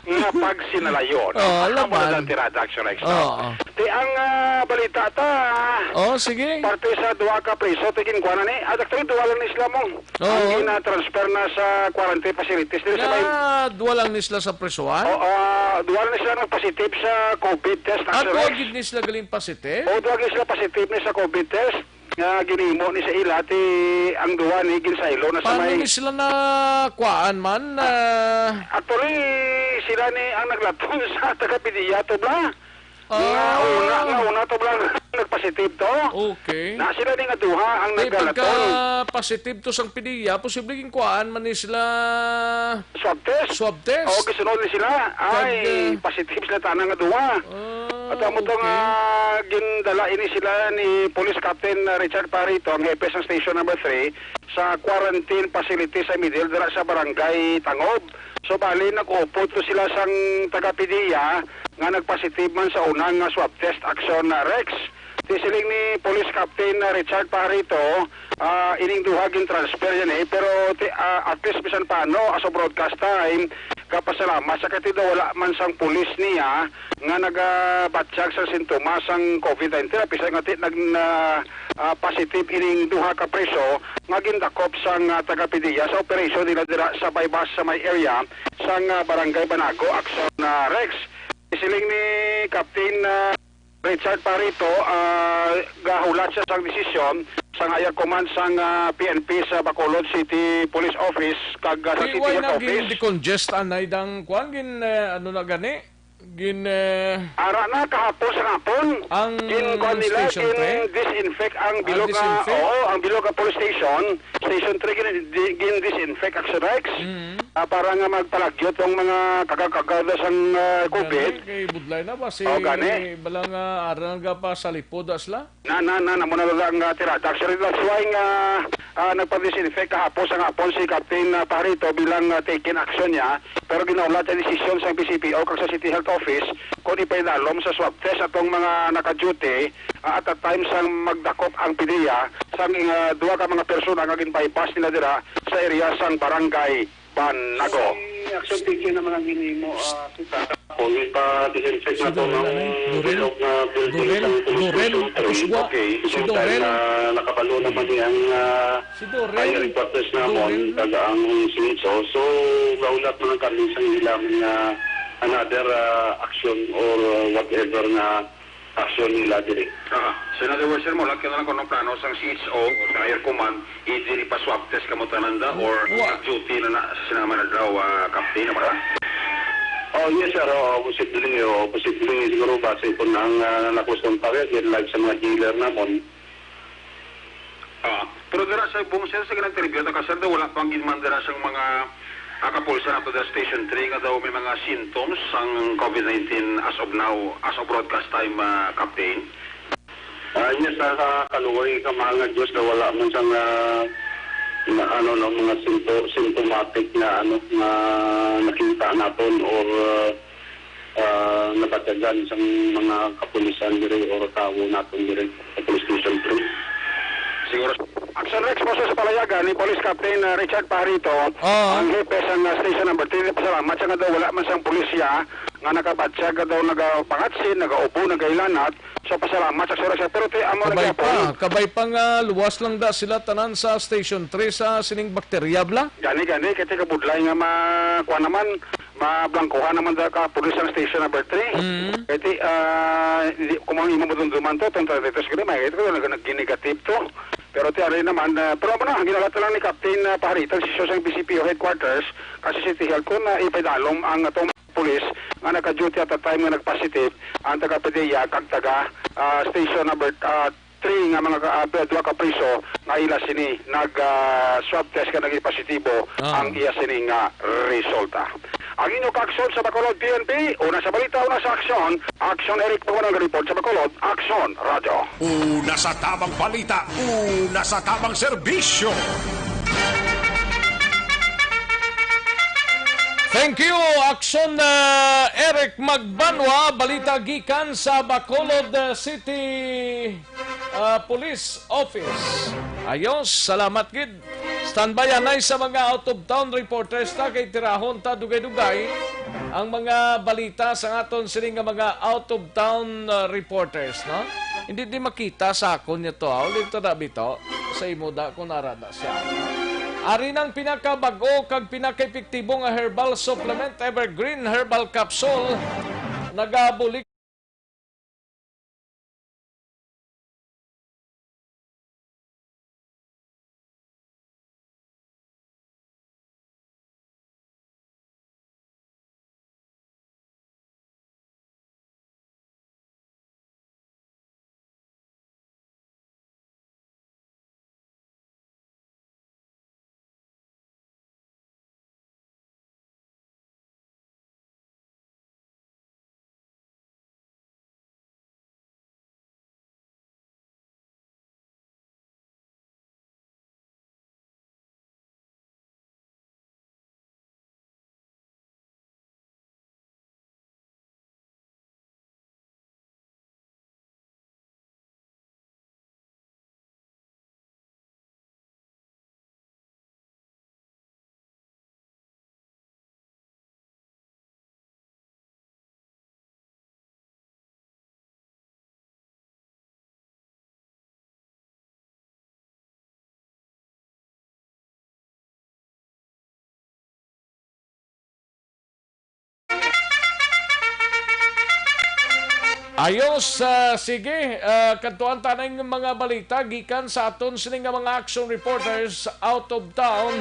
Nga pagsinalayo, no? Oh, laban. Amo na ang tirada, Action Rex, no? Oo. Ti ang, ah, balita ta, oh, sige. Parte sa duha ka preso, ti ginkuha na ni. Ah, actually, duha lang ni sila mo. Oo. Ang gina-transfer na sa quarantine facilities nila sa may. Nga, duha lang ni sila sa presohan? Oo, ah, duha lang ni sila nag-positive sa COVID test, ah, actually. Duha gid ni sila galing positive? Oo, duha gid sila positive ni sa COVID test. Nga ginhimo ni sa ila, ti ang duha ni ginsaylo na sa. Paano may ni sila na kuhaan man? Ah, ah, actually, sila ni ang naglaton sa taga-P D E A to, bla. Nga, ah, una, nga una to, bla, nagpositive to. Okay. Na sila ni nga duha ang naglaton. Pagka positive to sang P D E A, posible ginkuhaan man ni sila. Swab test? Swab test. Oo, gisunod ni sila. Ay, ah, positive sila tanan nga duha. Ah, okay. At amo to nga gindala ini sila ni Police Captain, ah, Richard Parito, ang hepe sang Station Number Three, sa quarantine facility sa Midil, dira sa Barangay Tangob. So, bali, nag-upod to sila sang taga-P D E A nga nagpositive man sa unang nga swab test, Action, ah, Rex. Ti siling ni Police Captain Richard Pajarito, ah, ining duha gin-transfer yan, eh. Pero ti, ah, at least bisan paano, as of broadcast time, kapasalamat sa kay ti daw wala man sang pulis niya nga nagabatyag sa sintomas sang COVID nineteen. Bisan nga ti nag, na, ah, positive ining duha ka preso nga gindakop sang, ah, taga-P D E A sa operasyon nila dira sa Baybas sa may area sang, ah, Barangay Banago, Action, ah, Rex. Siling ni Captain, ah, Richard Parito, ah, gahulat siya sang desisyon sang higher command sang, ah, P N P sa Bacolod City Police Office kag, ah, sa City Health Office. Di, why na gin-decongest anay dang kuan, gin, eh, ano na gani? Gin, eh, ara na, kahapon sa hapon, ang gin-, kuan nila, Station Three? Gin-disinfect ang bilog nga, oo, ang bilog nga police station, Station Three, gin-, di-, gin-disinfect, Action Rex. Mm. Ah, para nga magpalagyo tong mga kagaw-kagaw na sang, ah, COVID. Gani, kay budlay na ba si, o, gani, bala nga ara nga pa sa lipod, ah, sila? Na, na, na, na, muna lang ang, ah, tirada. Actually, that's why nga, ah, nagpa-disinfect kahapon sa hapon si Captain, ah, Parito bilang, ah, taking action niya. Pero ginahulat ang desisyon sa P C P O kag sa City Health Office kung ipainalom sa swab test atong mga naka-duty, ah, at the time sang magdakop ang P D E A, sang, ah, duha ka mga persona nga ginbaybas nila dira sa area sang Barangay Banago. Ang action taken naman ang ginhimo, ah, kita. Kung ipa-disinfect na to ng bilog na building sa Police Station three, okay. Si Dorel, na nakabalo naman niya ang, ah, si Dorel, fire reporters namon, Dorel, taga ang Sinso. So, gaulat man kami sa ilang, ah, another, ah, action or, ah, whatever nga action nila diri. Ah, so in other words, sir, mo lang kailangan kung anong plano sang C H O o sa Higher Command, i-, diri pa swab test kamo tanan da, or Wa- nag-duty na na sa sinama na daw, ah, Captain, na ba? Oh, yes, sir. Oh, posible, oh, posible siguro base kung ang, ah, nakuston pa rin, yun, like sa mga dealer namon. Ah, pero dira sa bung, sir, sa ginang interview ta ka, sir, daw wala pang ginman dira sang mga, ah, kapulisan ato dira Station three nga daw may mga symptoms sang COVID nineteen as of now, as of broadcast time, ah, Captain? Ah, yes, sa, sa kaluoy ka, mahal nga Diyos, na wala man sang, ah, na, ano, no, mga sinto-, symptomatic nga, ano, nga nakita naton or, ah, ah, nabatyagan sang mga kapulisan diri or tawo naton diri sa Police Station three. Siguro. Action Rex, po sa palayagan ni Police Captain, ah, Richard Pajarito, Oo. ang hepe sang, ah, Station Number Three. Pasalamat siya nga daw wala man sang pulisya nga nakabatyag nga daw nagapangatsin, nagaubo, nagailanat. So, pasalamat sa sura siya. Pero ti amo na Kabay gyapon. pa, kabay pa nga luwas lang da sila tanan sa Station three sa sining bakterya, bla? Gani, gani, kay ti kabudlay nga ma-, kuha naman, mablangkuhan naman da ka pulis ang Station Number Three. Mm. Kay ti, ah, hindi, kung ang imo madumduman to, tong treinta y tres gani, may ito, nag-, nag-negative to. Pero ti, ari naman, ah, pero amo na, ginalat na lang ni Captain, ah, Pajarito, si Sosang B C P O Headquarters, kasi City Health, kung, ah, ipadalom ang atong pulis nga naka-duty at the time nga nag-positive ang taga-PDEA kag taga, ah, Station Number, ah, three nga mga ka-, ah, duha ka priso nga ila sini nag, ah, swab test nga naging positibo Ah. ang iya sini nga resulta. Ang inyo kaaksyon sa Bacolod P N P, una sa balita, una sa aksyon, Aksyon Eric Pangunang report sa Bacolod, Aksyon Radyo. Una sa tamang balita, una sa tamang serbisyo. Thank you, Aksyon, uh, Eric Magbanwa. Balita gikan sa Bacolod, uh, City, uh, Police Office. Ayos, salamat gid. Standby anay sa mga out of town reporters ta kay tirahon ta dugay-dugay ang mga balita sa aton sini nga mga out of town, uh, reporters, no? Hindi di makita sa akon niya to, ah. Ulit to na bito. Sa imo da kung ara na siya. Ari nang pinakabag-o kag pinakaepektibo nga herbal supplement, Evergreen Herbal Capsule. Nagabulig Ayos, ah, sige, ah, kadtuan ta ning mga balita gikan sa aton sini nga mga action reporters out of town.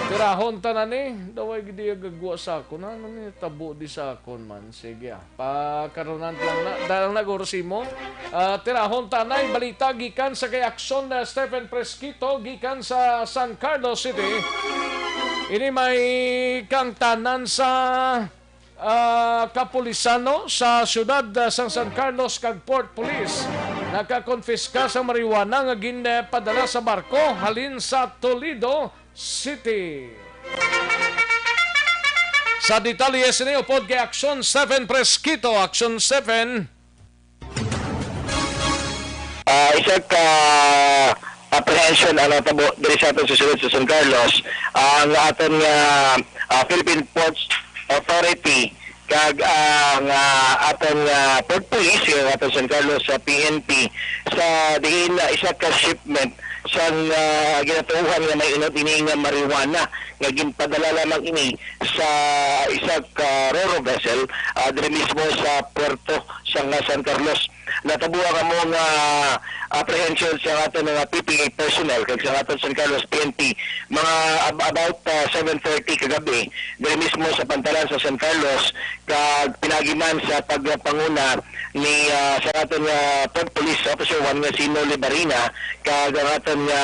Tirahon ta na ni, daway gid iya gagwa sa akon. Ano ni tabo di sa akon man? Sige, ah. Pakarunan lang na, dahil nag-oras imo. Ah, tirahon ta nay balita gikan sa kay Aksyon na Stephen Fresquito gikan sa San Carlos City. Ini may kangtanan sa, ah, kapulisano sa siyudad, ah, sang San Carlos kag Port Police nakakonfiska sa marijuana nga ginpadala sa barko halin sa Toledo City. Sa detalye sini upod kay Aksyon Seven Fresquito, Aksyon Seven. Ah, isa ka apprehension ang natabo diri sa aton sa sulod sa San Carlos, ang aton nga, ah, Philippine Ports Authority kag ang, ah, aton nga Port Police, ang aton San Carlos sa P N P, sa diin, ah, isa ka shipment sang, ah, ginatuohan nga may unod ini nga marijuana nga ginpadala lamang ini sa isa ka ro-ro vessel, ah, diri mismo sa puerto sang, ah, San Carlos. Natabo ang amo nga apprehension sa aton mga P P A personnel kag sa aton San Carlos P N P, mga ab-, about, ah, seven thirty kagabi, diri mismo sa pantalan sa San Carlos, kag pinaagi man sa pagpanguna ni, ah, sa aton nga Port Police Officer One nga si Noli Barina, kag ang aton nga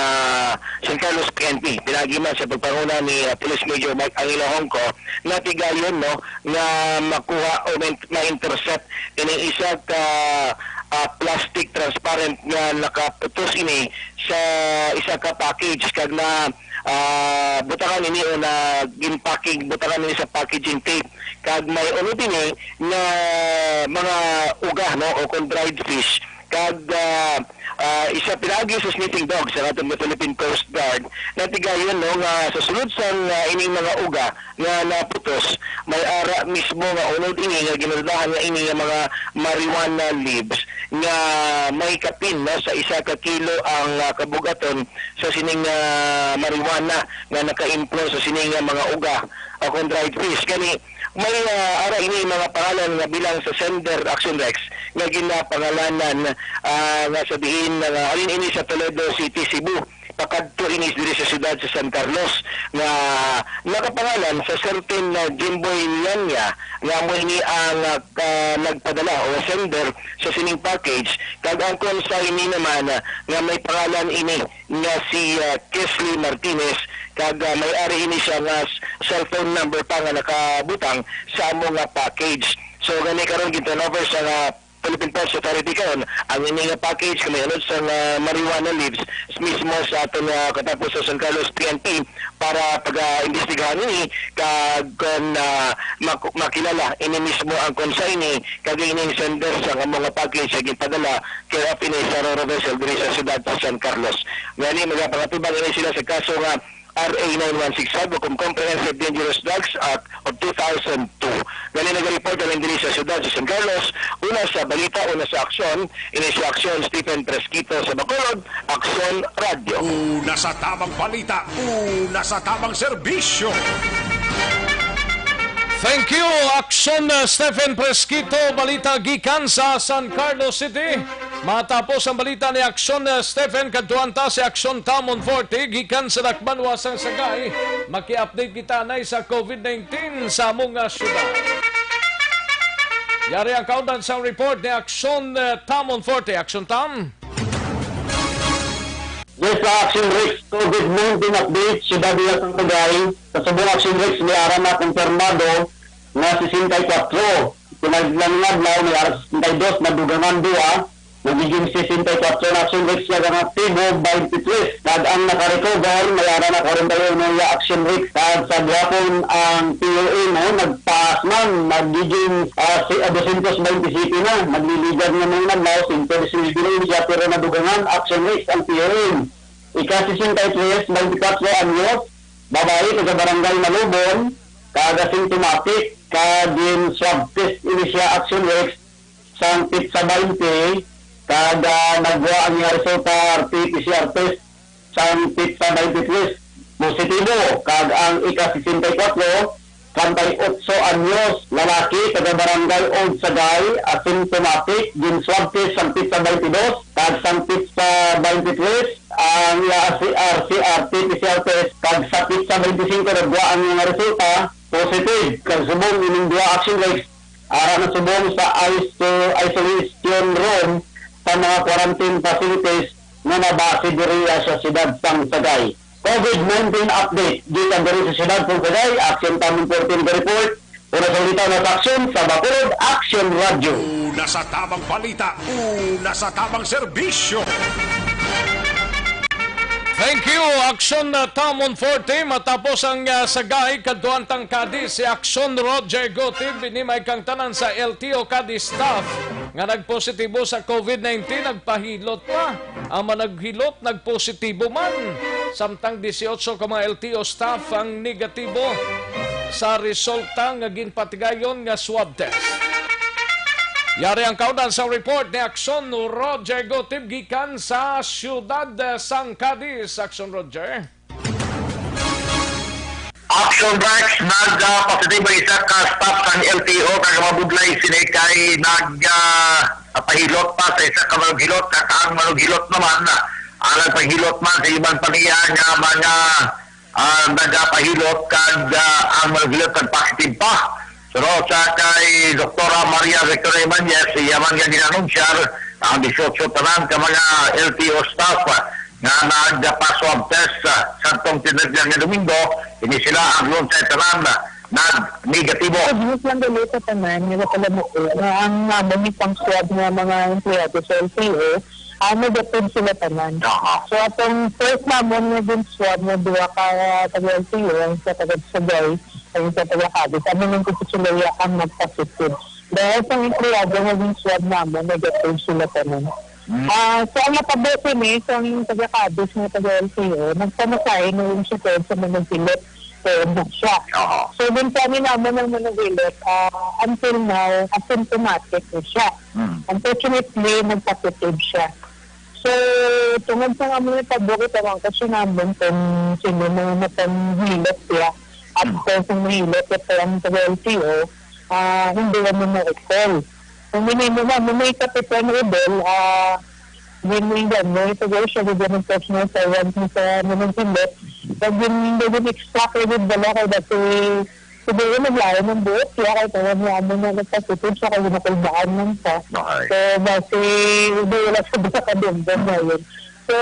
San Carlos P N P, pinaagi man sa pagpanguna ni, ah, Police Major Mike Angelo Hongco, natigayon, no, nga makuha o ma-, ma-intercept ini isa ka, ah, plastic transparent nga nakaputos ini sa isa ka package, kag na, ah, butangan ini o na ginpacking, butangan ini sa packaging tape, kag may unod ini nga mga uga, no, o kon dried fish, kag, ah, ah, isa pinaagi sa sniffing dog sa aton nga Philippine Coast Guard, natigayon, no, nga sa sulod sang, ah, ining mga uga nga naputos, may ara mismo nga unod ini nga ginaldahan nga ini nga mga marijuana leaves nga may kapin, no, sa isa ka kilo ang, ah, kabug-aton sa sining, ah, marijuana nga nakaimpon sa sining, ah, mga uga o kon dried fish. Gani, may, ah, ara ini mga pangalan nga bilang sa sender, Action Rex, nga ginapangalanan, ah, nga sa diin nga halin ini sa Toledo City, Cebu, pakadto ini diri sa siyudad sa San Carlos, nga nakapangalan sa certain, ah, Jimboy Lianya, nga amo ini ang, ah, ka-, nagpadala o sender sa sining package, kag ang consignee naman, ah, nga may pangalan ini nga si, ah, Kesley Martinez, kag, ah, may ari ini siya nga s-, cellphone number pa nga nakabutang sa amo nga package. So, gani karon gin-turnover sa nga Philippine Ports Authority karon ang ini nga package nga may unod sa nga marijuana leaves mismo sa aton nga katapos sa San Carlos P N P para pag-imbestigahan ini, kag kon, ah, mak-, makilala ini mismo ang consignee kag ini sender sa nga mga package sa ginpadala care of ini sa ro-ro vessel diri sa siyudad sa San Carlos. Gani, magapangatubang ini sila sa kaso nga R A nine one six five o kung Comprehensive Dangerous Drugs Act of two thousand two. Gani, nagareport ang diri sa siyudad sa San Carlos, una sa balita, una sa aksyon, ini si Aksyon Stephen Fresquito sa Bacolod, Aksyon Radyo. Una sa tamang balita, una sa tamang serbisyo. Thank you, Aksyon, uh, Stephen Fresquito. Balita gikan sa San Carlos City. Matapos ang balita ni Aksyon, uh, Stephen, kadtuan ta si Aksyon Tamon Forte gikan sa Dakbanwa sang Sagay. Maki-update kita anay sa COVID nineteen sa among, uh, syudad. Yari ang kaundan sang report ni Aksyon, uh, Tamon Forte. Aksyon Tam. Yes, sa Action Rex COVID nineteen update, Siyudad Dila sang Sagay, sa subong Action Rex, may ara na kumpirmado nga sesenta y kuwatro. Kinahanglan nga adlaw, may ara sesenta y dos, nadugangan dua, nagiging sesenta y kuwatro na Action Rex, kag ang aktibo, twenty-three. Kag ang nakarecover, may ara na kwarenta y uno nga Action Rex. Kag sa gihapon, ang P O M, no, nagtaas man, nagiging, ah, si, ah, dosyentos baynte siyete na. Nagliligan nga mga adlaw, sento disinuybe na siya, pero nadugangan Action Rex ang P O M. Ika sesenta y tres, twenty-four anyos, babayi, taga Barangay Malubon, kag asymptomatic, kag gin-swab test ini siya, Action Rex, sang petsa baynte, kag, ah, nagwa ang iya resulta R T P C R test sang petsa baynte tres. Positibo, kag ang ika sesenta y kuwatro, treinta y ocho anyos, lalaki, taga Barangay Old Sagay, asymptomatic, gin-swab test sang petsa baynte dos, kag sang petsa baynte tres, ang iya si R C R T P C R test, kag sa petsa baynte singko nagwa ang mga resulta, positive. Kag subong ining duha Action Rex, ara na subong sa iso-, isolation room sa mga quarantine facilities nga nabase diriya sa siyudad sang Sagay. COVID nineteen update gikan diri sa siyudad sang Sagay, Action Tamon fourteen ka report. Una sa balita, una sa aksyon, sa Bacolod, Action Radyo. Una sa tamang balita, una sa tamang serbisyo. Thank you, Action, uh, Tamon Forte. Matapos ang, uh, Sagay, kadtuan tang kadi si Action Roger Gutib. Ini may kang tanan sa L T O kadi staff nga nagpositibo sa COVID nineteen, nagpahilot pa. Ang managhilot nagpositibo man. Samtang dieciocho ka mga L T O staff ang negatibo sa resulta nga ginpatigayon nga swab test. Yari ang kaundan sa report ni Aksyon Roger Gutib gikan sa siyudad sang Cadiz. Aksyon Roger. Action Rex, nag-positive ang isa ka staff sang L T O kag mabudlay sini kay nag, ah, pahilot pa sa isa ka manughilot kag ang manughilot naman, ah, ang nagpahilot man sa iban pa niya nga mga, ah, nagapahilot kag, ah, ang manughilot nag-positive pa. Pero sa kay Doktora Maria Victoria Ibanez, iya man nga ginanunsyar ang dieciocho tanan ka mga L T O staff nga nagpa-swab test sa sadtong tinagyan nga Domingo, ini sila ang lunsay tanan nag-negatibo. Good news lang gali sa tanan nga nagpalamuti nga ang namon ni pang-swab nga mga empleyado sa L T O, ah, negative sila tanan. Aha. So, atong first namon nga gin-swab nga duha ka taga-L T O, ang sa taga-Sugay, ang sa taga-Cadiz, amo nang kukutsulayan ang nag-positive. Dahil sa empleyado nga gin-swab namon, negative sila tanan. Mm. Ah, so, ang natabo sini, sa taga-Cadiz nga taga-L T O, nagpamasahe na yung shuttle sa Managilip, kaya na siya. Aha. So, ginkuha ni namon ang Managilip, ah, until now, asymptomatic na siya. Mm. Unfortunately, nag-positive siya. So, tungod sa nga mga pabukit ang kasi namin kung sino mga napanghilot siya, at Mm. kung sino hilot ito ang taga-L T O, ah, hindi naman na-recall. Kung minimo na, may kapitan Rodel, ah, ginlinggan mo, ito daw siya, gagawin ng personal servant mo sa mga hilot. Pag ginlinggan mo, extract mo, dala kay dati, siguro naglain ang buhok siya, kay tawag niya mo na nagpasipid siya, kay ginakulbaan lang siya. Okay. So, basi, hindi wala sa mga kadumdum na yun. So,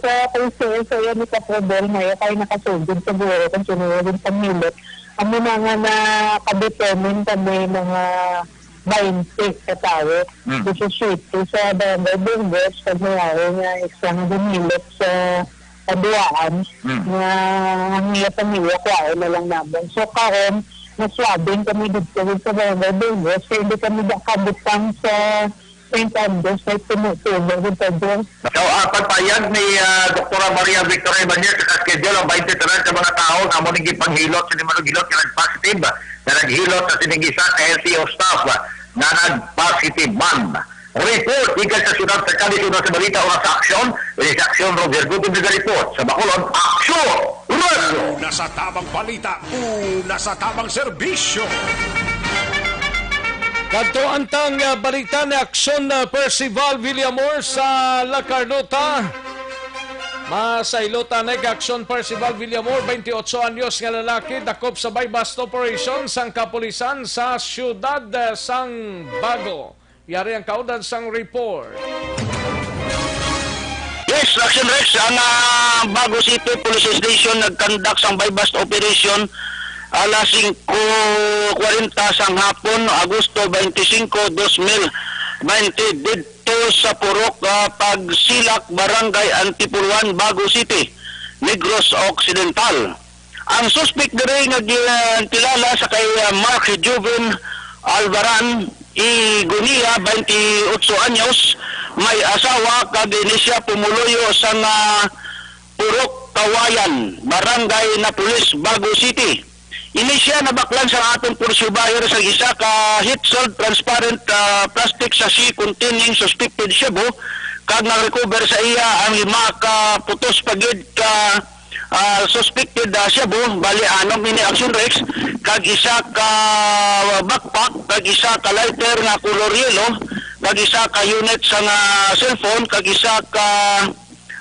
sa P C S, ayan, ni Kap Rodel, na yun, kay nakasugod sa buhok, ang sinuwag yung pamilot. Ang mga nga nakadetermine kami, mga baynte ka tawo, Mm. disisiete sa Barangay Burgos, pag may ari nga extra nga dumilot sa kaduaan, Mm. nga ang iya pamilya, kuhaon na lang namon. So, karon, naswabing kami dito sa Barangay Burgos, kaya hindi kami nakabutang sa Saint Andres, may tumutulo dito doon. So, ah, pagpayag ni, ah, Doktora Maria Victoria Ibanez, sa schedule ang baynte tanan ka mga tawo nga amo ning gipanghilot sa limanong hilot nga nag-positive, nga naghilot sa sining isa ka L T O staff, ah, nga nag-positive man. Report gikan sa siyudad sa Cadiz, una sa balita, una sa aksyon. Ini sa aksyon, Roger Gutib, nag-report sa Bacolod. Aksyon! Radyo! Una sa tabang balita, una sa tabang serbisyo. Kadto ang tang, ah, balita ni Aksyon, ah, Percival Villamor sa La Carnota. Masailotan ni Aksyon Percival Villamor, twenty-eight anyos nga lalaki, dakop sa buy-bust operation sang kapulisan sa siyudad, ah, sang Bago. Yari ang kaundan sang report. Yes, Action Rex, ang, ah, Bago City Police Station nagkandak sang buy-bust operation alas singko kwarenta sang hapon, Agosto twenty-five, dos mil twenty, didto sa Purok, ah, Pagsilak, Barangay Antipuluan, Bago City, Negros Occidental. Ang suspek diri nga gi-, kilala sa kay, ah, Mark Joven Alvaran Igunia, twenty-eight anyos, may asawa kag ini siya pumuluyo sa nga Purok Kawayan, Barangay Napoles, Bago City. Ini siya nabaklan sa aton police buyer sa isa ka hit sold transparent, ah, plastic sachet containing suspected shabu, kag nag-recover sa iya ang lima ka putos pa gid ka, ah, suspected, ah, shabu, bali anom ini, Action Rex, kag isa ka backpack, kag isa ka lighter nga color yellow, kag isa ka unit sa nga cellphone, kag isa ka,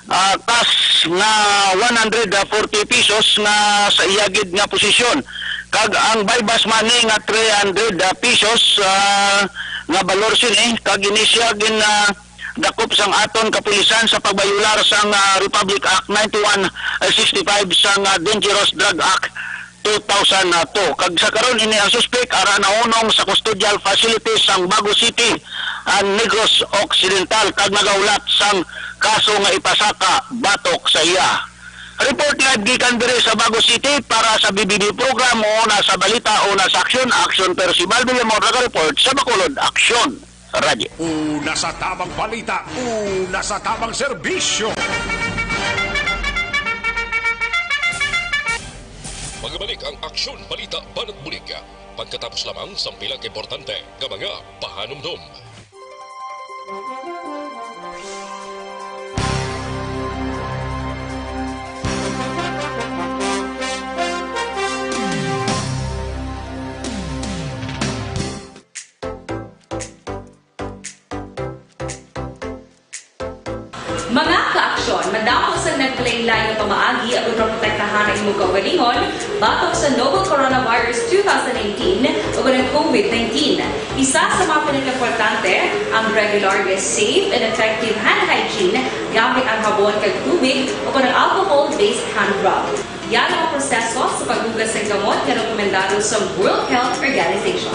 ah, cash nga one hundred forty pesos nga sa iya gid nga posisyon. Kag ang buy-bust money nga three hundred pesos, ah, nga balor sini, kag ini siya gin, ah, dakop sang aton kapulisan sa pagbayular sang, ah, Republic Act ninety-one sixty-five sang, ah, Dangerous Drug Act two thousand two. Kag sa karon, ini ang suspek ara nahunong sa custodial facility sang Bago City, ah, Negros Occidental, kag nagahulat sang kaso nga ipasaka batok sa iya. Report live gikan diri sa Bago City para sa B B B program, una sa balita, una sa aksyon, Aksyon Percival Villamor, nag-report sa Bacolod Aksyon. Radyo. Una sa tabang balita, una sa tabang serbisyo. Magbalik ang Aksyon Balita Banat Bulig. Pagkatapos lamang sang pila ka importante nga mga pahanumdom. Mga ka-aksyon, madamo sang naglain-lain nga pamaagi agud maprotektahan ang imong kaugalingon batok sa novel coronavirus two thousand nineteen o ang COVID nineteen. Isa sa mga pinakaimportante, ang regular nga safe and effective hand hygiene gamit ang habon kag tubig o ang alcohol-based hand rub. Yan ang proseso sa paghugas sang kamot nga rekomendado sa World Health Organization.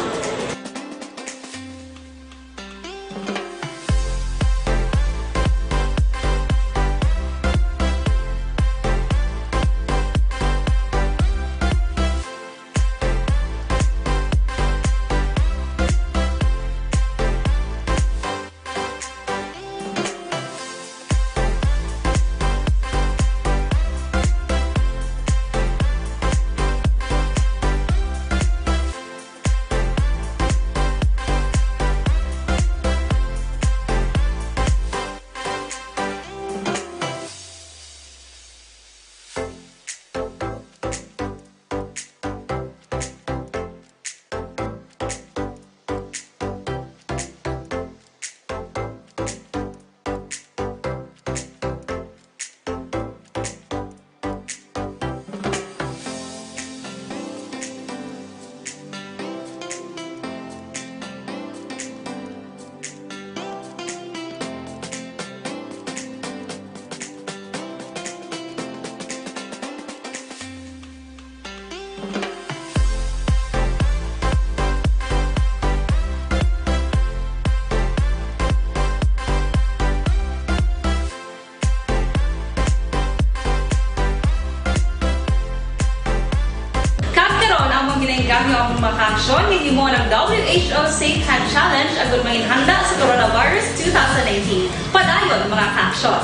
Kag karon, amon ginaengganyo ang mga kaaksyon nga gihimo ng W H O Safe Hand Challenge agud manginhanda sa coronavirus two thousand nineteen. Padayon, mga kaaksyon.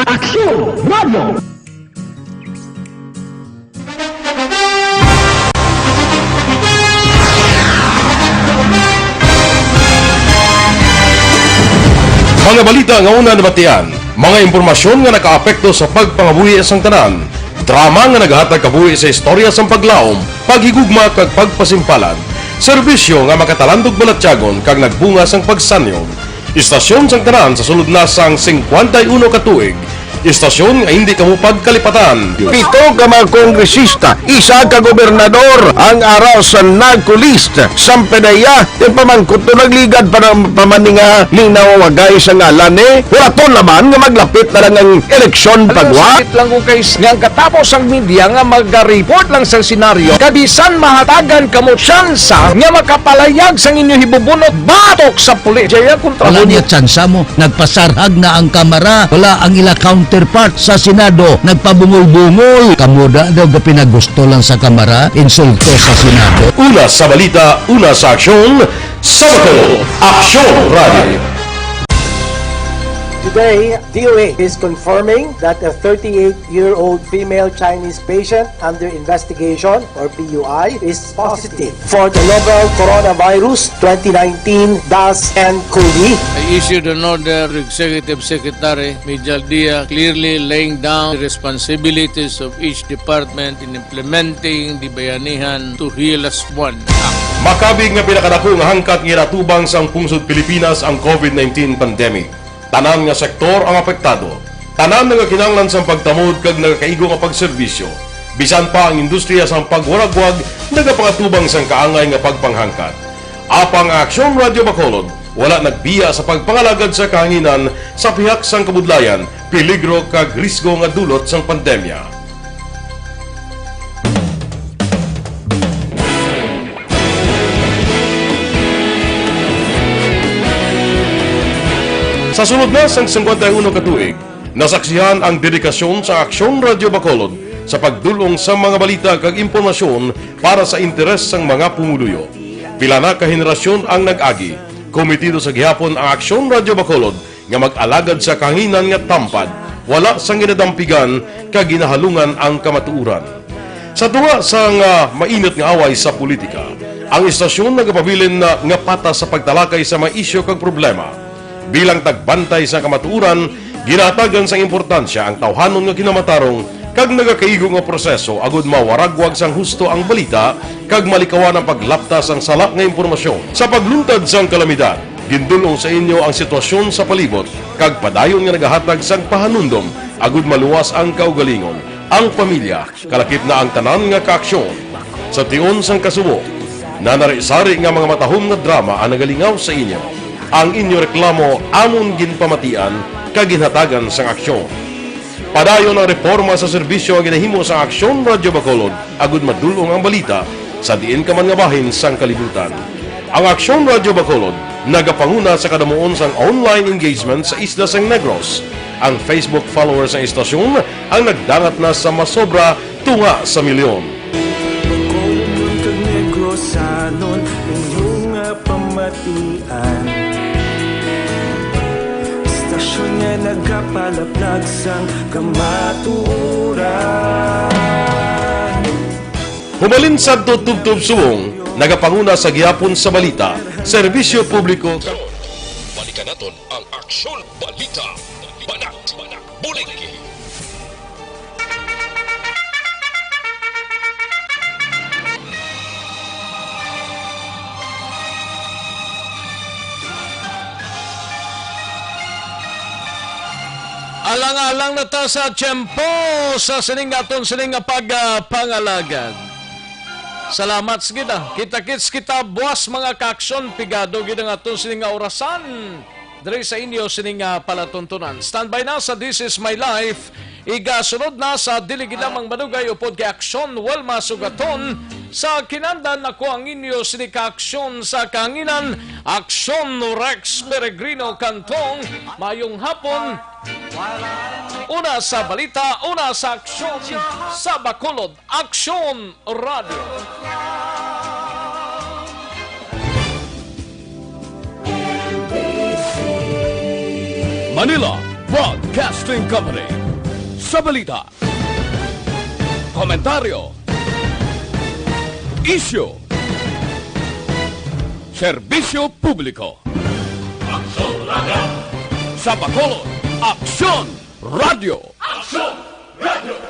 Aksyon Radio! Mga balita nga una nabatian, mga impormasyon nga nakaapekto sa pagpangabuhi sang tanan, drama nga nagahatag kabuhi sa istorya sang paglaom, paghigugma kag pagpasimpalan, serbisyo nga makatalandog balatyagon kag nagbunga sang pagsanyog. Istasyon sang tanan sa sulod na sang singkwenta y uno ka tuig. Istasyon nga hindi kamo pagkalipatan. Pito ka mga kongresista, isa ka gobernador, ang ara sa NARCO list. Sampay na iya, yung pamangkot to nagligad pa ng pamaninga, linaw wagay sa ngalan ni. Hulaton naman nga maglapit na lang ang eleksyon pagwa. Sakit lang ko kay s-, nga ang katapos ang media nga maga-report lang sa senaryo, kabisan mahatagan kamo tsansa nga makapalayag sang inyo hibubunot batok sa pulis. Jaya kontra. Wala niya tsansa mo. Nagpasarhag na ang Kamara. Wala ang ila counterpart sa Senado. Nagpabungol-bungol. Kamo da daw gapinagusto lang sa Kamara, insulto sa Senado. Una sa balita, una sa aksyon, sa Bacolod, Aksyon Radio. Today, D O A is confirming that a thirty-eight-year-old female Chinese patient under investigation, or P U I, is positive for the novel coronavirus twenty nineteen dash N COVID. I issued an order to Executive Secretary Mijal Dia, clearly laying down the responsibilities of each department in implementing the Bayanihan to Heal Us One Act. Makabig nga pinakadako nga hangkat nga ginatubang sang pungsod Pilipinas ang COVID nineteen pandemic. Tanan nga sektor ang apektado. Tanan nga kinahanglan sang pagtamod kag nagakaigo nga pagserbisyo. Bisan pa ang industriya sang pagwaragwag nagapangatubang sang kaangay nga pagpanghangkat. Apang ang Aksyon Radio Bacolod wala nagbiya sa pagpangalagad sa kahanginan sa pihak sang kabudlayan, peligro kag risgo nga dulot sang pandemya. Sa sulod na sang singkwenta y uno ka tuig, nasaksihan ang dedikasyon sa Aksyon Radio Bacolod sa pagdul-ong sa mga balita kag impormasyon para sa interes sang mga pumuluyo. Pila na ka henerasyon ang nag-agi. Kometido sa gihapon ang Aksyon Radio Bacolod nga mag-alagad sa kahanginan nga tampad, wala sang ginadampigan kag ginahalungan ang kamatuoran. Sa tunga sang, ah, mainit nga away sa politika, ang istasyon nagapabilin na nga patas sa pagtalakay sa mga isyu kag problema. Bilang tagbantay sa kamatuoran, ginahatagan sang importansya ang tawhanon nga kinamatarong kag nagakaigo nga proseso agud mawaragwag sang husto ang balita kag malikawan ang paglapta sang sala nga impormasyon. Sa pagluntad sang kalamidad, gindul-ong sa inyo ang sitwasyon sa palibot kag padayon nga nagahatag sang pahanumdom agud maluwas ang kaugalingon, ang pamilya, kalakip na ang tanan nga kaaksyon. Sa tion sang kasubo, nanari-sari nga mga matahom nga drama ang nagalingaw sa inyo. Ang inyo reklamo amon ginpamatian kag ginhatagan sang aksyon. Padayon ang reporma sa serbisyo nga ginahimo sang Aksyon Radyo Bacolod agud madul-ong ang balita sa diin ka man nga bahin sang kalibutan. Ang Aksyon Radyo Bacolod nagapanguna sa kadamuon sang online engagement sa isla sang Negros. Ang Facebook followers sang istasyon ang nagdangat na sa masobra tunga sa milyon. Bacolodnon kag Negrosanon, inyo nga pamatian. Istasyon nga nagapalaplag sang kamatuoran. Hubalin sadto tubtob subong, nagapanguna sa gihapon sa balita, serbisyo publiko. Balikan naton ang Aksyon Balita. Banat, banat, bulig. Alang-alang na ta sa tiyempo sa sining aton sining nga pag, ah, pangalagad. Salamat sa kita. Kita-kits kita buwas, mga kaaksyon, pigado gid ang aton sining nga orasan. Diri sa inyo sining nga palatuntunan. Standby na sa This Is My Life. Igasunod na sa dili gid lamang madugay upod kay Aksyon Wilma Sugaton. Sa kinandan, ako ang inyo sini ka Aksyon sa kahanginan, Aksyon Rex Peregrino Cantong. Mayong hapon. Una sa balita, una sa aksyon sa Bacolod. Aksyon Radio. Manila Broadcasting Company. Sa balita, komentaryo, isyu, serbisyo publiko. Aksyon Radio. Sa Bacolod, Aksyon Radio. Aksyon Radio.